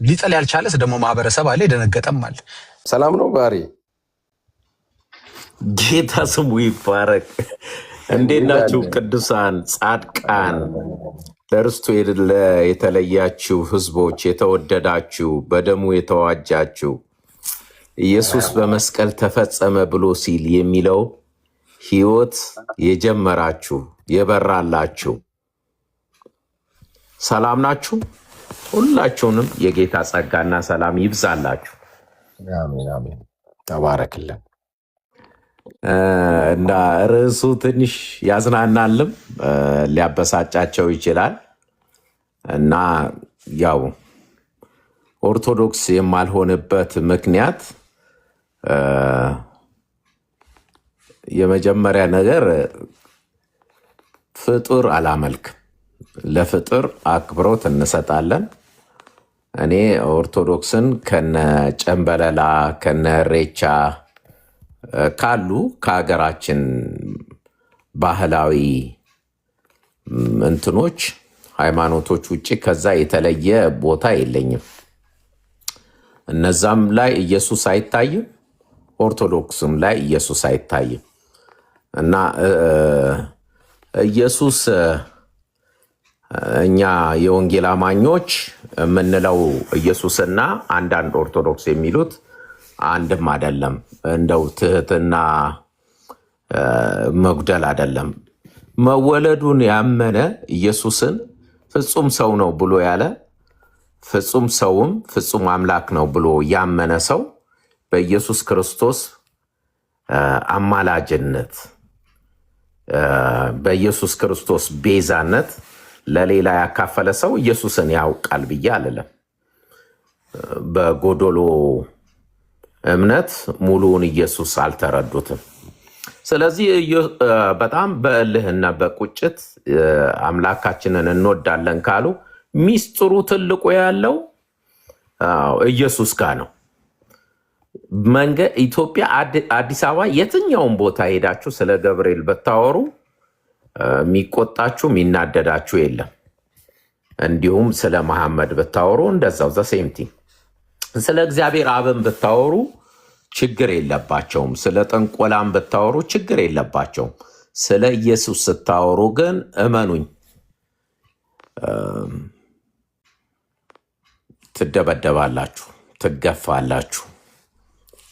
ሊጥል ያልቻለስ ደግሞ ማህበረሰብ አለ፣ የደነገጠም አለ።
ሰላም ነው ባሪ።
ጌታ ስሙ ይባረክ። እንዴት
እንዴት
ናችሁ
አለ?
ቅዱሳን ጻድቃን፣ ለርስቱ የተለያችሁ ህዝቦች፣ የተወደዳችሁ በደሙ የተዋጃችሁ ኢየሱስ በመስቀል ተፈጸመ ብሎ ሲል የሚለው ህይወት የጀመራችሁ የበራላችሁ ሰላም ናችሁ። ሁላችሁንም የጌታ ጸጋና ሰላም ይብዛላችሁ።
አሜን አሜን። ተባረክልን።
እና ርዕሱ ትንሽ ያዝናናልም ሊያበሳጫቸው ይችላል። እና ያው ኦርቶዶክስ የማልሆንበት ምክንያት የመጀመሪያ ነገር ፍጡር አላመልክም። ለፍጡር አክብሮት እንሰጣለን። እኔ ኦርቶዶክስን ከነ ጨንበለላ ከነ ሬቻ ካሉ ከሀገራችን ባህላዊ እንትኖች ሃይማኖቶች ውጭ ከዛ የተለየ ቦታ የለኝም። እነዛም ላይ ኢየሱስ አይታይም፣ ኦርቶዶክስም ላይ ኢየሱስ አይታይም። እና ኢየሱስ እኛ የወንጌል አማኞች የምንለው ኢየሱስና አንዳንድ ኦርቶዶክስ የሚሉት አንድም አይደለም። እንደው ትህትና መጉደል አይደለም። መወለዱን ያመነ ኢየሱስን ፍጹም ሰው ነው ብሎ ያለ ፍጹም ሰውም ፍጹም አምላክ ነው ብሎ ያመነ ሰው በኢየሱስ ክርስቶስ አማላጅነት በኢየሱስ ክርስቶስ ቤዛነት ለሌላ ያካፈለ ሰው ኢየሱስን ያውቃል ብዬ አልልም። በጎዶሎ እምነት ሙሉውን ኢየሱስ አልተረዱትም። ስለዚህ በጣም በእልህና በቁጭት አምላካችንን እንወዳለን ካሉ ሚስጥሩ ትልቁ ያለው አዎ፣ ኢየሱስ ጋር ነው። መንገድ ኢትዮጵያ አዲስ አበባ የትኛውን ቦታ ሄዳችሁ ስለ ገብርኤል ብታወሩ የሚቆጣችሁ የሚናደዳችሁ የለም። እንዲሁም ስለ መሐመድ ብታወሩ እንደዛው the same thing። ስለ እግዚአብሔር አብን ብታወሩ ችግር የለባቸውም። ስለ ጥንቆላም ብታወሩ ችግር የለባቸውም። ስለ ኢየሱስ ስታወሩ ግን እመኑኝ ትደበደባላችሁ፣ ትገፋላችሁ፣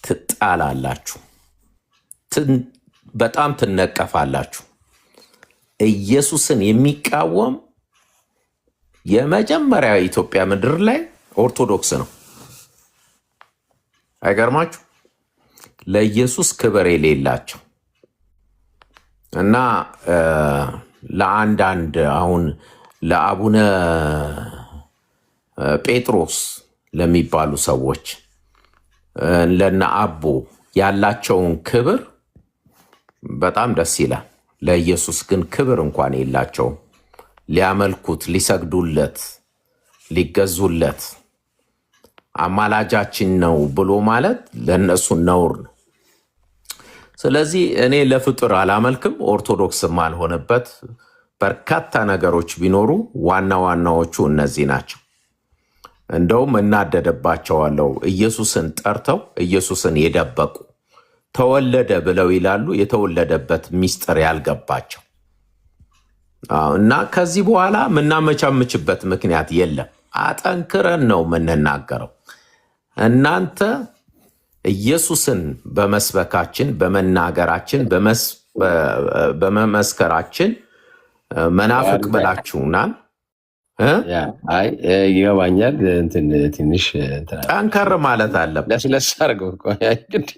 ትጣላላችሁ፣ በጣም ትነቀፋላችሁ። ኢየሱስን የሚቃወም የመጀመሪያ የኢትዮጵያ ምድር ላይ ኦርቶዶክስ ነው። አይገርማችሁ? ለኢየሱስ ክብር የሌላቸው እና ለአንዳንድ አሁን ለአቡነ ጴጥሮስ ለሚባሉ ሰዎች ለነ አቦ ያላቸውን ክብር በጣም ደስ ይላል። ለኢየሱስ ግን ክብር እንኳን የላቸውም። ሊያመልኩት፣ ሊሰግዱለት፣ ሊገዙለት አማላጃችን ነው ብሎ ማለት ለእነሱ ነውር ነው። ስለዚህ እኔ ለፍጡር አላመልክም፣ ኦርቶዶክስ የማልሆንበት በርካታ ነገሮች ቢኖሩ ዋና ዋናዎቹ እነዚህ ናቸው። እንደውም እናደደባቸዋለሁ። ኢየሱስን ጠርተው ኢየሱስን የደበቁ፣ ተወለደ ብለው ይላሉ፣ የተወለደበት ሚስጥር ያልገባቸው። አዎ፣ እና ከዚህ በኋላ የምናመቻምችበት ምክንያት የለም። አጠንክረን ነው የምንናገረው። እናንተ ኢየሱስን በመስበካችን፣ በመናገራችን፣ በመመስከራችን መናፍቅ ብላችሁናል እ?
Yeah፣ አይ ይገባኛል። እንትን ትንሽ እንትን አለ።
ጠንከር ማለት አለብን።
ለስለስ አድርገው እኮ። አይ ግድ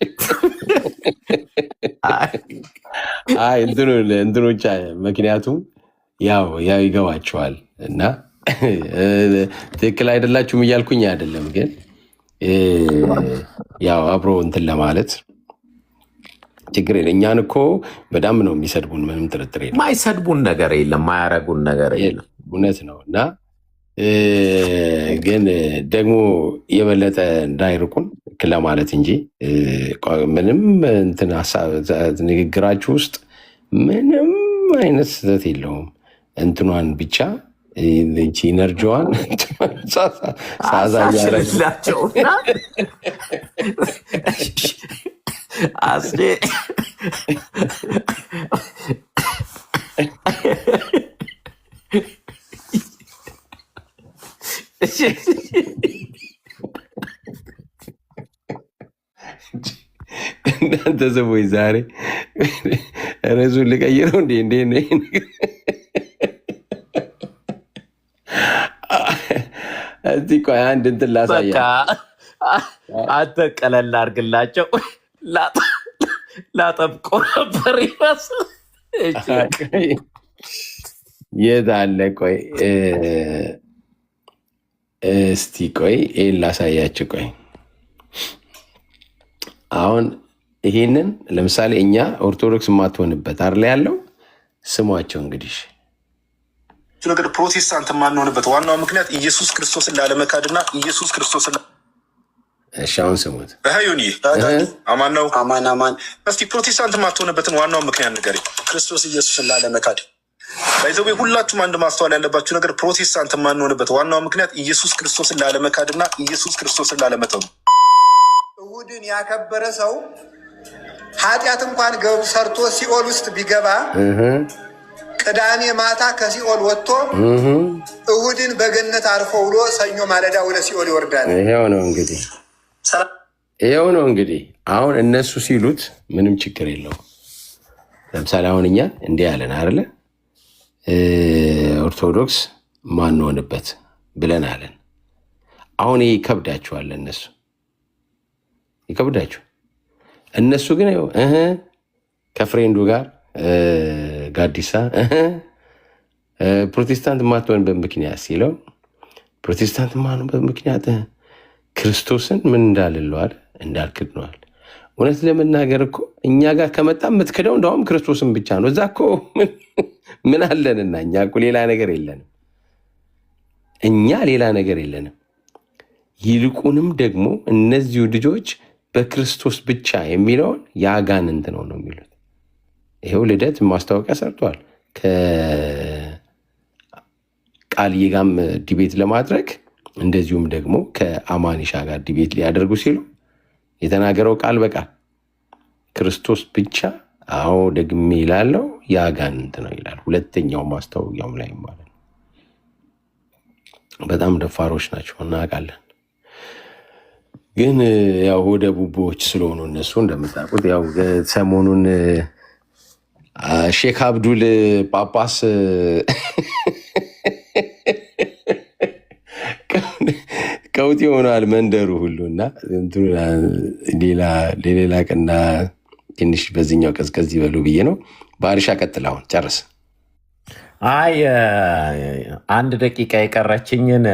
አይ እንትኖች ምክንያቱም ያው ይገባቸዋል እና ትክክል አይደላችሁም እያልኩኝ አይደለም፣ ግን ያው አብሮ እንትን ለማለት ችግር የለም። እኛን እኮ በጣም ነው የሚሰድቡን፣ ምንም ጥርጥር የለም።
ማይሰድቡን ነገር የለም፣ ማያረጉን ነገር የለም።
እውነት ነው። እና ግን ደግሞ የበለጠ እንዳይርቁን ለማለት እንጂ ምንም እንትን ሀሳብ ንግግራችሁ ውስጥ ምንም አይነት ስህተት የለውም። እንትኗን ብቻ ይቺ energy ዋን ሳዛ እያደረገ
አሻሽልላቸውና አስዴ
እናንተ ሰዎች ዛሬ ርዕሱን ልቀይረው እንዴ? እንዴ ነው ይሄ ነገር? እስቲ ቆይ አንድ እንትን
በቃ
ላሳያችሁ።
አንተ ቀለል አድርግላቸው። ላጠብቆ ነበር ይመስል። እሺ።
የት አለ? ቆይ እስቲ ቆይ ይሄን ላሳያችሁ። ቆይ አሁን ይሄንን ለምሳሌ እኛ ኦርቶዶክስ የማትሆንበት አይደል ያለው፣ ስሟቸው እንግዲህ
ነገር ፕሮቴስታንት የማንሆንበት ዋናው ምክንያት ኢየሱስ ክርስቶስን ላለመካድና ኢየሱስ ክርስቶስን
እሺ አሁን ስሙት።
ዮኒ አማን ነው።
አማን አማን።
እስቲ ፕሮቴስታንት የማትሆንበትን ዋናው ምክንያት ንገረኝ።
ክርስቶስ ኢየሱስን ላለመካድ።
By the way ሁላችሁም አንድ ማስተዋል ያለባችሁ ነገር ፕሮቴስታንት የማንሆንበት ዋናው ምክንያት ኢየሱስ ክርስቶስን ላለመካድና ኢየሱስ ክርስቶስን ላለመተው ነው።
እሁድን ያከበረ ሰው ኃጢአት እንኳን ሰርቶ ሲኦል ውስጥ ቢገባ ቅዳሜ ማታ ከሲኦል ወጥቶ እሁድን በገነት አርፎ ውሎ ሰኞ ማለዳ ወደ ሲኦል ይወርዳል።
ይሄው ነው እንግዲህ፣ ይሄው ነው እንግዲህ። አሁን እነሱ ሲሉት ምንም ችግር የለውም። ለምሳሌ አሁን እኛ እንዲህ ያለን አይደለ ኦርቶዶክስ ማንሆንበት ብለን አለን። አሁን ይሄ ይከብዳቸዋል፣ እነሱ ይከብዳቸው። እነሱ ግን ይኸው እህ ከ friend ኡ ጋር ጋዲሳ እህ ፕሮቴስታንት የማትሆንበት ምክንያት ሲለው ፕሮቴስታንት የማንሆንበት ምክንያት ክርስቶስን ምን እንዳልለዋል እንዳልክድ ነዋል። እውነት ለመናገር እኮ እኛ ጋር ከመጣ የምትክደው እንደውም ክርስቶስን ብቻ ነው። እዛ እኮ ምን አለንና እኛ እኮ ሌላ ነገር የለንም። እኛ ሌላ ነገር የለንም። ይልቁንም ደግሞ እነዚሁ ልጆች በክርስቶስ ብቻ የሚለውን የአጋንንት ነው ነው የሚሉት። ይኸው ልደት ማስታወቂያ ሰርቷል። ከቃልዬ ጋርም debate ለማድረግ እንደዚሁም ደግሞ ከአማኒሻ ጋር debate ሊያደርጉ ሲሉ የተናገረው ቃል በቃል ክርስቶስ ብቻ፣ አዎ ደግሜ ይላለው የአጋንንት ነው ይላል። ሁለተኛው ማስታወቂያውም ላይ ማለት ነው። በጣም ደፋሮች ናቸው እናውቃለን። ግን ያው ወደ ቡቦዎች ስለሆኑ እነሱ እንደምታውቁት ያው ሰሞኑን ሼክ አብዱል ጳጳስ ቀውጢ ሆኗል መንደሩ ሁሉ እና እንትኑ ሌላ ቀና ትንሽ በዚህኛው ቀዝቀዝ ይበሉ ብዬ ነው። በአሪሻ ቀጥል፣ አሁን ጨርስ።
አይ አንድ ደቂቃ የቀረችኝን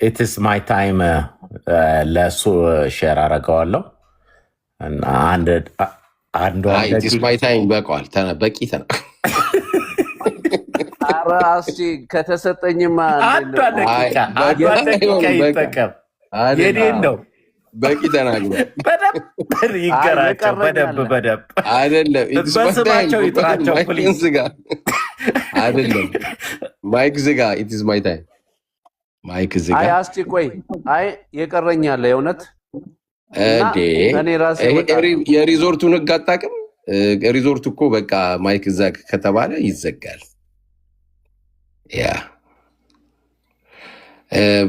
it's my time ለእሱ share አደርገዋለሁ እና አንዷን
አይ it's
ደቂቃ
my time በቀዋል፣ በቂ ተና
ኧረ አስቼ ከተሰጠኝማ እንዴት
አንዷ
ነው?
አይ
ደቂቃ
በቃ
አንዷ ደቂቃ
አይሆንም፣ በቃ
ይጠቀም።
አይደለም
የኔን ነው።
በቂ ተናግሯል።
በደንብ
አይ
ይንገራቸው።
የቀረኝ
በደንብ
አለ።
በደንብ
አይደለም፣ it's my time።
በስማቸው ይጥራቸው
mic ን
please።
ዝጋ። አይደለም፣ mic ዝጋ። It's my time። Mic ዝጋ።
አይ አስቲ ቆይ፣ አይ የቀረኝ አለ የእውነት እና
እንዴ
እኔ ራሴ
ይሄ
እወጣለሁ።
የሪዞርቱን ህግ አታውቅም? ሪዞርቱ እኮ በቃ mic ዘጋ ከተባለ ይዘጋል። Yeah፣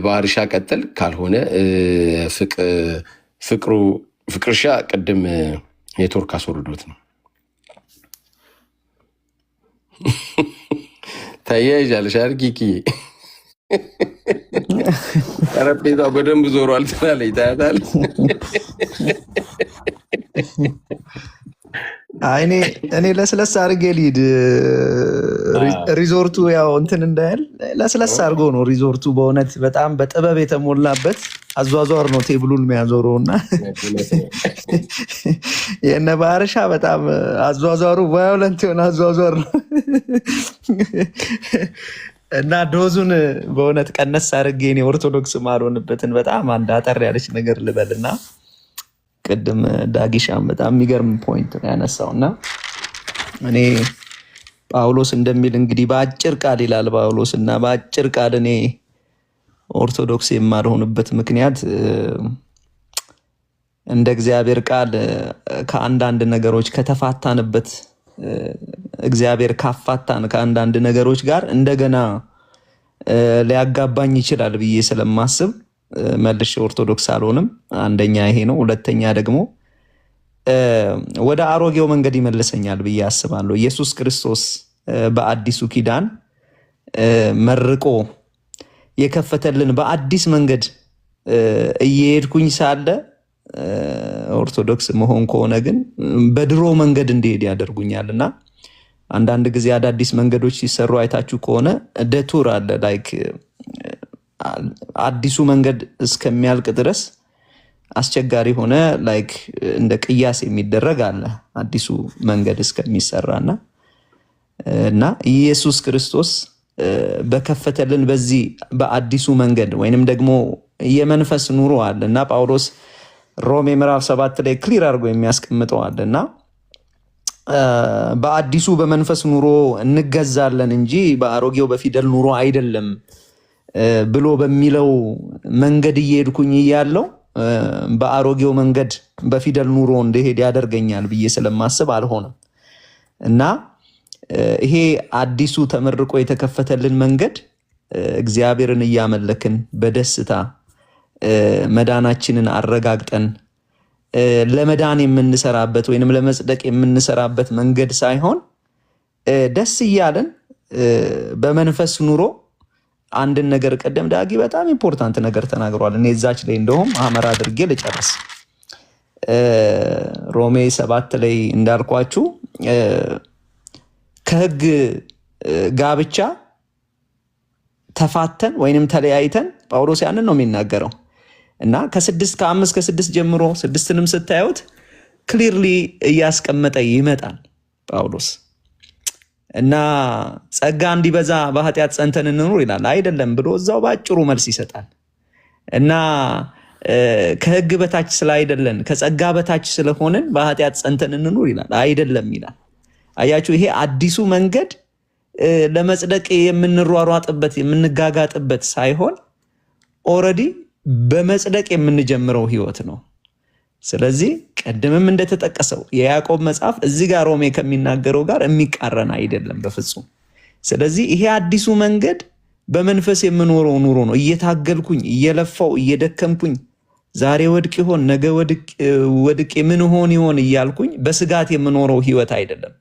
ባህርሻ ቀጥል፣ ካልሆነ ፍቅሩ ፍቅርሻ ቅድም ኔትወርክ አስወርዶት ነው። ተያይዣለሽ አይደል ኪኪ? ጠረጴዛው በደንብ ዞሯል ትላለች። ታያታለህ።
አይ እኔ ለስለስ አድርጌ ልሂድ። ሪዞርቱ ያው እንትን እንዳይል ለስለስ አድርጎ ነው ሪዞርቱ። በእውነት በጣም በጥበብ የተሞላበት አዟዟር ነው table ኡን የሚያዞረው እና የነ ባህርሻ በጣም አዟዟሩ violent የሆነ አዟዟር ነው እና dose ኡን በእውነት ቀነስ አድርጌ እኔ ኦርቶዶክስ ማልሆንበትን በጣም አንድ አጠር ያለች ነገር ልበል እና ቅድም ዳጊሻም በጣም የሚገርም point ነው ያነሳው እና እኔ ጳውሎስ እንደሚል እንግዲህ በአጭር ቃል ይላል ጳውሎስ እና በአጭር ቃል እኔ ኦርቶዶክስ የማልሆንበት ምክንያት እንደ እግዚአብሔር ቃል ከአንዳንድ ነገሮች ከተፋታንበት፣ እግዚአብሔር ካፋታን ከአንዳንድ ነገሮች ጋር እንደገና ሊያጋባኝ ይችላል ብዬ ስለማስብ መልሼ ኦርቶዶክስ አልሆንም። አንደኛ ይሄ ነው። ሁለተኛ ደግሞ ወደ አሮጌው መንገድ ይመልሰኛል ብዬ አስባለሁ። ኢየሱስ ክርስቶስ በአዲሱ ኪዳን መርቆ የከፈተልን በአዲስ መንገድ እየሄድኩኝ ሳለ ኦርቶዶክስ መሆን ከሆነ ግን በድሮ መንገድ እንዲሄድ ያደርጉኛል እና አንዳንድ ጊዜ አዳዲስ መንገዶች ሲሰሩ አይታችሁ ከሆነ detour አለ፣ like አዲሱ መንገድ እስከሚያልቅ ድረስ አስቸጋሪ ሆነ like እንደ ቅያስ የሚደረግ አለ አዲሱ መንገድ እስከሚሰራና እና ኢየሱስ ክርስቶስ በከፈተልን በዚህ በአዲሱ መንገድ ወይንም ደግሞ የመንፈስ ኑሮ አለ እና ጳውሎስ ሮሜ ምዕራፍ 7 ላይ clear አድርጎ የሚያስቀምጠው አለ እና በአዲሱ በመንፈስ ኑሮ እንገዛለን እንጂ በአሮጌው በፊደል ኑሮ አይደለም ብሎ በሚለው መንገድ እየሄድኩኝ እያለው በአሮጌው መንገድ በፊደል ኑሮ እንድሄድ ያደርገኛል ብዬ ስለማስብ አልሆነም እና ይሄ አዲሱ ተመርቆ የተከፈተልን መንገድ እግዚአብሔርን እያመለክን በደስታ መዳናችንን አረጋግጠን ለመዳን የምንሰራበት ወይንም ለመጽደቅ የምንሰራበት መንገድ ሳይሆን ደስ እያለን በመንፈስ ኑሮ አንድን ነገር ቀደም ዳጊ በጣም important ነገር ተናግሯል። እኔ እዛች ላይ እንደውም አመር አድርጌ ልጨርስ። ሮሜ 7 ላይ እንዳልኳችሁ ከህግ ጋብቻ ተፋተን ወይንም ተለያይተን ጳውሎስ ያንን ነው የሚናገረው እና ከስድስት ከአምስት ከስድስት ጀምሮ ስድስትንም ስታዩት clearly እያስቀመጠ ይመጣል ጳውሎስ እና ጸጋ እንዲበዛ በኃጢአት ጸንተን እንኑር ይላል። አይደለም ብሎ እዛው በአጭሩ መልስ ይሰጣል እና ከህግ በታች ስላይደለን ከጸጋ በታች ስለሆንን በኃጢአት ጸንተን እንኑር ይላል። አይደለም ይላል። አያችሁ፣ ይሄ አዲሱ መንገድ ለመጽደቅ የምንሯሯጥበት የምንጋጋጥበት ሳይሆን already በመጽደቅ የምንጀምረው ህይወት ነው። ስለዚህ ቀድምም እንደተጠቀሰው የያዕቆብ መጽሐፍ እዚህ ጋር ሮሜ ከሚናገረው ጋር የሚቃረን አይደለም በፍጹም። ስለዚህ ይሄ አዲሱ መንገድ በመንፈስ የምኖረው ኑሮ ነው። እየታገልኩኝ እየለፋው እየደከምኩኝ ዛሬ ወድቅ ይሆን ነገ ወድቄ ምን ሆን ይሆን እያልኩኝ በስጋት የምኖረው ህይወት አይደለም።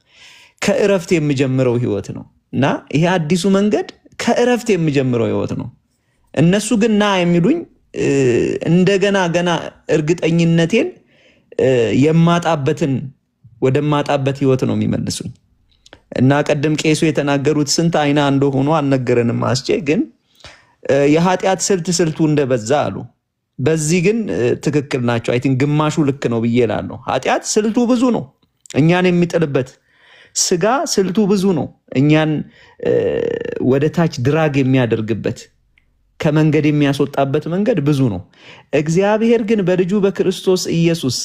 ከእረፍት የምጀምረው ህይወት ነው እና ይሄ አዲሱ መንገድ ከእረፍት የምጀምረው ህይወት ነው። እነሱ ግን ና የሚሉኝ እንደገና ገና እርግጠኝነቴን የማጣበትን ወደማጣበት ህይወት ነው የሚመልሱኝ። እና ቀደም ቄሱ የተናገሩት ስንት አይና እንደሆኑ አልነገረንም። አስቼ ግን የኃጢአት ስልት ስልቱ እንደበዛ አሉ። በዚህ ግን ትክክል ናቸው። I think ግማሹ ልክ ነው ብዬ እላለሁ። ኃጢአት ስልቱ ብዙ ነው፣ እኛን የሚጥልበት ስጋ ስልቱ ብዙ ነው፣ እኛን ወደ ታች drag የሚያደርግበት። ከመንገድ የሚያስወጣበት መንገድ ብዙ ነው። እግዚአብሔር ግን በልጁ በክርስቶስ ኢየሱስ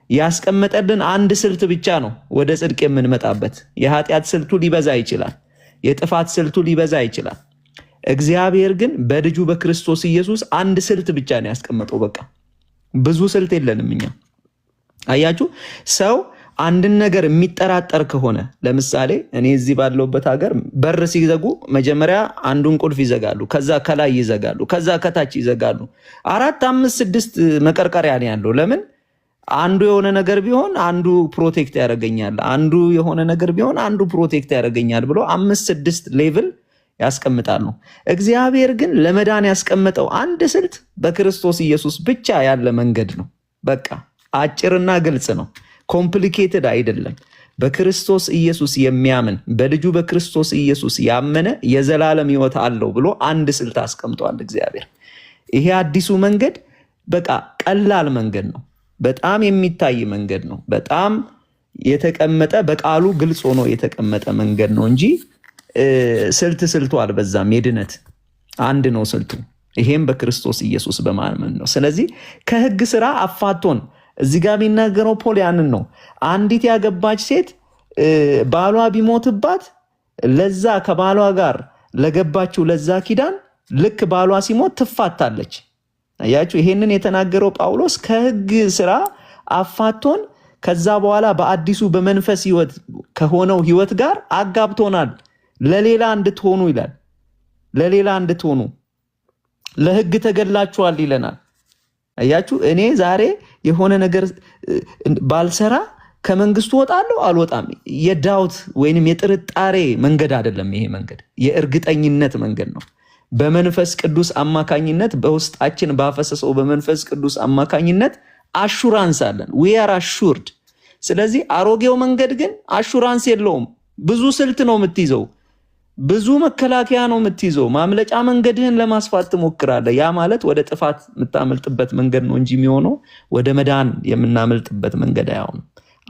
ያስቀመጠልን አንድ ስልት ብቻ ነው ወደ ጽድቅ የምንመጣበት። የኃጢአት ስልቱ ሊበዛ ይችላል። የጥፋት ስልቱ ሊበዛ ይችላል። እግዚአብሔር ግን በልጁ በክርስቶስ ኢየሱስ አንድ ስልት ብቻ ነው ያስቀመጠው። በቃ ብዙ ስልት የለንም እኛ። አያችሁ፣ ሰው አንድን ነገር የሚጠራጠር ከሆነ፣ ለምሳሌ እኔ እዚህ ባለሁበት ሀገር በር ሲዘጉ መጀመሪያ አንዱን ቁልፍ ይዘጋሉ፣ ከዛ ከላይ ይዘጋሉ፣ ከዛ ከታች ይዘጋሉ። አራት፣ አምስት፣ ስድስት መቀርቀሪያ ነው ያለው። ለምን? አንዱ የሆነ ነገር ቢሆን አንዱ protect ያደርገኛል፣ አንዱ የሆነ ነገር ቢሆን አንዱ protect ያደርገኛል ብሎ አምስት ስድስት level ያስቀምጣሉ። እግዚአብሔር ግን ለመዳን ያስቀመጠው አንድ ስልት በክርስቶስ ኢየሱስ ብቻ ያለ መንገድ ነው። በቃ አጭርና ግልጽ ነው። Complicated አይደለም። በክርስቶስ ኢየሱስ የሚያምን፣ በልጁ በክርስቶስ ኢየሱስ ያመነ የዘላለም ሕይወት አለው ብሎ አንድ ስልት አስቀምጧል እግዚአብሔር። ይሄ አዲሱ መንገድ በቃ ቀላል መንገድ ነው። በጣም የሚታይ መንገድ ነው። በጣም የተቀመጠ፣ በቃሉ ግልጽ ሆኖ የተቀመጠ መንገድ ነው እንጂ ስልት ስልቱ አልበዛም። የድነት አንድ ነው ስልቱ፣ ይሄም በክርስቶስ ኢየሱስ በማመን ነው። ስለዚህ ከህግ ስራ አፋቶን እዚህ ጋር የሚናገረው ፖል ያንን ነው። አንዲት ያገባች ሴት ባሏ ቢሞትባት ለዛ ከባሏ ጋር ለገባችው ለዛ ኪዳን ልክ ባሏ ሲሞት ትፋታለች። አያችሁ፣ ይሄንን የተናገረው ጳውሎስ ከህግ ስራ አፋቶን ከዛ በኋላ በአዲሱ በመንፈስ ህይወት ከሆነው ህይወት ጋር አጋብቶናል። ለሌላ እንድትሆኑ ይላል። ለሌላ እንድትሆኑ ለህግ ተገድላችኋል ይለናል። አያችሁ፣ እኔ ዛሬ የሆነ ነገር ባልሰራ ከመንግስቱ ወጣለሁ አልወጣም፣ የዳውት ወይንም የጥርጣሬ መንገድ አይደለም። ይሄ መንገድ የእርግጠኝነት መንገድ ነው። በመንፈስ ቅዱስ አማካኝነት፣ በውስጣችን ባፈሰሰው በመንፈስ ቅዱስ አማካኝነት assurance አለን። We are assured። ስለዚህ አሮጌው መንገድ ግን assurance የለውም። ብዙ ስልት ነው የምትይዘው፣ ብዙ መከላከያ ነው የምትይዘው። ማምለጫ መንገድህን ለማስፋት ትሞክራለህ። ያ ማለት ወደ ጥፋት የምታመልጥበት መንገድ ነው እንጂ የሚሆነው ወደ መዳን የምናመልጥበት መንገድ አይሆንም።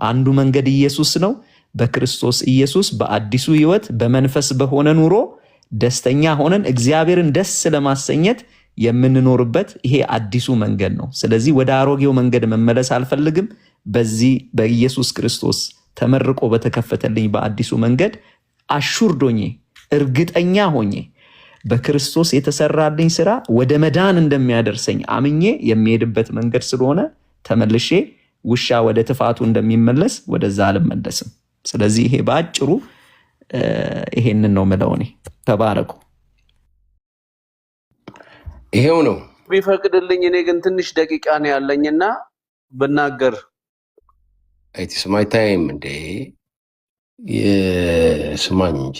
አንዱ መንገድ ኢየሱስ ነው። በክርስቶስ ኢየሱስ በአዲሱ ህይወት በመንፈስ በሆነ ኑሮ ደስተኛ ሆነን እግዚአብሔርን ደስ ለማሰኘት የምንኖርበት ይሄ አዲሱ መንገድ ነው። ስለዚህ ወደ አሮጌው መንገድ መመለስ አልፈልግም። በዚህ በኢየሱስ ክርስቶስ ተመርቆ በተከፈተልኝ በአዲሱ መንገድ assured ሆኜ፣ እርግጠኛ ሆኜ፣ በክርስቶስ የተሰራልኝ ስራ ወደ መዳን እንደሚያደርሰኝ አምኜ የምሄድበት መንገድ ስለሆነ ተመልሼ ውሻ ወደ ትፋቱ እንደሚመለስ ወደዛ አልመለስም። ስለዚህ ይሄ በአጭሩ ይሄንን ነው ምለው እኔ። ተባረኩ።
ይሄው ነው።
ቢፈቅድልኝ እኔ ግን ትንሽ ደቂቃ ነው ያለኝና ብናገር።
It's my time እንዴ፣ ስማኝ እንጂ።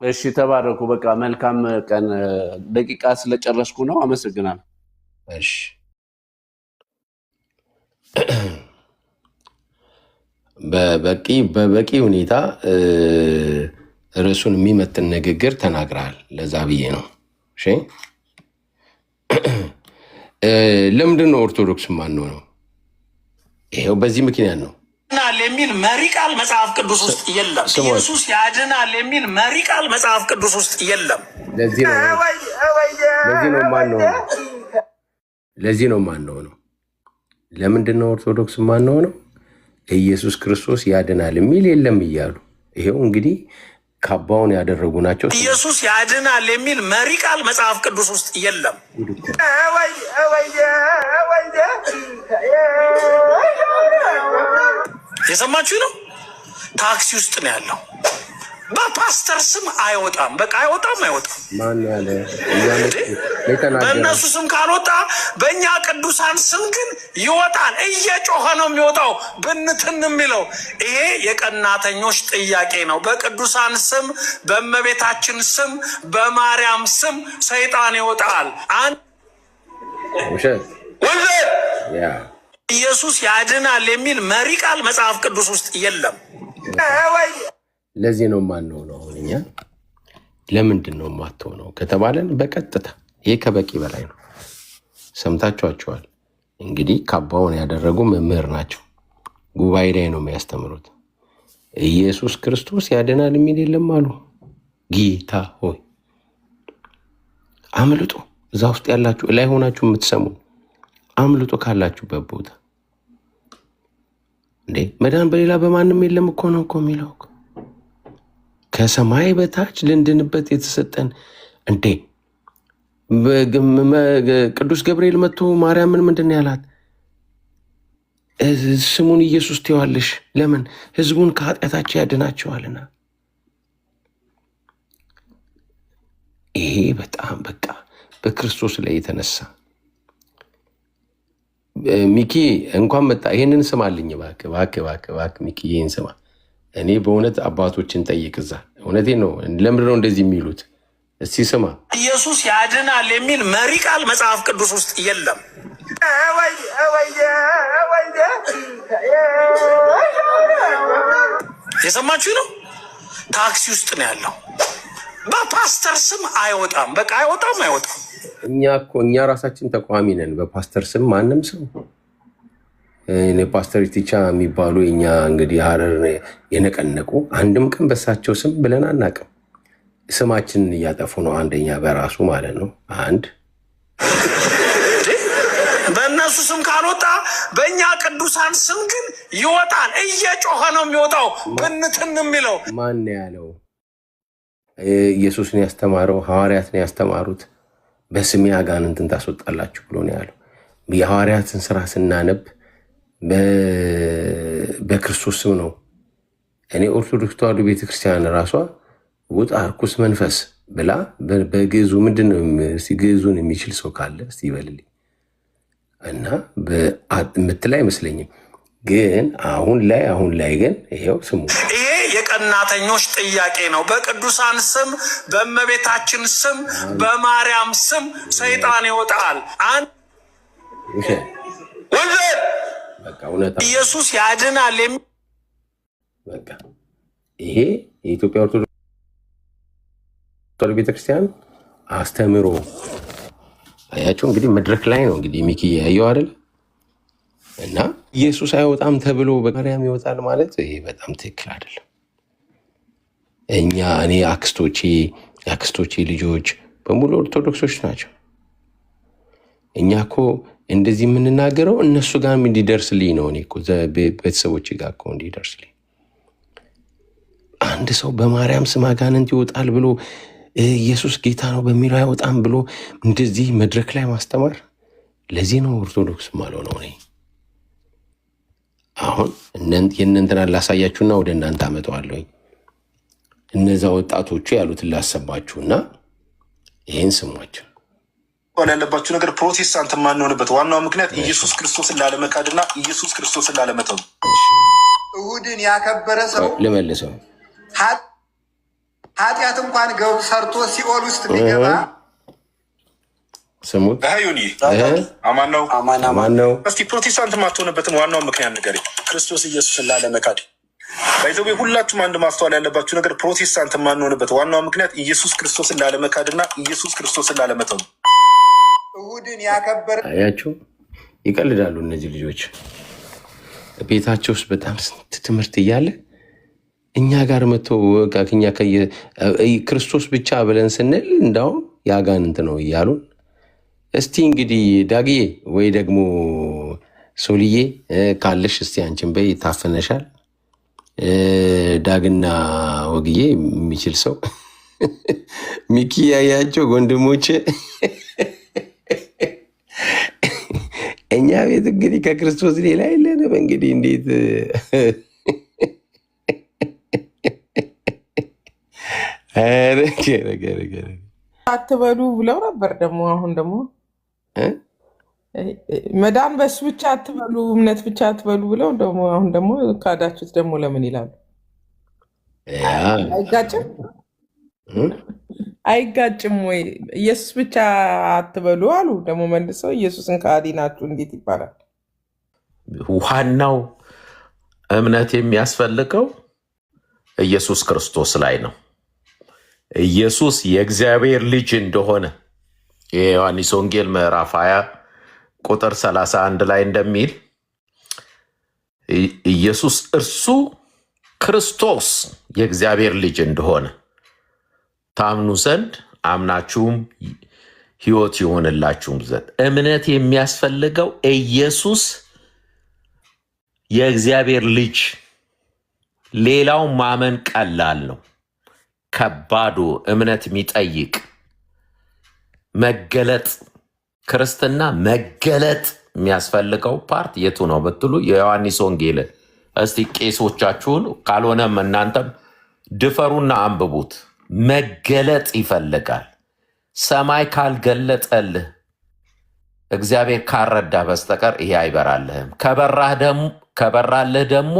እሺ፣ ተባረኩ። በቃ መልካም ቀን። ደቂቃ ስለጨረስኩ ነው። አመሰግናለሁ።
እሺ፣ በበቂ ሁኔታ ርዕሱን የሚመጥን ንግግር ተናግረሃል። ለዛ ብዬ ነው። እሺ፣ ለምንድን ነው ኦርቶዶክስ ማንሆነው? ይሄው በዚህ ምክንያት ነው።
ያድናል የሚል መሪ ቃል መጽሐፍ ቅዱስ ውስጥ የለም።
ስሟቸው።
ኢየሱስ ያድናል የሚል መሪ ቃል መጽሐፍ ቅዱስ ውስጥ የለም።
ለዚህ ነው ማንሆነው። ለዚህ ነው ማንሆነው። ለምንድን ነው ኦርቶዶክስ ማንሆነው? ኢየሱስ ክርስቶስ ያድናል የሚል የለም እያሉ ይሄው እንግዲህ ካባውን ያደረጉ ናቸው።
ኢየሱስ ያድናል የሚል መሪ ቃል መጽሐፍ ቅዱስ ውስጥ የለም።
ጉድ እኮ ነው።
የሰማችሁ ነው። ታክሲ ውስጥ ነው ያለው። በፓስተር ስም አይወጣም። በቃ አይወጣም፣ አይወጣም።
ማን ያለ እያመጡ የተናገረ?
በእነሱ ስም ካልወጣ በእኛ ቅዱሳን ስም ግን ይወጣል። እየጮኸ ነው የሚወጣው፣ ብንትን የሚለው ይሄ የቀናተኞች ጥያቄ ነው። በቅዱሳን ስም፣ በእመቤታችን ስም፣ በማርያም ስም ሰይጣን ይወጣል። አንድ
ውሸት። ያ
ኢየሱስ ያድናል የሚል መሪ ቃል መጽሐፍ ቅዱስ ውስጥ የለም።
ለዚህ ነው የማንሆነው። አሁን እኛ ለምንድን ነው የማትሆነው ከተባለን በቀጥታ ይሄ ከበቂ በላይ ነው። ሰምታችኋቸዋል። እንግዲህ ካባውን ያደረጉ መምህር ናቸው። ጉባኤ ላይ ነው የሚያስተምሩት። ኢየሱስ ክርስቶስ ያድናል የሚል የለም አሉ። ጌታ ሆይ፣ አምልጡ። እዛ ውስጥ ያላችሁ ላይ ሆናችሁ የምትሰሙን አምልጡ ካላችሁበት ቦታ። እንዴ መዳን በሌላ በማንም የለም እኮ ነው እኮ የሚለው እኮ። ከሰማይ በታች ልንድንበት የተሰጠን። እንዴ ቅዱስ ገብርኤል መጥቶ ማርያምን ምንድን ነው ያላት? ስሙን ኢየሱስ ትይዋለሽ። ለምን? ህዝቡን ከኃጢአታቸው ያድናቸዋልና። ይሄ በጣም በቃ በክርስቶስ ላይ የተነሳ። ሚኪ እንኳን መጣ። ይሄንን ስማልኝ እባክህ፣ እባክህ፣ እባክህ፣ እባክህ ሚኪ ይሄን ስማ። እኔ በእውነት አባቶችን ጠይቅ እዛ። እውነቴን ነው። ለምንድን ነው እንደዚህ የሚሉት? እስቲ ስማ።
ኢየሱስ ያድናል የሚል መሪ ቃል መጽሐፍ ቅዱስ ውስጥ የለም። የሰማችሁ ነው። ታክሲ ውስጥ ነው ያለው። በፓስተር ስም አይወጣም። በቃ አይወጣም፣ አይወጣም።
እኛ እኮ እኛ ራሳችን ተቃዋሚ ነን። በፓስተር ስም ማንም ሰው እኔ ፓስተር ቲቻ የሚባሉ የኛ እንግዲህ ሀረር የነቀነቁ አንድም ቀን በሳቸው ስም ብለን አናውቅም። ስማችንን እያጠፉ ነው። አንደኛ በራሱ ማለት ነው። አንድ
በእነሱ ስም ካልወጣ በእኛ ቅዱሳን ስም ግን ይወጣል። እየጮኸ ነው የሚወጣው፣ ብንትን የሚለው።
ማን ነው ያለው? ኢየሱስን ያስተማረው ሐዋርያትን ያስተማሩት በስሜ አጋንንትን ታስወጣላችሁ ብሎ ነው ያለው። የሐዋርያትን ስራ ስናነብ በክርስቶስ ስም ነው። እኔ ኦርቶዶክስ ተዋሕዶ ቤተክርስቲያን ራሷ ውጣ ርኩስ መንፈስ ብላ በግዕዙ ምንድን ነው? እስኪ ግዕዙን የሚችል ሰው ካለ እስኪ ይበልልኝ። እና የምትል አይመስለኝም። ግን አሁን ላይ ግን ይኸው ስሙ።
ይሄ የቀናተኞች ጥያቄ ነው። በቅዱሳን ስም፣ በእመቤታችን ስም፣ በማርያም ስም ሰይጣን ይወጣል። አንድ
ውሸት በቃ እውነታ
ኢየሱስ ያድናል የሚል
በቃ ይሄ የኢትዮጵያ ኦርቶዶክስ ተዋሕዶ ቤተክርስቲያን አስተምሮ አያቸው። እንግዲህ መድረክ ላይ ነው እንግዲህ ሚኪ ያየው አይደል? እና ኢየሱስ አይወጣም ተብሎ በማርያም ይወጣል ማለት ይሄ በጣም ትክክል አይደለም። እኛ እኔ አክስቶቼ የአክስቶቼ ልጆች በሙሉ ኦርቶዶክሶች ናቸው። እኛ እኮ እንደዚህ የምንናገረው እነሱ ጋር እንዲደርስልኝ ነው። እኔ እኮ ቤተሰቦቼ ጋር እኮ እንዲደርስልኝ አንድ ሰው በማርያም ስም አጋንንት ይወጣል ብሎ ኢየሱስ ጌታ ነው በሚለው አይወጣም ብሎ እንደዚህ መድረክ ላይ ማስተማር፣ ለዚህ ነው ኦርቶዶክስ ማልሆነው እኔ። አሁን የእነንትናን ላሳያችሁና ወደ እናንተ አመጣዋለሁኝ። እነዛ ወጣቶቹ ያሉትን ላሰማችሁና ይህን ስሟቸው።
ያለባችሁ ነገር ፕሮቴስታንት የማንሆንበት ዋናው ምክንያት ኢየሱስ ክርስቶስን ላለመካድና ኢየሱስ ክርስቶስን ላለመተው።
እሁድን ያከበረ ሰው
ልመልሰው።
ኃጢአት እንኳን ገብ ሰርቶ ሲኦል ውስጥ ቢገባ
ስሙት።
ዮኒ አማን ነው።
አማን ነው።
እስቲ ፕሮቴስታንት የማትሆንበትን ዋናው ምክንያት ንገረኝ።
ክርስቶስ ኢየሱስን ላለመካድ።
By the way ሁላችሁም አንድ ማስተዋል ያለባችሁ ነገር ፕሮቴስታንት የማንሆንበት ዋናው ምክንያት ኢየሱስ ክርስቶስን ላለመካድና ኢየሱስ ክርስቶስን ላለመተው።
እሁድን ያከበረ
አያችሁ፣ ይቀልዳሉ እነዚህ ልጆች። ቤታቸው ውስጥ በጣም ስንት ትምህርት እያለ እኛ ጋር መጥተው እኛ ክርስቶስ ብቻ ብለን ስንል እንዳውም የአጋንንት ነው እያሉን። እስቲ እንግዲህ ዳግዬ ወይ ደግሞ ሶልዬ ካለሽ እስቲ አንቺን በይ፣ ታፍነሻል። ዳግና ወግዬ የሚችል ሰው ሚኪ ያያቸው ወንድሞቼ፣ እኛ ቤት እንግዲህ ከክርስቶስ ሌላ የለንም። እንግዲህ እንዴት
አትበሉ ብለው ነበር። ደግሞ አሁን ደግሞ መዳን በሱ ብቻ አትበሉ፣ እምነት ብቻ አትበሉ ብለው ደግሞ አሁን ደግሞ ካዳችሁት ደግሞ ለምን ይላሉ? አይጋጭም? አይጋጭም ወይ? ኢየሱስ ብቻ አትበሉ አሉ። ደግሞ መልሰው ኢየሱስን ከሃዲ ናችሁ እንዴት ይባላል?
ዋናው እምነት የሚያስፈልገው ኢየሱስ ክርስቶስ ላይ ነው። ኢየሱስ የእግዚአብሔር ልጅ እንደሆነ የዮሐንስ ወንጌል ምዕራፍ 20 ቁጥር 31 ላይ እንደሚል ኢየሱስ እርሱ ክርስቶስ የእግዚአብሔር ልጅ እንደሆነ ታምኑ ዘንድ አምናችሁም ሕይወት ይሆንላችሁም ዘንድ። እምነት የሚያስፈልገው ኢየሱስ የእግዚአብሔር ልጅ፣ ሌላው ማመን ቀላል ነው። ከባዱ እምነት የሚጠይቅ መገለጥ፣ ክርስትና መገለጥ የሚያስፈልገው part የቱ ነው ብትሉ የዮሐንስ ወንጌልን እስቲ ቄሶቻችሁን ካልሆነም እናንተም ድፈሩና አንብቡት። መገለጥ ይፈልጋል። ሰማይ ካልገለጠልህ፣ እግዚአብሔር ካልረዳ በስተቀር ይሄ አይበራልህም። ከበራልህ ደግሞ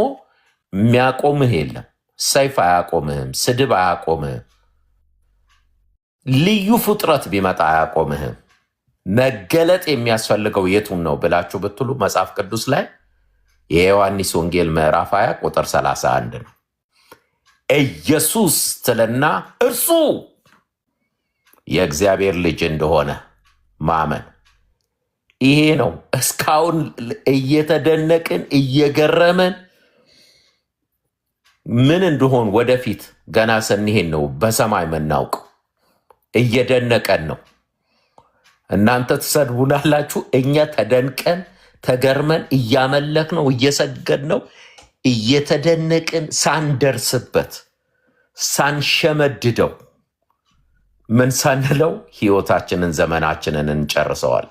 የሚያቆምህ የለም። ሰይፍ አያቆምህም። ስድብ አያቆምህም። ልዩ ፍጥረት ቢመጣ አያቆምህም። መገለጥ የሚያስፈልገው የቱን ነው ብላችሁ ብትሉ መጽሐፍ ቅዱስ ላይ የዮሐንስ ወንጌል ምዕራፍ 20 ቁጥር 31 ነው። ኢየሱስ ትልና እርሱ የእግዚአብሔር ልጅ እንደሆነ ማመን፣ ይሄ ነው። እስካሁን እየተደነቅን እየገረመን ምን እንደሆን ወደፊት ገና ስንሄድ ነው በሰማይ የምናውቀው። እየደነቀን ነው። እናንተ ትሰድቡናላችሁ፣ እኛ ተደንቀን ተገርመን እያመለክን ነው፣ እየሰገድን ነው፣ እየተደነቅን ሳንደርስበት፣ ሳንሸመድደው፣ ምን ሳንለው ህይወታችንን ዘመናችንን እንጨርሰዋል።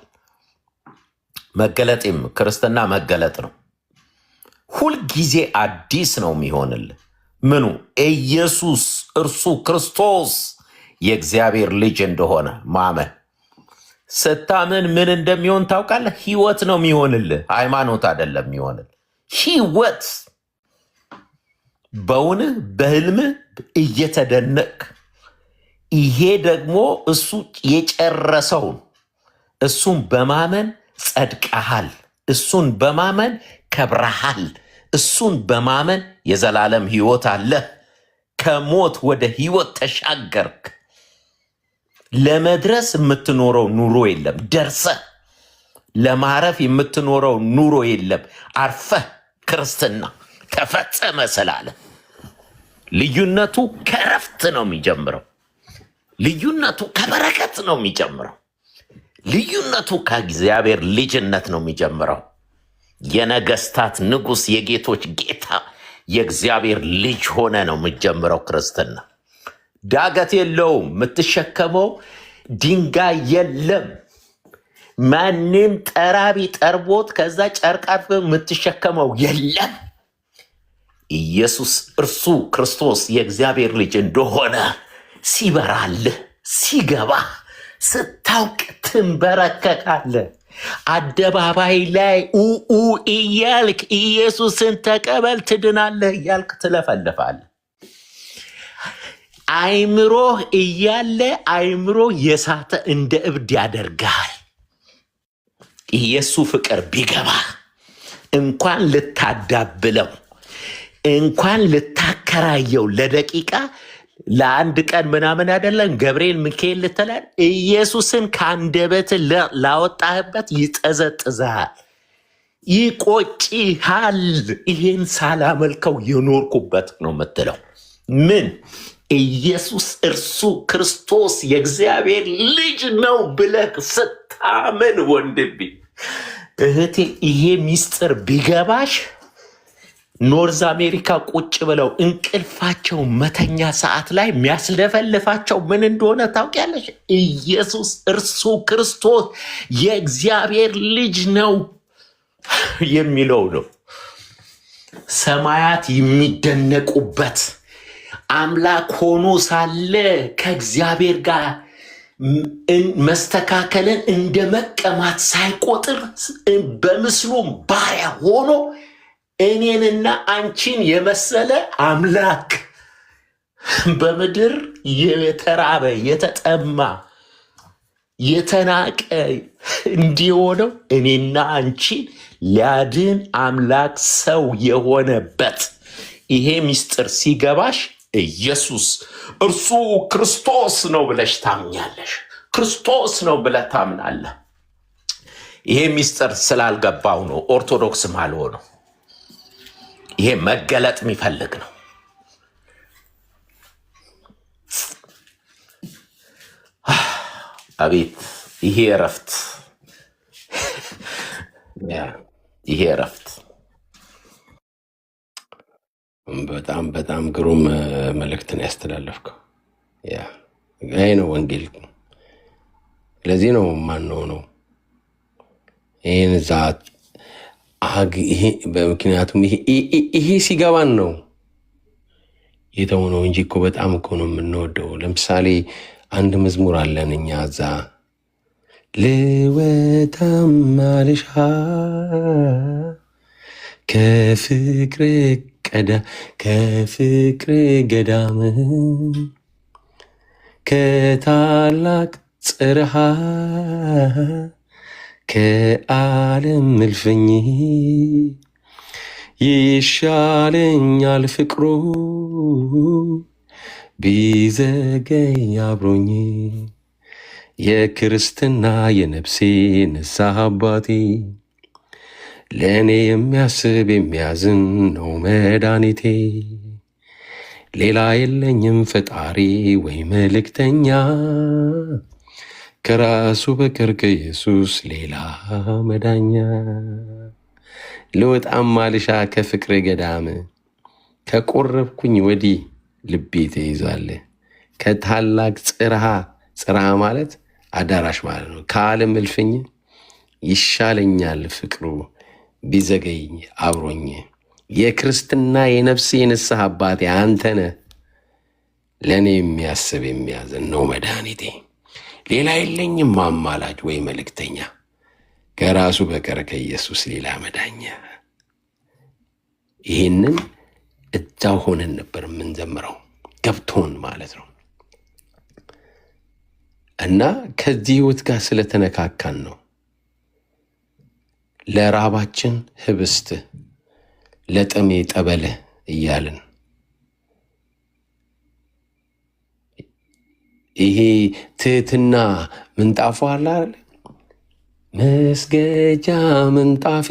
መገለጤም ክርስትና መገለጥ ነው። ሁልጊዜ አዲስ ነው የሚሆንልህ። ምኑ? ኢየሱስ እርሱ ክርስቶስ የእግዚአብሔር ልጅ እንደሆነ ማመን። ስታምን ምን እንደሚሆን ታውቃለህ? ህይወት ነው የሚሆንልህ፣ ሃይማኖት አይደለም የሚሆንልህ። ህይወት በውንህ በህልምህ እየተደነቅክ፣ ይሄ ደግሞ እሱ የጨረሰውን፣ እሱን በማመን ጸድቀሃል፣ እሱን በማመን ከብረሃል፣ እሱን በማመን የዘላለም ህይወት አለ። ከሞት ወደ ህይወት ተሻገርክ። ለመድረስ የምትኖረው ኑሮ የለም። ደርሰህ ለማረፍ የምትኖረው ኑሮ የለም። አርፈህ ክርስትና ተፈጸመ ስላለ ልዩነቱ ከእረፍት ነው የሚጀምረው። ልዩነቱ ከበረከት ነው የሚጀምረው። ልዩነቱ ከእግዚአብሔር ልጅነት ነው የሚጀምረው። የነገስታት ንጉስ፣ የጌቶች ጌታ፣ የእግዚአብሔር ልጅ ሆነህ ነው የሚጀምረው ክርስትና። ዳገት የለውም። የምትሸከመው ድንጋይ የለም። ማንም ጠራቢ ጠርቦት ከዛ ጨርቅ አድርጎ የምትሸከመው የለም። ኢየሱስ እርሱ ክርስቶስ የእግዚአብሔር ልጅ እንደሆነ ሲበራልህ፣ ሲገባ፣ ስታውቅ ትንበረከካለህ። አደባባይ ላይ ኡኡ እያልክ ኢየሱስን ተቀበል ትድናለህ እያልክ ትለፈልፋለህ። አይምሮህ እያለ አይምሮ የሳተ እንደ እብድ ያደርግሃል። የእሱ ፍቅር ቢገባ እንኳን ልታዳብለው፣ እንኳን ልታከራየው፣ ለደቂቃ ለአንድ ቀን ምናምን አይደለም፣ ገብርኤል ሚካኤል ልትላል፣ ኢየሱስን ከአንደበት ላወጣህበት ይጠዘጥዝሃል፣ ይቆጭሃል። ይሄን ሳላመልከው የኖርኩበት ነው የምትለው። ምን ኢየሱስ እርሱ ክርስቶስ የእግዚአብሔር ልጅ ነው ብለህ ስታምን፣ ወንድሜ እህቴ፣ ይሄ ሚስጥር ቢገባሽ North America ቁጭ ብለው እንቅልፋቸው መተኛ ሰዓት ላይ የሚያስለፈልፋቸው ምን እንደሆነ ታውቂያለሽ? ኢየሱስ እርሱ ክርስቶስ የእግዚአብሔር ልጅ ነው የሚለው ነው። ሰማያት የሚደነቁበት፣ አምላክ ሆኖ ሳለ ከእግዚአብሔር ጋር መስተካከልን እንደ መቀማት ሳይቆጥር በምስሉም ባሪያ ሆኖ እኔንና አንቺን የመሰለ አምላክ በምድር የተራበ፣ የተጠማ፣ የተናቀ እንዲሆነው እኔና አንቺን ሊያድን አምላክ ሰው የሆነበት ይሄ ምስጢር ሲገባሽ ኢየሱስ እርሱ ክርስቶስ ነው ብለሽ ታምኛለሽ። ክርስቶስ ነው ብለህ ታምናለህ። ይሄ ምስጢር ስላልገባው ነው ኦርቶዶክስ ማልሆነው። ይሄ መገለጥ የሚፈልግ ነው። አቤት። ይሄ እረፍት፣ ይሄ እረፍት።
በጣም በጣም ግሩም መልእክት ነው ያስተላለፍከው። Yeah፣ ይሄ ነው ወንጌል። ለዚህ ነው ማነው ነው ይህን እዛ ይሄ በምክንያቱም ይሄ ሲገባን ነው የተውነው እንጂ እኮ በጣም እኮ ነው የምንወደው። ለምሳሌ አንድ መዝሙር አለን እኛ እዛ፣ ልወጣም አልሻ ከፍቅር ቀዳ ከፍቅር ገዳም ከታላቅ ጽርሃ ከዓለም እልፍኝ ይሻለኛል ፍቅሩ ቢዘገይ አብሮኝ፣ የክርስትና የነፍሴ ንስሐ አባቴ፣ ለእኔ የሚያስብ የሚያዝን ነው መድኃኒቴ። ሌላ የለኝም ፈጣሪ ወይ መልእክተኛ፣ ከራሱ በቀር ከኢየሱስ ሌላ መዳኛ። ልወጣም አልሻ ከፍቅር ገዳም፣ ከቆረብኩኝ ወዲህ ልቤ ተይዟል። ከታላቅ ጽርሃ፣ ጽርሃ ማለት አዳራሽ ማለት ነው። ከዓለም እልፍኝ ይሻለኛል ፍቅሩ ቢዘገይ አብሮኝ፣ የክርስትና የነፍሴ የንስሐ አባቴ አንተ ነህ። ለእኔ የሚያስብ የሚያዝን ነው መድኃኒቴ። ሌላ የለኝም አማላጅ ወይ መልእክተኛ፣ ከራሱ በቀር ከኢየሱስ ሌላ መዳኛ። ይህንን እዛው ሆነን ነበር የምንዘምረው፣ ገብቶን ማለት ነው። እና ከዚህ ህይወት ጋር ስለተነካካን ነው ለራባችን ህብስት ለጥሜ ጠበል እያልን። ይሄ ትህትና ምንጣፉ አለ አይደል? መስገጃ ምንጣፌ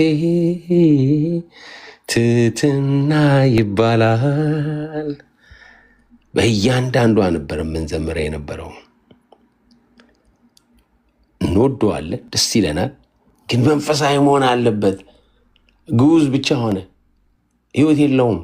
ትህትና ይባላል። በእያንዳንዷ ነበር የምንዘምረው የነበረው። እንወደዋለን፣ ደስ ይለናል። ግን መንፈሳዊ መሆን አለበት። ግዑዝ ብቻ ሆነ፣ ህይወት የለውም።